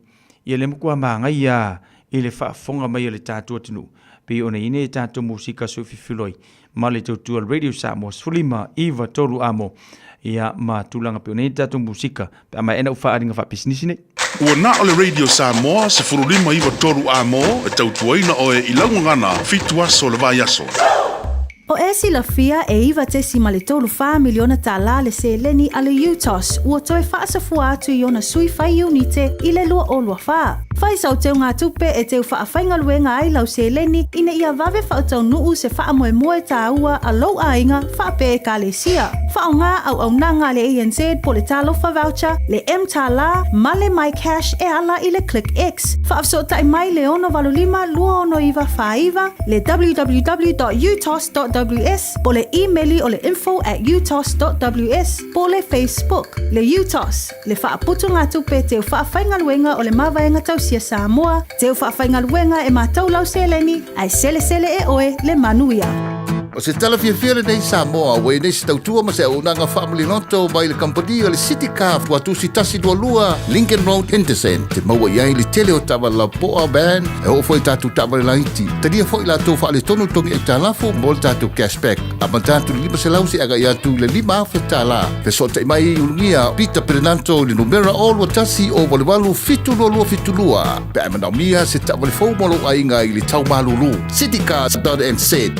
[SPEAKER 7] Ia le maku a māngai ia i le whaafonga mai o le tātou atunuu. Pe ona ine e tātou musika sui fifiloi. Ma le tautua le Radio Samoa, 15, 9, 3 amo. Ia ma tulaga pe ona ine tātou musika. Pe ama ena u whaaringa whaapisinisi nei.
[SPEAKER 5] Ua na o le Radio Samoa 15 9 3 amo e tautuaina oe i laugagana 7 aso o le vaiaso.
[SPEAKER 9] O e silafia e $9.34 miliona tālā le seleni a le UTOS ua toe faasafua atu i ona sui fai iunite i le 2024. Fai sau teugatupe e teu faafaigaluega ai lau seleni ina ia vave faataunuu se faamoemoe tāua a lou aiga faapea ekalesia. Faaaoga auaunaga a le ANZ po o le Talofa Voucher, le mTālā ma le MyCash e ala i le ClickX. Faafesootai mai le 685 269 49, le www.utos.ws po o le imeli o le info@utos.ws po o le Facebook. Le UTOS, le faaputugatupe teu faafaigaluega o le Mavaega Tausia Samoa, teu faafaigaluega e matou lau seleni, ae selesele e oe le manuia.
[SPEAKER 8] O se tala fiafia lenei Samoa ua i ai nei se tautua ma se auaunaga faamaliloto mai le kamupani o le City Car Tuatusi 122 Lincoln Road Henderson te maua i ai le tele o taavale lapoa van e oo foi i tatou taavale laiti. Talia foi latou faaletonu togi aitalafu mo le tatou cashback. Amata atu i le 500 seia agai atu i le $5,000. Fesootai mai i Ulugia Peter Perenanto i le numera 021 088 722 pe a e manaomia se taavale fou mo lou aiga i le tau malulu. Citycars.nz.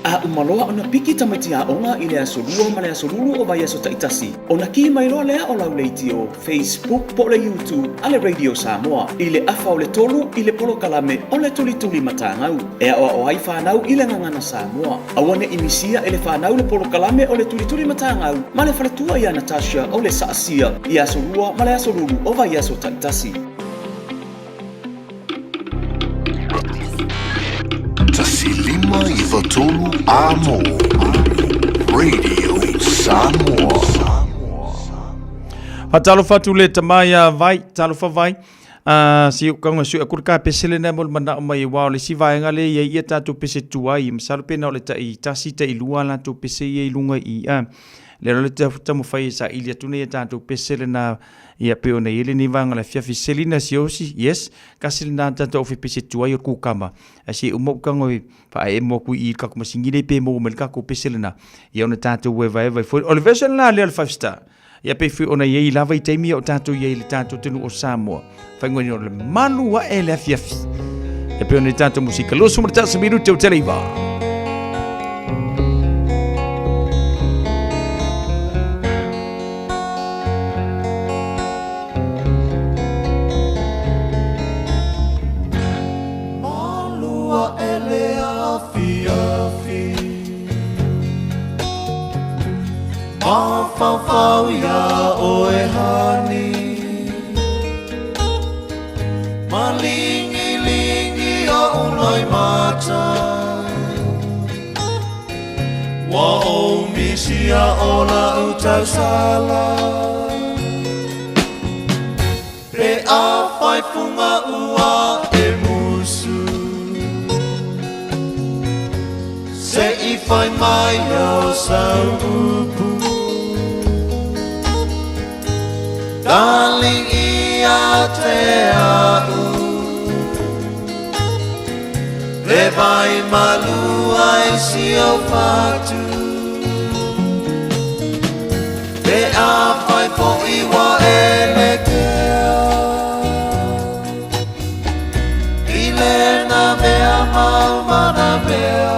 [SPEAKER 20] A uma loa ona piki tamaiti aoga i le aso Lua ma le aso Lulu o vaiaso taitasi, ona kī mai loa lea o lau leitio, Facebook po o le YouTube a le Radio Samoa i le afa o le tolu i le polokalame o le Tulituli Matagau e aoao ai fanau i le gagana Samoa. Aua ne i misia e le fanau le polokalame o le Tulituli Matagau ma le faletua ia Natasha o le Saasia i aso Lua ma le aso Lulu o vaiaso taitasi.
[SPEAKER 6] 1 5 9 3 Amo Radio Samoa.
[SPEAKER 7] Faatalofa atu le tama ia Vai, talofa Vai. Se i kauga sui aku le ka pese lena mo le manao mai aua o le isi vaega lea e i ai ia tatou pese tuai, masalo pe na o le tai tasi tai lua latou pese ia i luga i i a. Lea loa le taumafai e saili atu nei ia tatou pese lena ia pei ona i ai lenei vaega o le afiafi. Selina Siosi, yes, kasi lena tatou ofi pese tuai o le kukama. Ae se i uma ou tago e faaemo atu i i le tatou masini lea pe maua mai le tatou pese lena, ia ona tatou evaeva ai foi. O le version lena lea o le Five Star. Ia pei foi ona i ai lava i taimi a o tatou i ai i le tatou atunuu o Samoa. Faigoni o le malu ae le afiafi. E pei ona i tatou musika. 21 minute o te leiva.
[SPEAKER 10] Malua e le afiafi Mafaufau iā ʻoe honey Malingilingi oʻu loimata Ua ou misia o la'u tausala Pe afai fuga ua e musu Se i fai mai o sau upu Darling ia te a'u Le vai malua i si ou fatu Pe afai fo'i ua e lekea I lena mea mau mana mea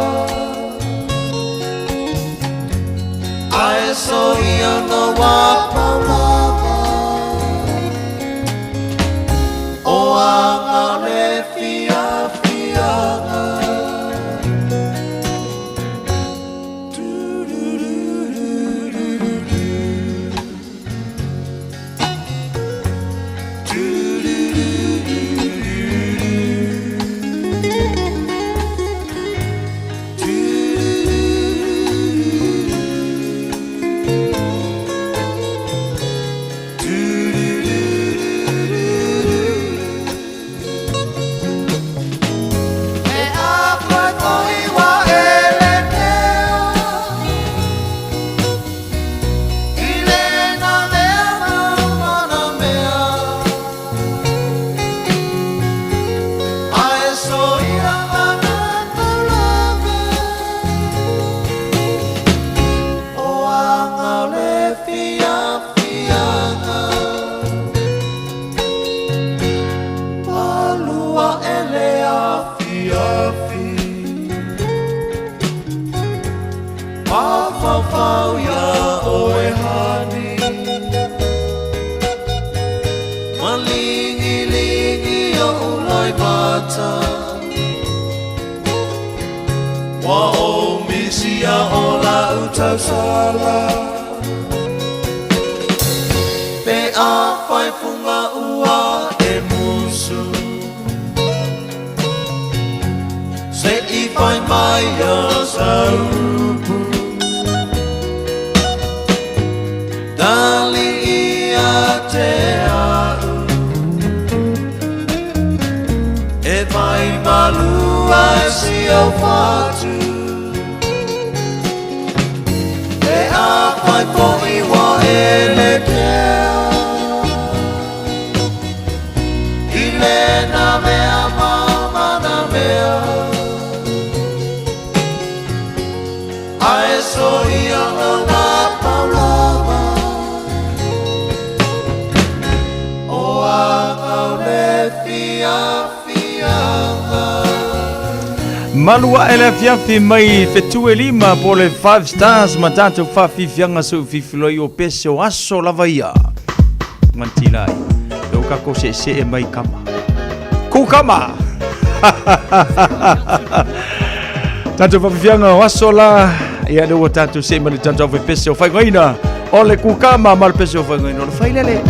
[SPEAKER 10] Ae soia no a pau lava O aga le fiafiaga. Mafaufau ia oe hani Malingilingi o ulai mata Wa o misia o la utausala Pe a whai funga ua e musu Se i whai mai a saupu Dali ia te au E mai malua e si au whatu E a whai po i wa e le kea I le na mea mama na mea Ae so ia o nā paulama O a ngau le fia fianga
[SPEAKER 7] Malu ae le afiafi mai fetu e lima po le 5 stars ma tatou faafiafiaga seu fifiloi o pese o aso lava ia. Mantilai. E o kako seesee mai kama. Kukama! Tatou faafiafiaga o aso la ia le ua tatou see mai le tatou pese o faigoaina o le kukama ma le pese o faigoaina o le failele.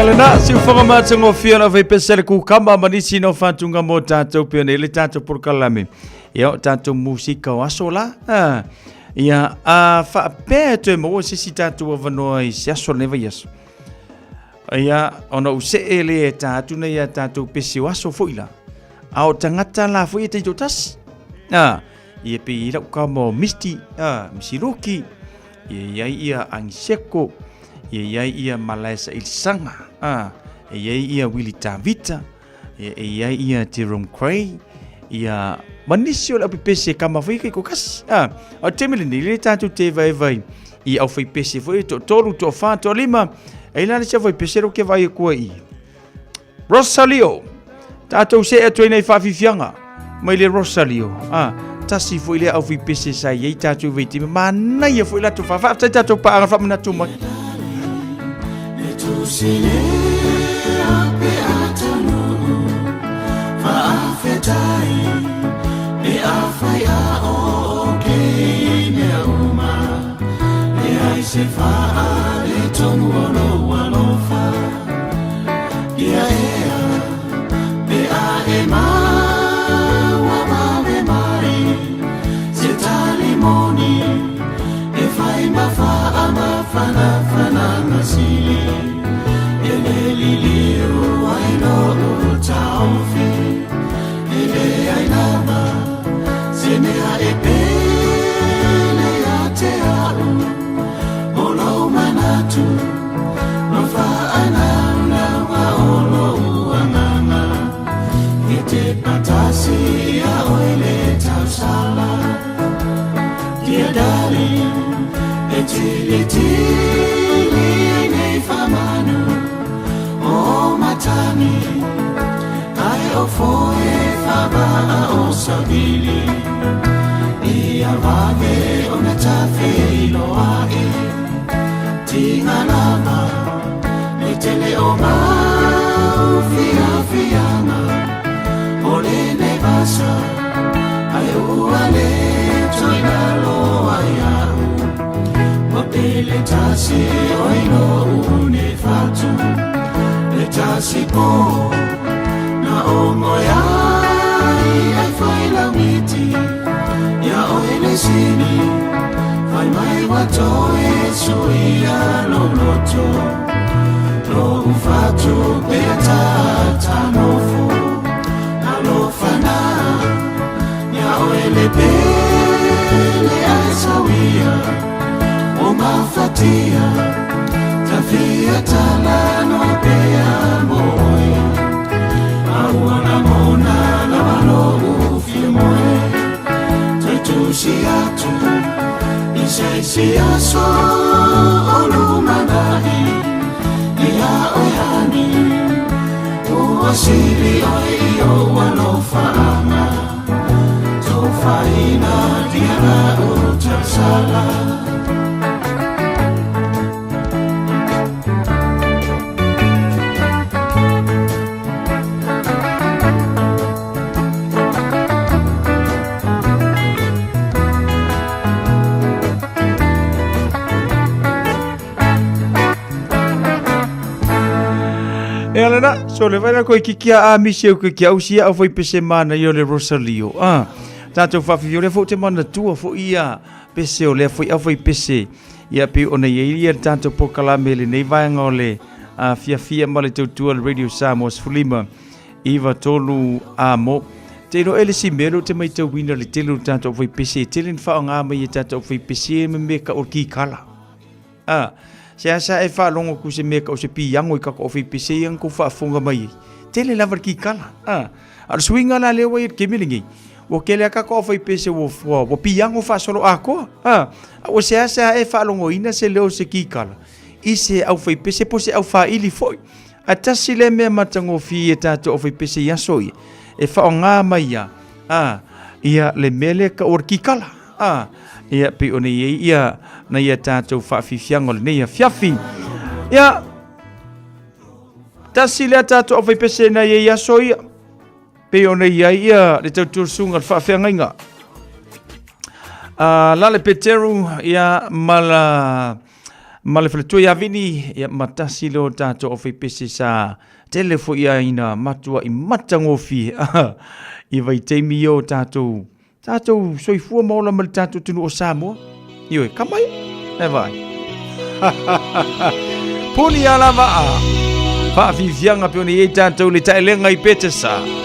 [SPEAKER 7] Ia lena, siufaga matagofie o le aufaipese a le kukama ma nisi na o faatuga mo tatou pei ona i ai le tatou polokalame. Ia o tatou musika o aso la. Ah, ia, a faapea e toe maua se isi tatou avanoa i se aso o lenei vaiaso. Ia, ona ou see lea e ta atu nei a tatou pese o aso foi la. A o tagata la foi e taitoatasi. Ah, ia pei i lau kama o Misty, ah, Misiluki, ia iai ia Agiseko, ia iai ia Malaesa Ilisaga, ah, e iai ia Willie Tavita, ia e iai ia Jerome Cray, ia ma nisi o le aupepese e kama foi taitoatasi. Ah, o le taimi lenei, le tatou te vaevae i aufaipese foi toatolu, toafa, toalima, e i la le isi aufaipese lea ou te vaai atu ai i Rosalio. Tatou see atu ai nei faafiafiaga mai le Rosalio. Ah, tasi foi lea aufaipese sa i ai tatou i vaitaimi. Manaia foi latou fa. Faafetai tatou paaga faamanatu mai.
[SPEAKER 10] Se wha le tonu o lo alofa Ia ea pe a e maua vave mai Se tali moni e fai ma faamafanafanaga sili E le liliu ai lo'u taofi E leai lava se mea e pele ia te a'u O lou manatu No faanaunauga o lou agaga E te patasi ia oe le tausala Dear darling E tilitili ai nei faamanu O matagi Ae o foe faavaa o savili Ia vave ona tafeiloai Tiga lava le tele o mau fiafiaga O lenei vasa Ae ua le toe galo ai a'u Ua pele tasi oe lo'u nei fatu Le tasi po na o moe ai ai fai laumiti Ia oe le sini Fai mai ua toe suia lou loto Lou fatu pea tatanofo Alofa na Ia oe le pele ae sauia O mafatia Tafia talanoa pea mo oe A ua lagona lava lou fia moe Toe tusi atu I se isi aso o lumanai Ia oe honey Ua sili oe i ou alofaaga Tofaina dia lau tausala.
[SPEAKER 7] E ala na, so le vaila koe ki kia a misi au ki au sia au fai pese mana i o le Rosalio. Ah, tātou whawhiwhi o lea fo te mana tua fo ia pese o lea foi au fai pese. Ia pe ona ia ia tātou pokalame le nei vaenga o le a fiafia ma le tautua le Radio Samoa 15 iva tolu a mo. Te iro ele si melo te mai tauina le tele o tātou fai pese. Tele ni whaonga mai e tātou fai pese me me ka o ki kala. A, se asa e whaalongo ku se mea ka o se piango i ka ko fai pese iang ko whaafonga mai. Tele lava ki kala. A, a le suinga la leo ai ke milingi. Ua kele aka ko fai pese ua ua ua piango whaasolo a koa. A, a ua se asa e whaalongo ina se leo se ki kala. I se au fai pese po se au whaili foi. A tasi le mea matagofie e tātou au fai pese i aso ia. E whaonga mai ia. A, ia le mea lea ka o le kikala. A, ia pei ona i ai ia na ia tātou whaafifianga o lenei afiafi. Ia, tasi lea tātou au fai pese na ia i aso ia. Pei ona i ai ia le tautuasuga le faafeagaiga. A, Lale Peteru, ia, ma la... ma le faletua ia Vini, ia ma tasi leo tatou aufaipese sa tele foi ia ina matua i matagofie i vaitaimi ia o tatou tatou soifua ma ola ma le tatou atunuu o Samoa. Ioe, ka mai, e vai. Puni a lava a. Faafiafiaga pe ona i ai tatou le taelega i Petesa.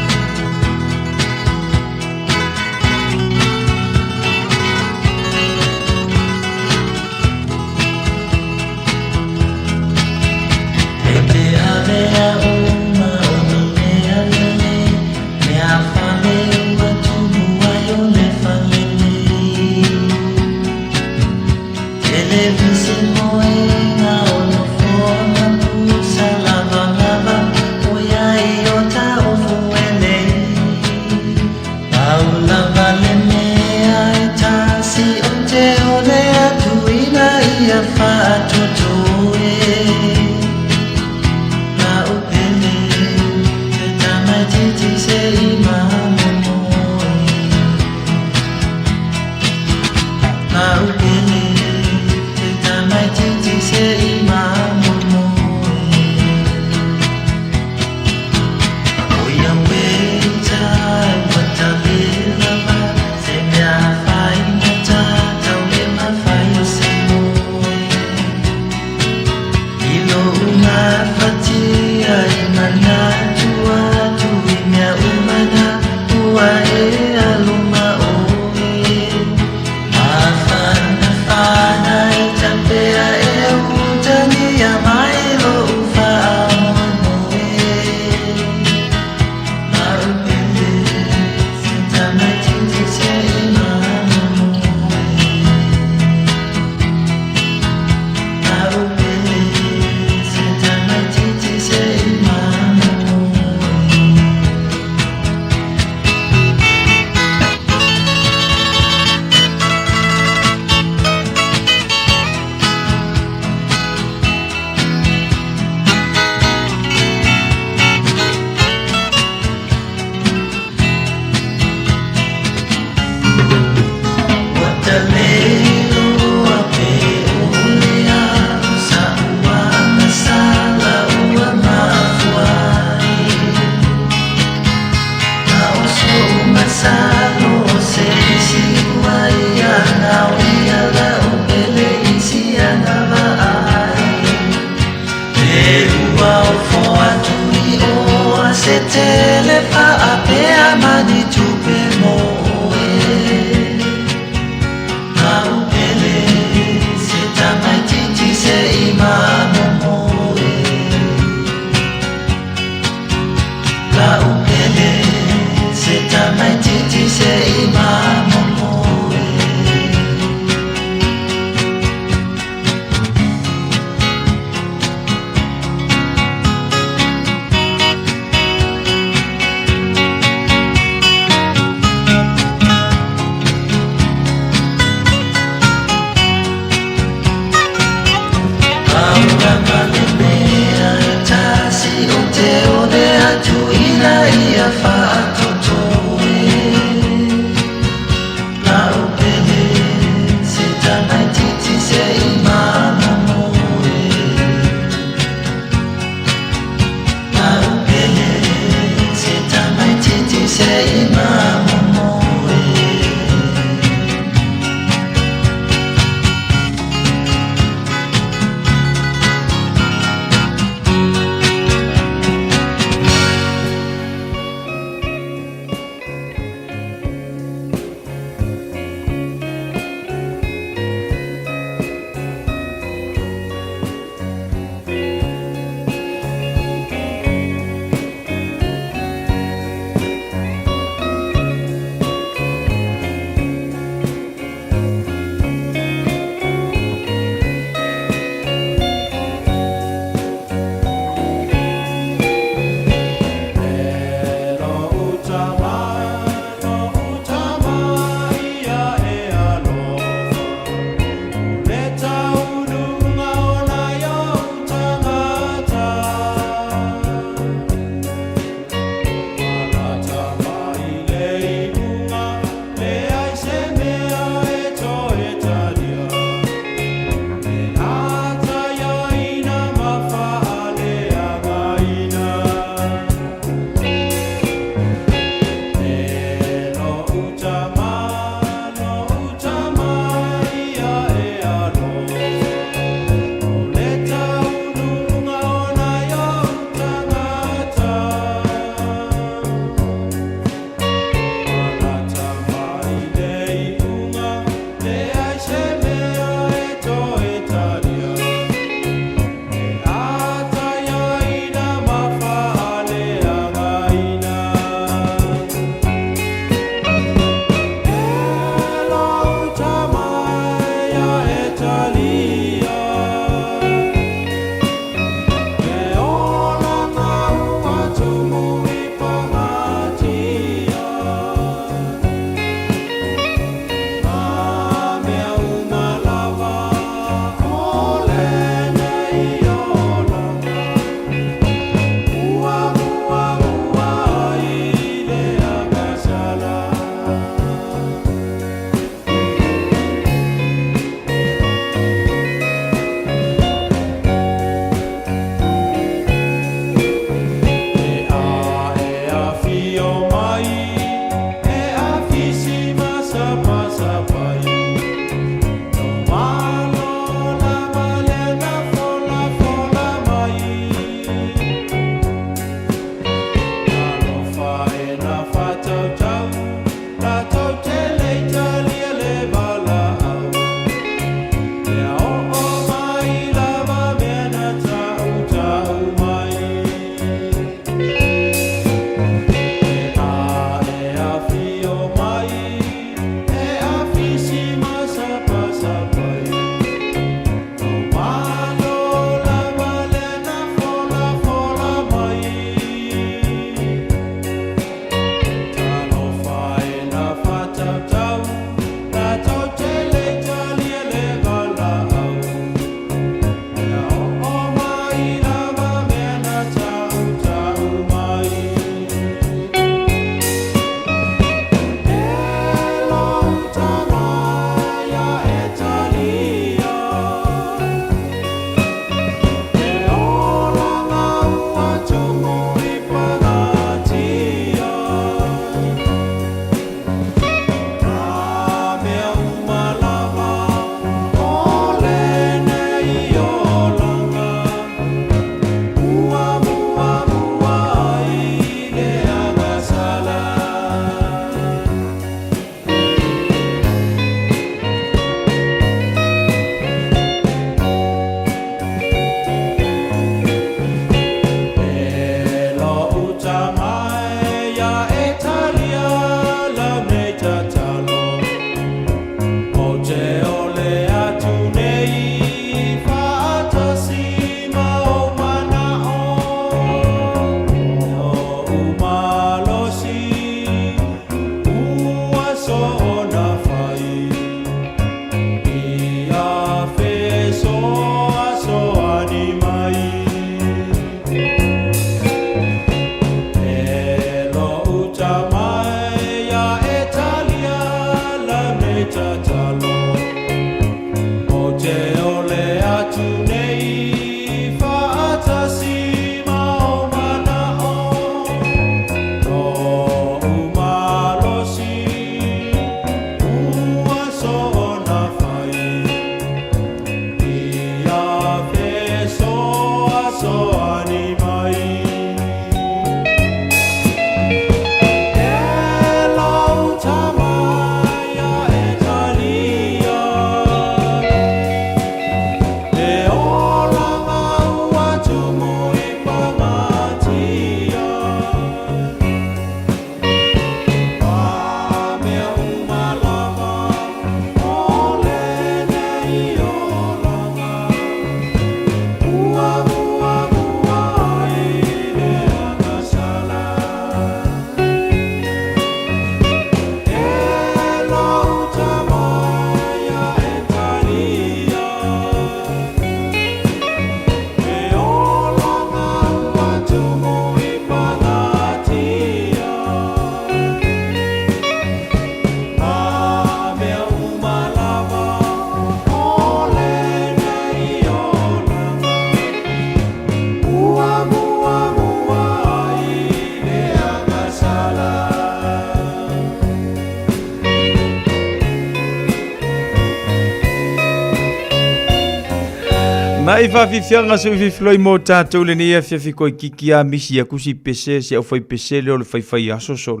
[SPEAKER 7] Nai faafiafiaga sui fifiloi mo tatou lenei afiafi koe kiki a misi aku si pese si au fai pese leo le faifai aso sol.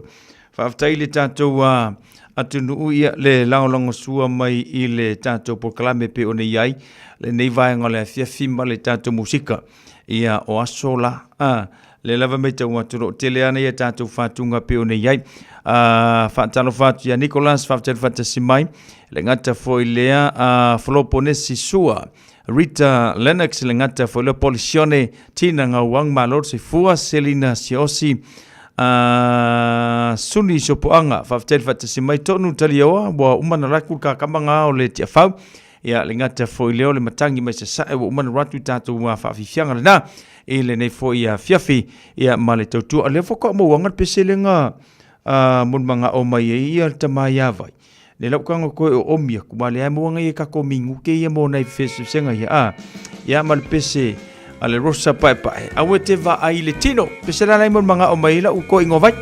[SPEAKER 7] Faafetai le tatou a atunuu ia le lagolagosua mai i le tatou polokalame pe ona i ai lenei vaega o le afiafi ma le tatou musika. Ia o aso la a le lava matau atu lo tele ana ia tatou fatuga pe ona i ai. A faatalofa atu ia Nicholas faafetai le faatasi mai. Le gata foi lea a Foloponesi Sua Rita Lennox le gata foi lea Polisione Tina Gauang Malo le Soifua Selina Siosi Suni Sopoaga faafetai le faatasi mai Tonu Taliaoa ua uma na laku le kakama ngā o le Tiafau ia le gata foi lea o le matangi mai sasae ua uma na ratu i tatou faafiafiaga lena i lenei foi afiafi ia ma le tautua lea faatoa mauaga le pese lenga molimagao mai ai ia le tama ia vai Le lau kanga koe o omi aku ma le ai moanga ia kako mingu ke ia mo nei fesesega ia a ia ma le pese a le rosa pae pae awe te va ai le tino pese la lai mo manga o mai la u ko ingo vai.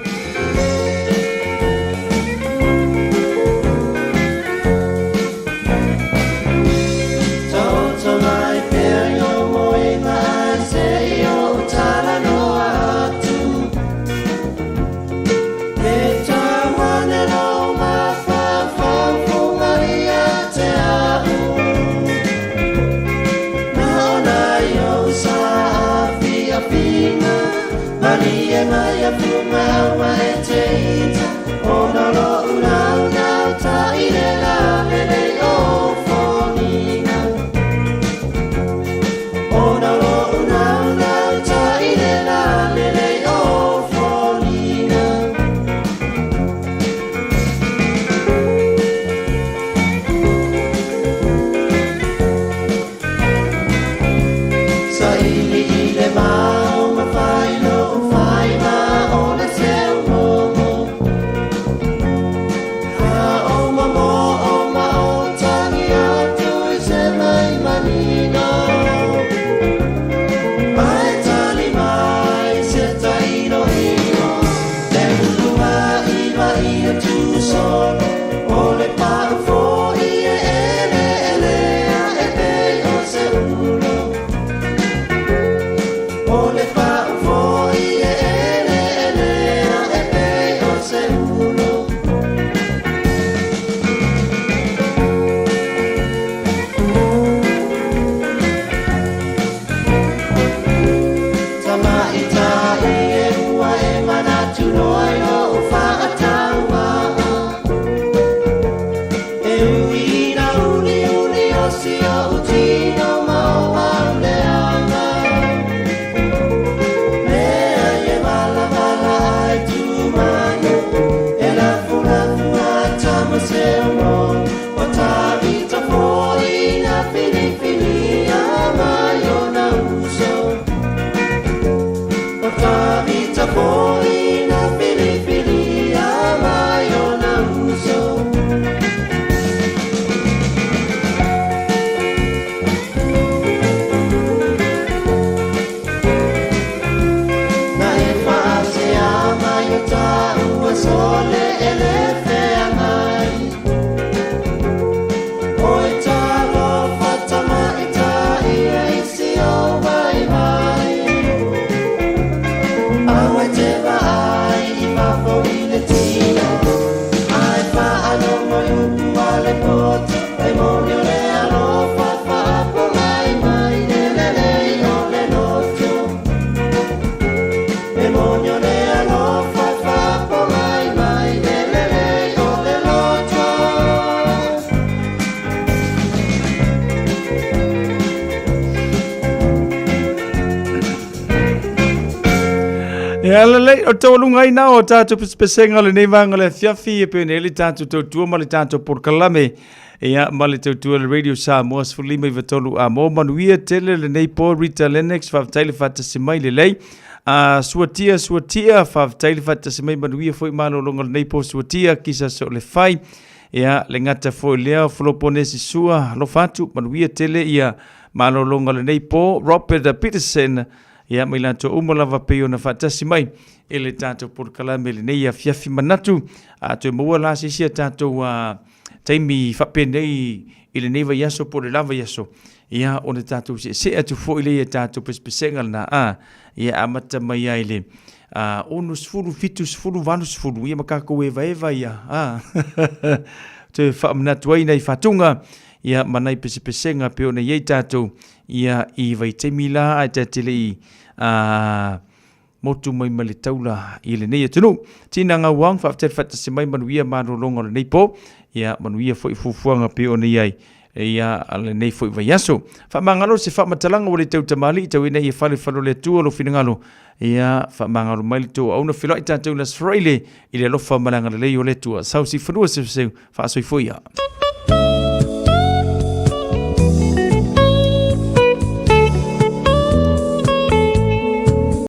[SPEAKER 7] Ia lelei, o taualuga ai na o tātou pesepesega o lenei vaega o le afiafi e pei ona i ai le tātou tautua ma le tātou polokalame. Ia, ma le tautua le Radio Samoa 15 93 a mo manuia tele lenei po Rita Lennox, faafetai le faatasi mai lelei. A suatia, suatia, faafetai le faatasi mai manuia foi malologa o lenei po suatia, kisa so le fai. Ia, le gata foi lea o Foloponesi Sua, alofa atu, manuia tele ia malologa o lenei po Robert Peterson, Ia, ma i latou uma lava pei ona faatasi mai i le tatou polokalame lenei afiafi manatu. A toe maua la se isi a tatou taimi faapenei i lenei vaiaso po o le la vaiaso. Ia, ona tatou seesee atu foi lea i tatou pesepesega lena, a, ia amata mai ai le 60, 70, 80, ia ma kakou evaeva ia, a, toe faamanatu ai nai fatuga, ia ma nai pesepesega pei ona i ai tatou, ia, i vaitaimi la ae ta te le i, a, motu mai ma le taula i lenei atunuu. Tina Gauang, faafetai le faatasi mai, manuia malologa o lenei po, ia manuia foi fuafuaga pei ona i ai ia lenei foi vaiaso. Faamagalo se faamatalaga ua le tau tamalii tau ina ia fale fale o le Atua lou finagalo, ia faamagalo mai le tou auauna feloai tatou i le Aso Faraile i le alofa ma le agalelei o le Atua. Sausi fanua seuseu faasoifua ia.